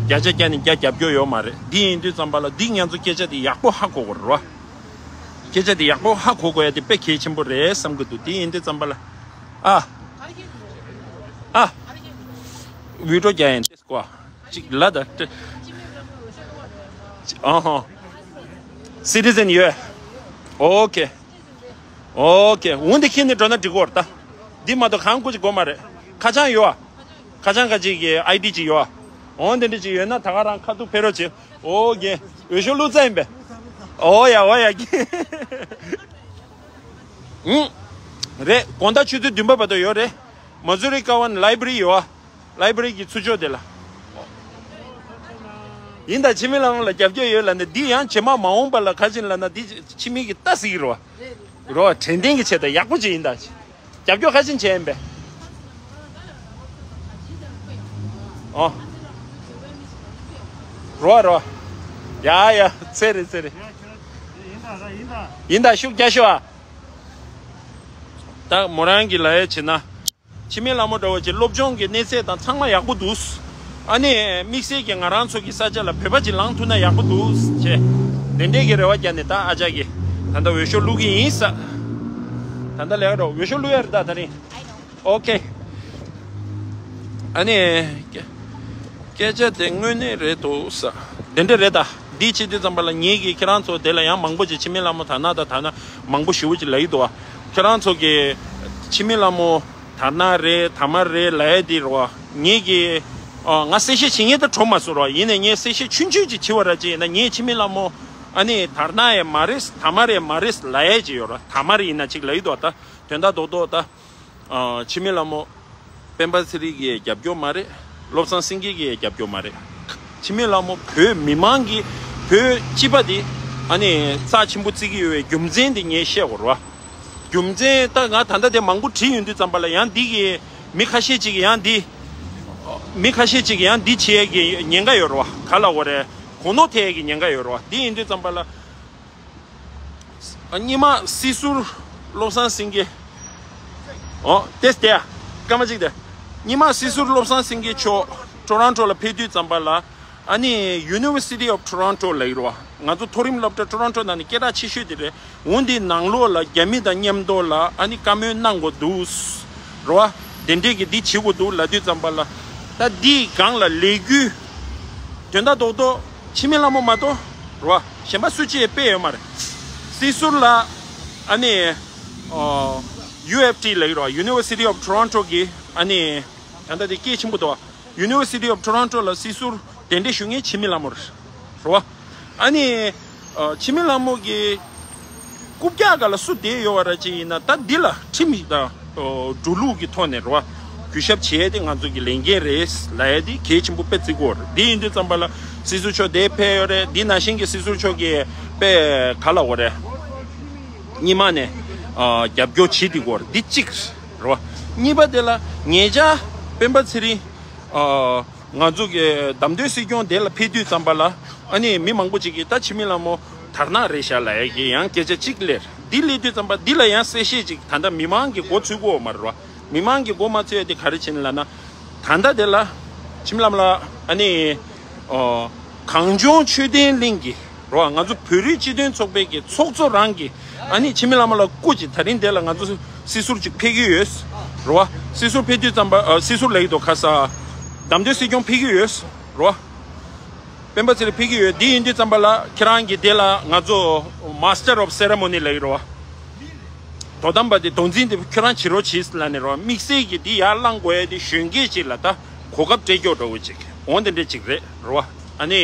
བརྒྱ་ཆ་བརྒྱ་ནས་བརྒྱ་རྒྱབ་སྐྱོར་ཡོད་མ་རེད། འདི་ཡིན་དུས་ཙམ་པ་ལ་འདི་ང་ཚོ་སྐད་ཆ་དེ་ཡག་པོ་ཧ་གོ་དགོས་རེད་པ། སྐད་ཆ་དེ་ཡག་པོ་ཧ་གོ་དགོས་ཡ་དེ་དཔེ་གལ་ཆེན་པོ་རེད་བསམ་གི་འདུག་དེ་ཡིན་དུས་ཙམ་པ་ལ། ཨ། ཨ། འུད་སྒྲོག་རྒྱག་ཡིན་ཏེ་སྐོ། ཅིག་ལ་ད། ཨ་ཧོ། སི་ཊི་ཛེན་ཡོད། ཨོ་ཁེ། ཨོ་ཁེ། འོན་ཏེ་ཁྱེད་ནི་འགྲོ་ན་འགྲིག་གོ་ར་ད། འདི་མ་གཏོགས་གང་ཀུ་ཅིག་དགོས་མ་རེད། ཁ་བྱང་ཡོད་ཨ། ཁ་བྱང་ཁ་ཅིག་གི་ཨའི་ཌི་ཅིག་ཡོད་ཨ། འོ་འདི་འདྲ་ཅིག་ཡོད་ན་ད་ག་རང་ཁ་ཐུག་ཕེབས་རོགས་བྱེད། ཨོ་རྒན། འོས་ཤོག་བླུགས་ཚར་ཡིན་པས། ཨོ་ཡ་ཨོ་ཡ་རྒན། ཨུང་། རེད། དགོང་དག་ཆུ་ཚོད་བདུན་པ་བར་དུ་ཡོད་རེད། མ་ཛུ་རི་ཀ་ཝན་ལའི་བྷ་རི་ཡོད་ཨ། ལའི་བྷ་རི་གི་ཚུར་ཕྱོགས་དེ་ལ། ཡིན་ད། འཆི་མེད་ལྷ་མོ་ལ་རྒྱབ་སྐྱོར་ཡོད་ལབ་ནས་འདི་ཡང་རྗེས་མ་མ་འོངས་པ་ལ་ག་ཅིན་ལབ་ན་འདི་འཆི་མེད་ཀྱི་ལྟ་སྲིད་ཀྱི་རེད་པ། རེད་པ། དྲན་རྟེན་གྱི་ཆེད་དུ་ཡག་པོ་ཅིག་ཡིན་ད། རྒྱབ་སྐྱོར་ག་ཅིན་བྱས་ཡིན་པས། ཨོ། རོ་རོ། ཡ་ཡ། ཚེ་རེད་ཚེ་རེད། ཡིན་ད་ཤུགས་རྒྱག་ཤོག་ཨ། ད་མོ་རང་གི་ལ་ཡ་བྱེད་ན། འཆི་མེད་ལྷ་མོ་འདྲ་བོ་ཅིག་སློབ་སྦྱོང་གི་གནས་ཚད་དང་ཚང་མ་ཡག་པོ་འདུག་ཨ་ནི་དམིགས་བསལ་གྱི་ང་རང་ཚོ་གི་ས་ཆ་ལ་བོད་པ་ཅིག་ལངས་ཐུབ་ན་ཡག་པོ་འདུག་ཅེས་དེ་འདྲས་ཀྱི་རེ་བ་བརྒྱབ་ནས་ད་ཨ་ཅག་གིས་ད་ལྟ་འོས་ཤོག་བླུག་གི་ཡིན་ས། ད་ལྟ་ལས་ཀ་འགྲོ་འོས་ཤོག་བླུག་ཡ་རེད་ད་ད་རིང་། ཨོ་ཁེ། ཨ་ནི། སྐད་ཆ་དེ་དངོས་གནས་རེད་འདུག་ས། དེ་འདྲ་རེད་ད། འདི་བྱེད་དུས་ཙམ་པ་ལ་ངེད་ཀྱིས་ཁྱེད་རང་ཚོ་དེ་ལ་ཡང་མང་པོ་ཅིག་འཆི་མེད་ལྷ་མོ་དར་ནག་དང་དར་ནག་མང་པོ་ཞེ་པོ་ཅིག་ལབ་ཀྱི་འདུག་བ། ཁྱེད་རང་ཚོ་གིས་འཆི་མེད་ལྷ་མོ་དར་ནག་རེད་དར་དམར་རེད་ལབ་ཡ་དེ་རེད་བ། ངེད་ཀྱིས་ཨ་ང་གསལ་བཤད་བྱེད་མཁན་དེ་གྲོངས་མ་སོང་རེད་བ། ཡིན་ནའི་ངས་གསལ་བཤད་ཆུང་ཆུང་ཅིག་བྱེད་པ་ར་ཅིག་ཡིན་ན། ངས་འཆི་མེད་ལྷ་མོ་ཨ་ནི་དར་ནག་ཡང་མ་རེད་དར་དམར་ཡང་མ་རེད་ལབ་ཡ་ཅིག་ཡོད་རེད། དར་དམར་ཡིན་ན་ཅིག་ལབ་ཀྱི་འདུག་བ། ད་དོན་དག་རྡོག་རྡོག་ད། ཨ་འཆི་མེད་ལྷ་མོ། སྤེན་པ་ཚེ་རིང་གི་རྒྱབ་སྐྱོར་མ་རེད། བློ་བཟང་སེང་གེ་གི་རྒྱབ་སྐྱོར་མ་རེད། འཆི་མེད་ལྷ་མོ་བོད་མི་མང་གི་བོད་སྤྱི་པ་དེ་ཨ་ནི་རྩ་ཆེན་པོ་བརྩི་གི་ཡོད་པའི་རྒྱུ་མཚན་དེ་ངས་བཤད་དགོས་རེད་བ། རྒྱུ་མཚན་ད་ང་ད་ལྟ་དེ་མང་པོ་བྲིས་ཡོང་དུས་ཙམ་པ་ལ་ཡང་འདི་གི་མི་ཁ་ཤས་ཅིག་ཡང་འདི་མི་ཁ་ཤས་ཅིག་ཡང་འདི་བྱེད་ཡས་ཀྱི་ཉེན་ཁ་ཡོད་རེད་བ། ག་ལ་འོ་རེད། གོ་ནོར་ཐེབས་ཡས་ཀྱི་ཉེན་ཁ་ཡོད་རེད་བ། འདི་ཡིན་དུས་ཙམ་པ་ལ། ཉི་མ་སྲིད་ཟུར་བློ་བཟང་སེང་གེ། ཨོ་ཏེས་ཏེ། སྐར་མ་གཅིག་དེ། ཉི་མ་སྲིད་ཟུར་བློ་བཟང་སེང་གེ་མཆོག་ཊོ་རོན་ཊོ་ལ་ཕེབས་དུས་ཙམ་པ་ལ། ཨ་ནི་University of Toronto ལ་ཡོད་རེད་བ། ང་ཚོ་མཐོ་རིམ་སློབ་གྲྭ་ཊོ་རོན་ཊོ་ནང་ནས་སྐད་གྲགས་ཆེ་ཤོས་དེ་རེད། འོན་ཏེ་ནང་ལོགས་ལ་རྒྱ་མི་དང་མཉམ་དུ་ལ་ཨ་ནི་བཀའ་མོལ་གནང་དགོས་འདུག་རེད་བ། དེ་འདྲས་ཀྱི་འདི་བྱེད་དགོས་འདུག་ལབ་དུས་ཙམ་པ་ལ། ད་འདིའི་སྒང་ལ་ལས་འགུལ་དོན་དག་རྡོག་རྡོག་འཆི་མེད་ལྷ་མོ་མ་གཏོགས་རེད་བ། གཞན་པ་སུ་གཅིག་སྤེལ་ཡོད་མ་རེད། སྲིད་ཟུར་ལ་ཨ་ནི་ཨོ་ཡུ་ཨེཕ་ཊི་ལབ་ཀྱི་རེད་བ། University of Toronto གི་ཨ་ནི་ད་ལྟ་དེ་སྐད་ཆེན་པོ་འདུག་བ། University of Toronto ལ་སྲིད་ཟུར་དེ་འདྲས་ཞུ་མཁན་འཆི་མེད་ལྷ་མོ་རེད་བ། ཨ་ནི་ཨོ་འཆི་མེད་ལྷ་མོ་གི་རྐུབ་བཀྱག་སྒང་ལ་སུ་བསྡད་ཡོད་པ་ར་ཅིག་ཡིན་ན། ད་འདི་ལ་ཁྲིམས་དང་འགྲོ་ལུགས་ཀྱི་ཐོག་ནས་རེད་བ། གུས་ཞབས་བྱེད་ཡས་དེ་ང་ཚོ་གི་ལས་འགན་རེད་ལབ་ཡས་དེ་གལ་ཆེན་པོ་དཔེ་བརྩི་དགོས་རེད། འདི་ཡིན་དུས་ཙམ་པ་ལ་སྲིད་ཟུར་མཆོག་དེ་ཕེབས་ཡོད་རེད། འདི་ནང་བཞིན་གྱི་སྲིད་ཟུར་མཆོག་གིས་དཔེ་ག་ལབ་དགོས་རེད། སྔོན་མ་ནས་ཨ་རྒྱབ་སྐྱོར་བྱེད་བསྡད་ཡོད་རེད། འདི་གཅིག་རེད་བ། གཉིས་པ་དེ་ལ་ཉེ་ཆར་སྤེན་པ་ཚེ་རིང་ཨ་ང་ཚོ་གི་བདམས་ཐོན་སྲིད་སྐྱོང་དེ་ལ་ཕེབས་དུས་ཙམ་པ་ལ་ཨ་ནི་མི་མང་པོ་ཅིག་གིས་ད་འཆི་མེད་ལྷ་མོ་དར་ནག་རེད་ཤག་ལབ་ཡས་ཀྱི་ཡང་སྐད་ཆ་གཅིག་སླེབས། འདི་སླེབས་དུས་ཙམ་པ་འདི་ལ་ཡང་གསལ་བཤད་ཅིག་ད་ལྟ་མི་མང་གི་མགོ་ཚོས་ཀྱི་ཡོད་མ་རེད་བ། མི་མང་གི་མགོ་མ་ཚོས་ཡས་དེ་ག་རེ་བྱས་ནས་ལབ་ན། ད་ལྟ་དེ་ལ་འཆི་མེད་ལྷ་མོ་ལ་ཨ་ནི་ཨོ་གངས་ལྗོངས་ཆོས་ལྡན་གླིང་གི་རེད་བ། ང་ཚོ་བོད་རིགས་སྤྱི་མཐུན་ཚོགས་པའི་གི་ཚོགས་གཙོ་རང་གིས་ཨ་ནི་འཆི་མེད་ལྷ་མོ་ལ་སྐུ་མཁྱེན། ད་རིང་དེ་ལ་ང་ཚོ་སྲིད་ཟུར་ཅིག་ཕེབས་ཀྱི་ཡོད་རེད་བ། སྲིད་ཟུར་ཕེབས་དུས་ཙམ་པ་ཨ་སྲིད་ཟུར་ལབ་ཀྱི་འདུག་ག་ས། བདམས་ཐོན་སྲིད་སྐྱོང་ཕེབས་ཀྱི་ཡོད་རེད་བ། སྤེན་པ་ཚེ་རིང་ཕེབས་ཀྱི་ཡོད། འདི་ཡིན་དུས་ཙམ་པ་ལ་ཁྱེད་རང་གིས་དེ་ལ་ང་ཚོ་Master of Ceremony ལབ་ཀྱི་རེད་བ། དོ་དམ་པ་དེ་དོན་ཚན་དེ་ཁྱོད་རང་བྱེད་རོགས་བྱེད་ལབ་ནས་རེད་བ། དམིགས་བསལ་གྱི་འདི་ཡར་བླང་དགོས་ཡས་དེ་གཞོན་སྐྱེས་ཅིག་ལ་ད་གོ་སྐབས་སྤྲད་ཀྱོག་འདྲ་བོ་ཅིག་འོང་། དེ་འདྲ་ཅིག་རེད་རེད་བ། ཨ་ནི་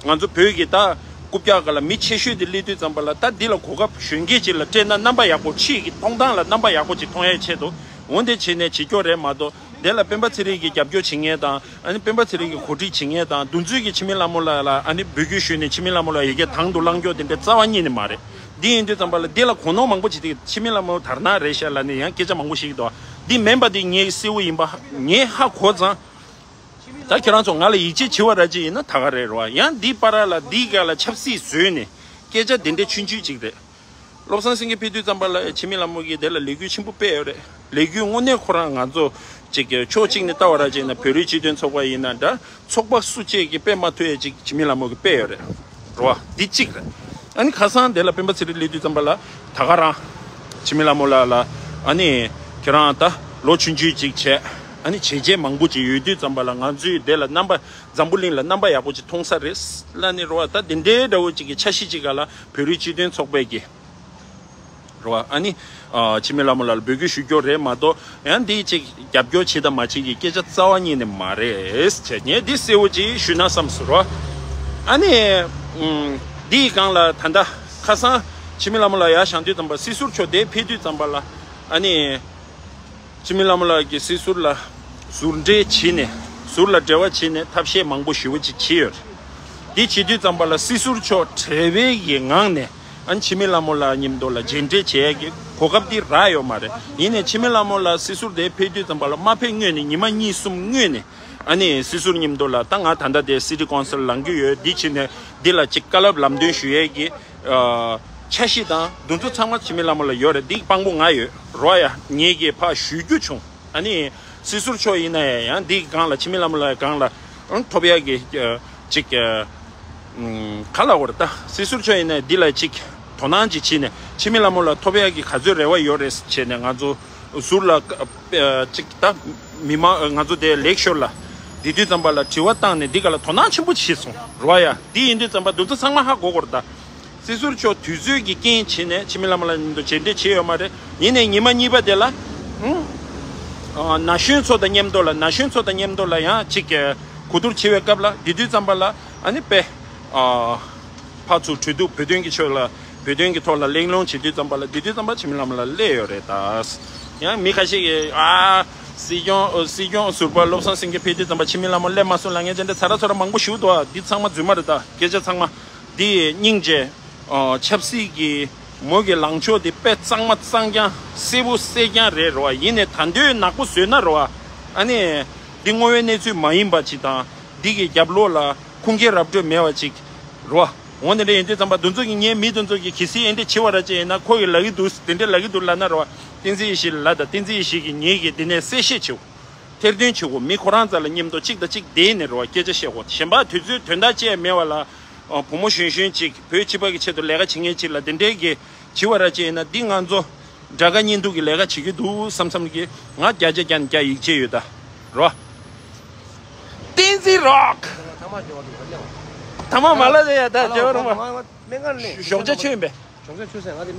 ང་ཚོ་བོད་ཀྱི་ད་རྐུབ་བཀྱག་སྒང་ལ་མི་ཆེ་ཤོས་དེ་སླེབས་དུས་ཙམ་པ་ལ། ད་འདི་ལ་གོ་སྐབས་གཞོན་སྐྱེས་ཅིག་ལ་སྤྲད་ན་རྣམ་པ་ཡག་པོ། ཕྱིའི་གི་མཐོང་སྟངས་ལ་རྣམ་པ་ཡག་པོ་ཅིག་མཐོང་ཡས་ཆེད་དུ་འོང་། དེ་བྱས་ནས་བྱེད་ཀྱོག་རེད་མ་གཏོགས། དེ་ལ་སྤེན་པ་ཚེ་རིང་གི་རྒྱབ་སྐྱོར་བྱེད་མཁན་དང་། ཨ་ནི་སྤེན་པ་ཚེ་རིང་གི་གོ་སྒྲིག་བྱེད་མཁན་དང་། འདུ་འཛོམས་ཀྱི་འཆི་མེད་ལྷ་མོ་ལ་ལ་ཨ་ནི་འབོད་སྐུལ་ཞུས་ནས་འཆི་མེད་ལྷ་མོ་ལ་ཡ་གི་དང་དུ་བླང་ཀྱོག་དེ་འདྲ་རྩ་བ་ཉིད་ནས་མ་རེད། འདི་ཡིན་དུས་ཙམ་པ་ལ་འདི་ལ་གོ་ནོར་མང་པོ་བྱེད་དེ། འཆི་མེད་ལྷ་མོ་དར་ནག་རེད་ཤག་ལབ་ནས་ཡང་སྐད་ཆ་མང་པོ་བཤད་ཀྱི་འདུག་འདི་མིན་པ་དེ་ངས་གསལ་བོ་ཡིན་པ་ངས་ཧ་གོ་ཙང་། ད་ཁྱེད་རང་ཚོ་ང་ལ་ཡིད་ཆེས་བྱེད་པ་ར་ཅིག་ཡིན་ན་ད་ག་རེད་རེད་བ། ཡང་འདི་བར་ལ་འདི་སྒང་ལ་ཆབ་སྲིད་བཟོས་ནས་སྐད་ཆ་དེ་འདྲ་ཆུང་ཆུང་ཅིག་རེད། བློ་བཟང་སེང་གེ་ཕེབས་དུས་ཙམ་པ་ལ་འཆི་མེད་ལྷ་མོ་གིས་དེ་ལ་ལས་འགུལ་ཆེན་པོ་སྤེལ་ཡོད་རེད། ལས་འགུལ་དངོས་གནས་ཁོ་རང་ང་ཚོ་ཅིག་གི་ཕྱོགས་གཅིག་ནས་ལྟ་བ་ར་ཅིག་ན། བོད་རིགས་སྤྱི་མཐུན་ཚོགས་པ་ཡིན་ན་འདྲ། ཚོགས་པ་སུ་གཅིག་གིས་སྤེལ་མ་ཐུབ་ཡས་ཅིག་འཆི་མེད་ལྷ་མོ་གིས་སྤེལ་ཡོད་རེད། རེད་བ། འདི་གཅིག་རེད། ཨ་ནི་ཁ་སང་དེ་ལ་སྤེན་པ་ཚེ་རིང་སླེབས་དུས་ཙམ་པ་ལ་ད་ག་རང་འཆི་མེད་ལྷ་མོ་ལགས་ལ་ཨ་ནི་ཁྱེད་རང་ད་ལོ་ཆུང་ཆུང་ཅིག་བྱས། ཨ་ནི་བྱས་རྗེས་མང་པོ་ཅིག་ཡོད་དུས་ཙམ་པ་ལ་ང་ཚོས་དེ་ལ་རྣམ་པ་འཛམ་བུ་གླིང་ལ་རྣམ་པ་ཡག་པོ་ཅིག་མཐོང་ས་རེད་ལབ་ནས་རེད་བ། ད་དེ་འདྲའི་འདྲ་བོ་ཅིག་གི་འཆར་གཞི་ཅིག་སྒང་ལ་བོད་རིགས་སྤྱི་མཐུན་ཚོགས་པས་ཀྱི་རེད་བ། ཨ་ནི་ཨ་འཆི་མེད་ལྷ་མོ་ལགས་ལ་འབོད་སྐུལ་ཞུ་རྒྱུ་རེད་མ་གཏོགས། ཡང་འདི་ཅིག་རྒྱབ་སྐྱོར་བྱེད་དང་མ་བྱེད་ཀྱི་སྐད་ཆ་རྩ་བ་ཉིད་ནས་མ་རེད་བྱས། ངས་འདི་གསལ་བོ་ཅིག་ཞུས་ན་བསམ་སོང་རེད་བ། ཨ་ནི་ཨུམ་འདིའི་སྒང་ལ་ད་ལྟ་ཁ་སང་འཆི་མེད་ལྷ་མོ་ལགས་ཡར་བཞེངས་དུས་ཙམ་པ། སྲིད་ཟུར་མཆོག་དེ་ཕེབས་དུས་ཙམ་པ་ལ་ཨ་ནི། འཆི་མེད་ལྷ་མོ་ལགས་ཀྱིས་སྲིད་ཟུར་ལ་ཟུར་འབྲེལ་བྱས་ནས། ཟུར་ལ་འབྲེལ་བ་བྱས་ནས་ཐབས་ཤེས་མང་པོ་ཞེ་པོ་ཅིག་བྱས་ཡོད་རེད། འདི་བྱེད་དུས་ཙམ་པ་ལ་སྲིད་ཟུར་མཆོག་བྲེལ་བའི་གི་ངང་ནས་ཨ་ནི་འཆི་མེད་ལྷ་མོ་ལགས་མཉམ་དུ་ལ་མཇལ་འཕྲད་བྱེད་ཡས་ཀྱི་གོ་སྐབས་འདི་རག་ཡོད་མ་རེད། ཡིན་ནའི་འཆི་མེད་ལྷ་མོ་ལགས་སྲིད་ཟུར་དེ་ཕེབས་དུས་ཙམ་པ་ལ་མ་ཕེབས་སྔོན་ནས་ཉི་མ་གཉིས་གསུམ་སྔོན་ནས་ཨ་ནི་སྲིད་ཟུར་མཉམ་དུ་ལ། ད་ང་ད་ལྟ་དེ་སི་ཊི་ཀོན་སིལ་ལངས་ཀྱི་ཡོད། འདི་བྱས་ནས་འདི་ལ་ཅིག་བཀའ་སློབ་ལམ་སྟོན་ཞུ་ཡས་ཀྱི་ཨ་འཆར་གཞི་དང་དེ་ཚོ་ཚང་མ་འཆི་མེད་ལྷ་མོ་ལགས་ཡོད་རེད། འདི་དཔང་པོ་ང་ཡོད་རེད་བ། ཡ་ངེད་ཀྱིས་ཕར་ཞུ་རྒྱུ་བྱུང་། ཨ་ནི་སྲིད་ཟུར་མཆོག་ཡིན་ན་ཡང་འདི་སྒང་ལ་འཆི་མེད་ལྷ་མོ་ལགས་སྒང་ལ་ཨང་ཐོབ་ཡག་གི་ཨ་ཅིག་ཨ་ཨུམ་ག་ལབ་དགོས་རེད། ད་སྲིད་ཟུར་མཆོག་ཡིན་ན་འདི་ལ་ཅིག་དོ་སྣང་ཅིག་བྱས་ནས་འཆི་མེད་ལྷ་མོ་ལགས་ཐོབ་ཡག་གི་ག་ཚོད་རེ་བ་ཡོད་རེད་བྱས་ནས། ང་ཚོ་ཟུར་ལ་ཨ་ཅིག་ད་མི་མང་ང་ཚོ་དེ་ལེགས་ཤོར་ལ་འདི་དུས་ཙམ་པ་ལ་དྲི་བ་བཏང་ནས་འདི་ག་ལ་དོ་སྣང་ཆེན་པོ་བྱས་སོང་རེད་བ། ཡ་འདི་ཡིན་དུས་ཙམ་པ་འདི་ཚོ་ཚང་མ་ཧ་གོ་དགོས་རེད་ད། སྲིད་ཟུར་མཆོག་དུས་ཚོད་ཀྱི་རྐྱེན་བྱས་ནས་འཆི་མེད་ལྷ་མོ་ལགས་མཉམ་དུ་མཇལ་འཕྲད་བྱས་ཡོད་མ་རེད། ཡིན་ནའི་ཉི་མ་གཉིས་པ་དེ་ལ་ཨང་ཨ་ན་གཞོན་ཚོ་དང་མཉམ་དུ་ལ་ན་གཞོན་ཚོ་དང་མཉམ་དུ་ལ་ཡང་ཅིག་གོ་བསྡུར་བྱེད་པའི་སྐབས་ལ་འདི་དུས་ཙམ་པ་ལ་ཨ་ནི་དཔེ་ཨ་ཕར་ཚུར་གྲོས་བསྡུར་བོད་དོན་གྱི་ཕྱོགས་ལ་བོད་དོན་གྱི་ཐོག་ལ་གླེང་སློང་བྱེད་དུས་ཙམ་པ་ལ་འདི་དུས་ཙམ་པ་འཆི་མེད་ལྷ་མོ་ལགས་སླེབས་ཡོད་རེད་ད། ཡང་མི་ཁ་ཤས་ཀྱིས་ཨ་ སྲིད་སྐྱོང་ཨ། སྲིད་སྐྱོང་ཟུར་པ་བློ་བཟང་སེང་གེ་ཕེབས་དུས་ཙམ་པ་འཆི་མེད་ལྷ་མོ་སླེབས་མ་སོང་ལབ་མཁན་དེ་འདྲ་ཚ་ར་ཚ་ར་མང་པོ་ཞིག་འདུག་ཨ། འདི་ཚང་མ་རྫུན་མ་རེད། ད་སྐད་ཆ་ཚང་མ་འདི་སྙིང་རྗེ། ཨ། ཆབ་སྲིད་ཀྱི་མོ་གི་ལངས་ཕྱོགས་དེ་དཔེ་གཙང་མ་གཙང་རྐྱང་གསལ་པོ་གསལ་རྐྱང་རེད་རོ། ཡིན་ནའི་ད་འདོད་ནག་པོ་བཟོས་ན་རོ། ཨ་ནི་འདི་དངོས་ཡོད་གནས་ཚུལ་མ་ཡིན་པ་ཅིག་དང་འདི་གི་རྒྱབ་ལོགས་ལ་ཁུངས་སྐྱེལ་ར་སྤྲོད་མེད་པ་ཅིག་རོ། འོ་དེ་འདྲ་ཡིན་དུས་ཙམ་པ་འདི་ཚོ་གི་ངའི་མི་དེ་ཚོ་གི་གལ་སྲིད་ཨེ་འདྲ་བྱེད་པ་ར་ཅིག་ཡིན་ན་ཁོ་གི་ལབ་ཀྱི་འདུག་དེ་འདྲ་ལབ་ཀྱི་འདུག་ལབ་ན་རོ། བསྟན་འཛིན་ཡེ་ཤེས་ལ་ད་བསྟན་འཛིན་ཡེ་ཤེས་ཀྱི་ངེད་ཀྱི་འདི་ནས་གསལ་བཤད་བྱེད། ཐེར་འདོན་བྱེད་དགོས། མི་ཁོ་རང་རྩ་ལ་མཉམ་དུ་གཅིག་དང་གཅིག་བསྡད་ནས་རེ་བ་སྐད་ཆ་བཤད་དགོས། གཞན་པ་དུས་ཚོད་དོན་དག་ཅི་ཡང་མེད་པ་ལ། ཨ། བུ་མོ་གཞོན་གཞོན་གཅིག་བོད་སྤྱི་པ་གི་ཆེད་དུ་ལས་ཀ་བྱེད་མཁན་གཅིག་ལ་དེ་འདྲའི་གི་བྱེད་པ་ར་ཅིག་ཡིན་ན་འདི་ང་ཚོ་དགྲ་དགའ་གཉེན་སྡུག་གི་ལས་ཀ་བྱེད་ཀྱི་འདུག་བསམ་བསམ་གི་ང་བརྒྱ་ཆ་བརྒྱ་ནས་བརྒྱ་ཡིད་ཆེས་ཡོད་ད་རོ། བསྟན་འཛིན་རོག་ཐ་མག་མ་ལ་དེ་ཡ་ད་བྱེད་པ་རོ་མ། ཞོགས་ཇ་མཆོད་ཡིན་པས། ཞོགས་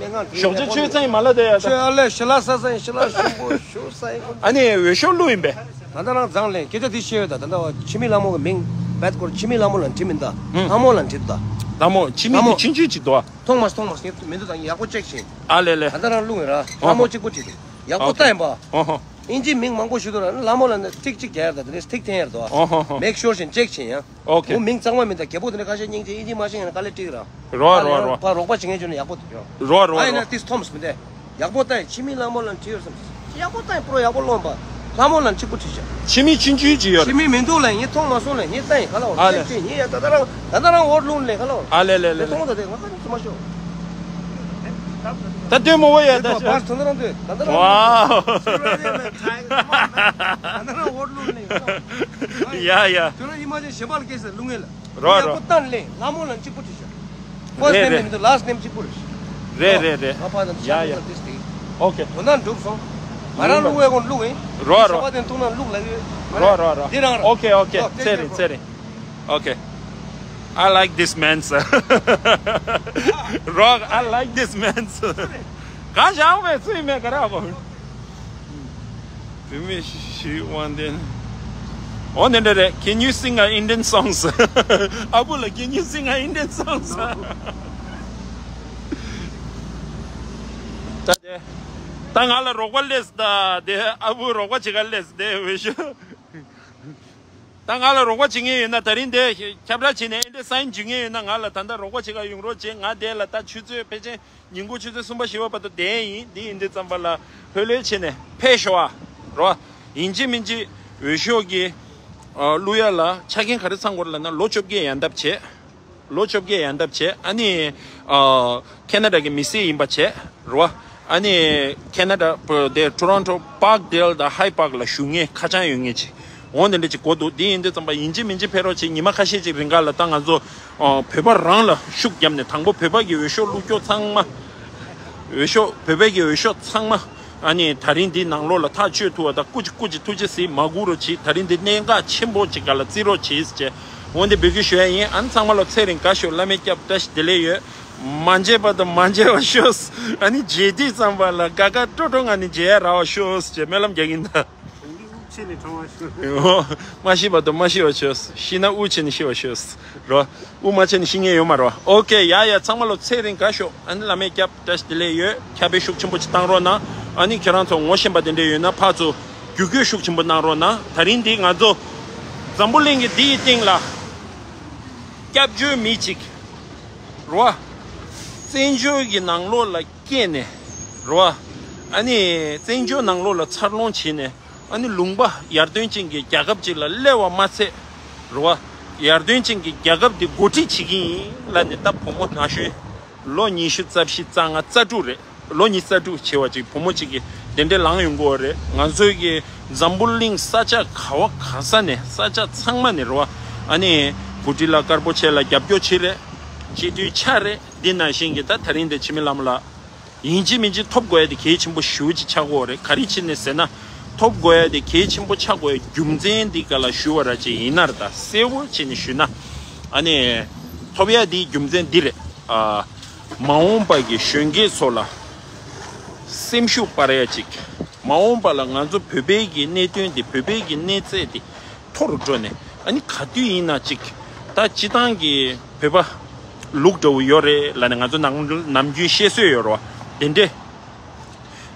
ཇ་མཆོད་ཚང་ཡིན་མ་ལ་དེ་ཡ་ད། ཆོས་ཨ་ལས་ཞི་ལ་ས་ས་ཡིན་ཞི་ལ་ཞིམ་པོ་ཞུ་ས་ཡིན། ཨ་ནི་འོས་ཤོག་བླུགས་ཡིན་པས། ད་ལྟ་རང་མཛངས་ལས་སྐད་ཆ་དེ་བཤད་ཡོད་ད། ད་ལྟ་བ་འཆི་མེད་ལྷ་མོ་གི་མིང་བད་སྐོར་འཆི་མེད་ལྷ་མོ་ལ་བྲིས་མིན་ད། ལྷ་མོ་ལ་བྲིས་ད། ལྷ་མོ་འཆི་མེད་དེ་ཆུང་ཆུང་ཅིག་འདུག་ཨ། ཐོང་མ་ཐོང་མ་ངས་མི་འདུག་ད་ངས་ཡག་པོ་ཅེག་བྱིན། ཨ་ལེ་ལེ། ད་ལྟ་རང་བླུགས་ཡིན་ར་ལྷ་མོ་གཅིག་པོ་བྲིས་འདུག་ཡག་པོ་ལྟ་ཡིན་པ། ཨོ་ཧོ། ཨིན་ཇི་མིང་མང་པོ་ཞུ་འདུག་ར་ལྷ་མོ་ལ་ནི་ཏིག་ཅིག་རྒྱག་ཡར་ད་དེ་ནས་ཏིག་འཐེན་ཡར་འདུག་ཨ། ཨོ་ཧོ་ཧོ། མེག་ཤོར་བཞིན་ཅེག་བྱིན་ཡང་། ཨོ་ཁེ། མོ་མིང་གཙང་མ་མིན་ད་རྒད་པོ་དེ་འདྲ་ཁ་ཤས་སྙིང་རྗེ་ཨིན་ཇི་མ་ཤེས་ཡང་དཀའ་ལས་ཁྲིད་ར། རོ་རོ་རོ། ཕ་རོགས་པ་བྱེད་མཁན་བྱུང་ན་ཡག་པོ་འདུག་ཡོ། རོ་རོ་ཨ་ཡིན་རོ། ན་ཏིས་ཐོམ་སི་མི་འདས། ཡག་པོ་ལྟ་ཡིན་འཆི་མེད་ལྷ་མོ་ལ་བྲིས་ཡོད་བསམ། ཡག་པོ་ལྟ་ཡིན་པོ་རོ་ཡག་པོ་ལོན་པ། ལྷ་མོ་ལ་གཅིག་པོ་བྲིས་བཞག་འཆི་མེད་ཆུང་ཆུང་ཅིག་ཡོད་རེད། འཆི་མེད་མི་འདུག་ལ་ངས་མཐོང་མ་སོང་ལ་ངས་ལྟ་ཡིན་ག་ལ་བ། ཨ་ལེ། ཅེག་ཅེག་ངས་ཡ་ད་ད་རང་ད་ད་རང་འོར་ལུང་ལས་ག་ལ་བ། ཨ་ལེ་ལེ་ལེ་ལེ། མཐོང་ད་དེ་ང་ད་ནི་ཚུ་མ་ཤོག་ད་ལྟོས་མོ་བ་ཡ་ད་ད་ཤོ། ད་ད་རང་ལྟོས་ད་ད་རང་། ཝའོ། ད་ད་རང་འོར་ལུང་ལས་ག་ལ་བ། ཡ་ཡ། དོན་ལ་ཡིན་མ་ཅན་ཞེ་པ་ལ་སྐད་ཟེར་ལུང་ངེ་ལ། རོ་རོ། ཡག་པོ་བཏང་ལེ་ལྷ་མོ་ལ་གཅིག་པོ་བྲིས་ཤག་ཕར་སི་ནེམ་དེ་མི་འདུག་ལ་སི་ནེམ་གཅིག་པོ་རེད། རེད་རེད་རེད། ང་ཕར་དང་ཡ་ཡ། ཤག་ཏིས་ཏིས། ཨོ་ཁེ། དོ་ན་འགྲུབ་སོང་། ང་རང་ལུག་ཨེ་གོང་ལུག་ཨེ། རོ་རོ། ཤ་བ་དེ་འཐུང་ན་ལུག་ལ་ཡོད། རོ་རོ་རོ། འདི་རང་ར། ཨོ་ཁེ་ཨོ་ཁེ། ཨོ་ཚེ་རིང་ཚེ་རིང་། ཨོ་ཁེ། I like this man, sir. Rock, I like this man, sir. གང་བྱ་བའི་ཚུལ་མེད་ག་ར་གོ། བུད་མེད་ཞིག་དབང་ལྡན། འོ་ནི་འདྲ་རེད། Can you sing a Indian songs? ཨ་བུ་ལ། Can you sing a Indian songs? ད་དེ། ད་ང་ལ་རོགས་པ་སླེབས་ད་དེ། ཨ་བུ་རོགས་པ་བྱེད་ག་སླེབས་དེ་འོས་ཤོག་ད་ང་ལ་རོགས་པ་བྱེད་མཁན་ཡོད་ན་ད་རིང་དེ་ཁྱབ་བསྒྲགས་བྱས་ནས་ཨེ་འདྲ་སའིན་བྱེད་མཁན་ཡོད་ན་ང་ལ་ད་ལྟ་རོགས་པ་བྱེད་ག་ཡོང་རོགས་བྱེད། ང་དེ་ལ་ད་ཆུ་ཚོད་ཕལ་ཆེར་ཉིན་གུང་ཆུ་ཚོད་གསུམ་པ་བཞི་པ་བར་དུ་བསྡད་ཡིན། འདི་ཡིན་དུས་ཙམ་པ་ལ་ལྷོད་ལྷོད་བྱས་ནས་ཕེབས་ཤོག་ཨ། རོ། ཡིན་གཅིག་མིན་གཅིག་འོས་ཤོག་གི་ཨ་བླུག་ཡ་ལ་ཆ་རྐྱེན་ག་རེ་ཚང་དགོས་རེད་ལབ་ན་ལོ་བཅོ་བརྒྱད་ཡན་འདབ་བྱས། ལོ་བཅོ་བརྒྱད་ཡན་འདབ་བྱས། ཨ་ནི་ཨ་ཁེ་ན་ཌ་གི་མི་སེར་ཡིན་པ་བྱས་རོ། ཨ་ནི་ཁེ་ན་ཌ་པ་དེ་ཊོ་རོན་ཊོ་པཱརྐ་ཌེལ་དང་ཧའི་པཱརྐ་ལ་བཞུགས་མཁན་ཁ་བྱང་ཡོད་མཁན་ཅིག་འོ་དེ་འདྲ་ཅིག་དགོས་འདུག་འདི་ཡིན་དུས་ཙམ་པ་ཡིན་གཅིག་མིན་གཅིག་ཕེབས་རོགས་བྱེད། ཉི་མ་ཁ་ཤས་ཅིག་རིང་ག་ལ་ད་ང་ཚོ་ཨ་བོད་པ་རང་ལ་ཤུགས་བརྒྱབ་ནས། དང་པོ་བོད་པ་གི་འོས་ཤོག་བླུག་རྒྱུ་ཚང་མ། འོས་ཤོག་བོད་པ་གི་འོས་ཤོག་ཚང་མ། ཨ་ནི་ད་རིང་འདི་ནང་ལོགས་ལ་ཐག་གཅོད་ཐུབ་པ་དང་། སྐུ་མཁྱེན་སྐུ་མཁྱེན་ཐུགས་རྗེ་གཟིགས། མ་སྒུག་རོགས་གྱིས། ད་རིང་འདི་གནད་འགག་ཆེན་པོ་ཅིག་སྒང་ལ་བརྩི་རོགས་གྱིས་ཟེར་བྱས། འོ་འདི་འབོད་སྐུལ་ཞུ་ཡ་ཡིན། ཨ་ནི་ཚང་མ་ལ་ཚེ་རིང་དགའ་ཤོག་བླ་མའི་སྐྱབས་བཀྲ་ཤིས་བདེ་ལེགས་ཡོད། མ་མཇལ་བར་དུ་མ་མཇལ་བར་ཤོག་ཨ་ནི་མཇལ་དུས་ཙམ་པ་ལ་དགའ་དགའ་སྤྲོ་སྤྲོ་ངང་ནས་མཇལ་ཡ་རག་པར་ཤོག་ཅེས་སྨོན་ལམ་རྒྱག་གིན་གདའ། ཆེ་ནས་གྲོངས་པར་ཤོག་མ་ཤི་བར་དུ་མ་ཤི་བར་ཤོག་ཤི་ན་དབུགས་ཆད་ནས་ཤི་བར་ཤོག་རོ། དབུགས་མ་ཆད་ནས་ཤི་མཁན་ཡོད་མ་རེད་པ། ཨོ་ཁེ། ཡ་ཡ། ཚང་མ་ལ་ཚེ་རིང་དགའ་ཤོག་ཨ་ནི་བླ་མའི་སྐྱབས་བཀྲ་ཤིས་བདེ་ལེགས་ཡོད། ཁྱབ་སྤེལ་ཤུགས་ཆེན་པོ་ཅིག་བཏང་རོགས་གནང་། ཨ་ནི་ཁྱེད་རང་ཚོ་ངོ་ཤེས་པ་དེ་འདྲ་ཡོད་ན་ཕར་ཚུར་བརྒྱུད་སྐུལ་ཤུགས་ཆེན་པོ་གནང་རོགས་གནང་། ད་རིང་འདི་ང་ཚོ་འཛམ་བུ་གླིང་གི་འདི་ཡི་སྟེང་ལ་སྐྱབས་བཅོལ་མི་གཅིག་རེད་པ། བཙན་བྱོལ་གྱི་ནང་ལོགས་ལ་སྐྱེས་ནས་རེད་པ། ཨ་ནི་བཙན་བྱོལ་ནང་ལོགས་ལ་འཚར་ལོངས་བྱས་ནས། ཨ་ནི་ལུང་པ་ཡར་ཐོན་ཅན་གྱི་རྒྱལ་ཁབ་ཅིག་ལ་སླེབས་པ་མ་ཚད་རེད་པ། ཡར་ཐོན་ཅན་གྱི་རྒྱལ་ཁབ་འདི་འགོ་ཁྲིད་བྱེད་ཀྱི་ཡིན་ལབ་ནས། ད་བུ་མོ་ན་གཞོན་ལོ་ཉི་ཤུ་རྩ་བཞི་རྩ་ལྔ་རྩ་དྲུག་རེད། ལོ་ཉི་ཤུ་རྩ་དྲུག་བྱས་པ་ཅིག་བུ་མོ་ཅིག་གིས་དེ་འདྲའི་ལངས་ཡོང་གི་ཡོད་རེད། ང་ཚོའི་གི་འཛམ་བུ་གླིང་ས་ཆ་ག་བ་ག་ས་ནས། ས་ཆ་ཚང་མ་ནས་རེད་པ། ཨ་ནི་བུ་ཁྲིད་ལགས་དཀར་པོ་ཆེ་ལ་རྒྱབ་སྐྱོར་བྱེད་རེད། སྤྱི་འཐུས་ཆགས་རེད། འདི་ནང་བཞིན་གྱི་ད་ད་རིང་འདི་འཆི་མེད་ལྷ་མོ་ལགས། ཡིན་གཅིག་མིན་གཅིག་ཐོབ་དགོས་ཡ་དེ་གལ་ཆེན་པོ་ཞེ་པོ་ཅིག་ཆགས་ཀྱི་ཡོད་རེད། ག་རེ་བྱས་ནས་ཟེར་ན། ཐོབ་དགོས་ཡ་དེ་གལ་ཆེན་པོ་ཆགས་དགོས་ཡ་རྒྱུ་མཚན་འདི་སྒང་ལ་ཞུ་བ་ར་ཅིག་ཡིན་ན་རེད། ད་གསལ་པོ་བྱས་ནས་ཞུས་ན། ཨ་ནི་ཐོབ་ཡ་དེའི་རྒྱུ་མཚན་འདི་རེད། ཨ། མ་འོངས་པ་གི་གཞོན་སྐྱེས་ཚོ་ལ་སེམས་ཤུགས་སྤར་ཡ་ཅིག་མ་འོངས་པ་ལ་ང་ཚོ་བོད་པའི་གི་གནད་དོན་འདི། བོད་པའི་གི་གནས་ཚད་འདི་མཐོ་རུ་འགྲོ་ནས། ཨ་ནི་ག་དུས་ཡིན་ན་ཅིག་ད་སྤྱིར་བཏང་གི་བོད་པ་ལུགས་འདྲ་བོ་ཡོད་རེད་ལབ་ནས་ང་ཚོ་ནམ་ནམ་རྒྱུན་བཤད་སྲོལ་ཡོད་རེད་པ། དེ་འདྲས་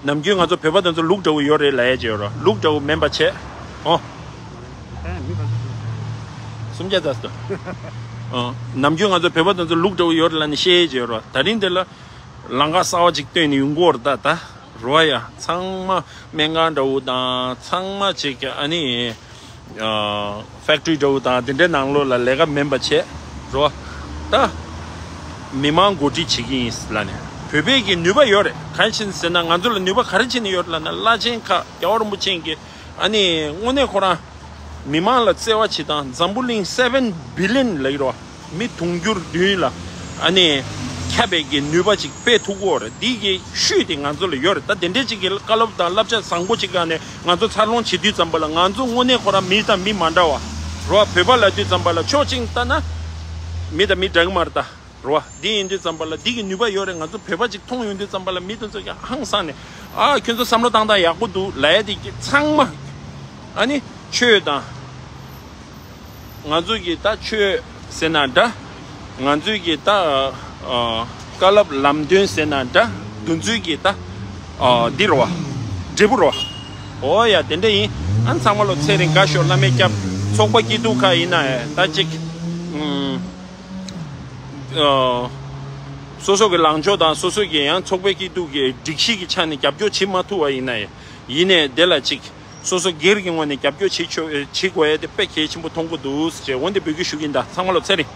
ནམ་རྒྱུན་ང་ཚོ་བོད་པ་དེ་ཚོ་ལུག་འདྲ་བོ་ཡོད་རེད་ལབ་ཡས་ཅིག་ཡོད་རེད། ལུག་འདྲ་བོ་མིན་པ་བྱས། ཨོ། སུམ་བརྒྱ་ཙམ་ཟེར། ཨོ། ནམ་རྒྱུན་ང་ཚོ་བོད་པ་དེ་ཚོ་ལུག་འདྲ་བོ་ཡོད་རེད་ལབ་ནས་བཤད་ཡས་ཅིག་ཡོད་རེད། ད་རིང་དེ་ལ་ལམ་ཁ་གསར་པ་ཅིག་བཏོན་ནས་ཡོང་གི་ཡོད་རེད། ད་ད་རེད་བ་ཡ། ཚང་མ་སྨན་ཁང་འདྲ་བོ་དང་ཚང་མ་ཅིག་ཨ་ནི། ཕེག་ཊི་རི་འདྲ་བོ་དང་དེ་འདྲའི་ནང་ལོགས་ལ་ལས་ཀ་མིན་པ་བྱས་རོ། ད་མི་མང་གོ་སྒྲིག་བྱེད་ཀྱི་ཡིན་ལབ་ནས། བོད་པའི་གི་ནུས་པ་ཡོད་རེད། གང་ཡིན་ཟེར་ན་ང་ཚོ་ལ་ནུས་པ་ག་རེ་བྱས་ནས་ཡོད་རེད་ལབ་ན། བླ་ཆེན་ཁག་རྒྱལ་བ་རིན་པོ་ཆེ་གི་ཨ་ནི་དངོས་གནས་ཁོ་རང་མི་མང་ལ་བརྩེ་བ་བྱེད་སྟངས། འཛམ་བུ་གླིང་སེ་བེན་བི་ལི་ཡན་ལབ་ཀྱི་རེད་བ། མི་དུང་ཕྱུར་བདུན་ལ་ཨ་ནི་ཁྱབ་པའི་གི་ནུས་པ་ཅིག་སྤེལ་ཐུབ་ཀྱི་ཡོད་རེད། འདི་གི་ཤུགས་དེ་ང་ཚོ་ལ་ཡོད་རེད། ད་དེ་འདྲའི་ཅིག་གི་བཀའ་སློབ་དང་བསླབ་བྱ་བཟང་པོ་ཅིག་སྒང་ནས་ང་ཚོ་འཚར་ལོངས་བྱེད་དུས་ཙམ་པ་ལ། ང་ཚོ་དངོས་གནས་ཁོ་རང་མི་དང་མི་མ་འདྲ་བ་རེད་བ། བོད་པ་ལབ་དུས་ཙམ་པ་ལ་ཕྱོགས་གཅིག་ནས་ལྟ་ན་མི་དང་མི་འདྲ་གི་མ་རེད་ད། རེད་བ། འདི་ཡིན་དུས་ཙམ་པ་ལ་འདི་གི་ནུས་པ་ཡོད་རེད། ང་ཚོ་བོད་པ་ཅིག་མཐོང་ཡོང་དུས་ཙམ་པ་ལ་མི་དེ་ཚོ་གི་ཧང་སངས་ནས། ཨ། ཁྱོད་ཚོ་བསམ་བློ་བཏང་སྟངས་ཡག་པོ་འདུག་ལབ་ཡ་དེ་གི་ཚང་མ། ཨ་ནི་ཆོས་དང་། ང་ཚོས་ཀྱི་ད་ཆོས་ཟེར་ན་འདྲ། ང་ཚོས་ཀྱི་ད་ཨ་བཀའ་སློབ་ལམ་སྟོན་ཟེར་ན་འདྲ། དེ་ཚོས་ཀྱི་ད་ཨ་འདི་རེད་བ། འབྲས་བུ་རེད་བ། ཨོ་ཡ། དེ་འདྲ་ཡིན། ཨ། ཚང་མ་ལོ་ཚེ་རིང་དགའ་ཤོག་བླ་མའི་སྐྱབས། ཚོགས་པ་སྐྱིད་སྡུག་ཁག་ཡིན་ན་ཡང་ད་ཅིག་ཨ། སོ་སོ་གི་ལངས་ཕྱོགས་དང་སོ་སོ་གི་ཡང་ཚོགས་པའི་སྐྱིད་སྡུག་གི་སྒྲིག་གཞི་གི་ཆ་ནས་རྒྱབ་སྐྱོར་བྱེད་མ་ཐུབ་པ་ཡིན་ན་ཡང་། ཡིན་ནའི་དེ་ལ་ཅིག་སོ་སོ་སྒེར་གྱི་ངོས་ནས་རྒྱབ་སྐྱོར་བྱེད་ཆོག་བྱེད་དགོས་ཡ་དེ་དཔེ་གལ་ཆེན་པོ་མཐོང་གི་འདུག་ཟེར་འོན་ཏེ་འབོད་སྐུལ་ཞུ་གི་ཡིན། ད་ཚང་མ་ལོ་ཚེ་རིང་།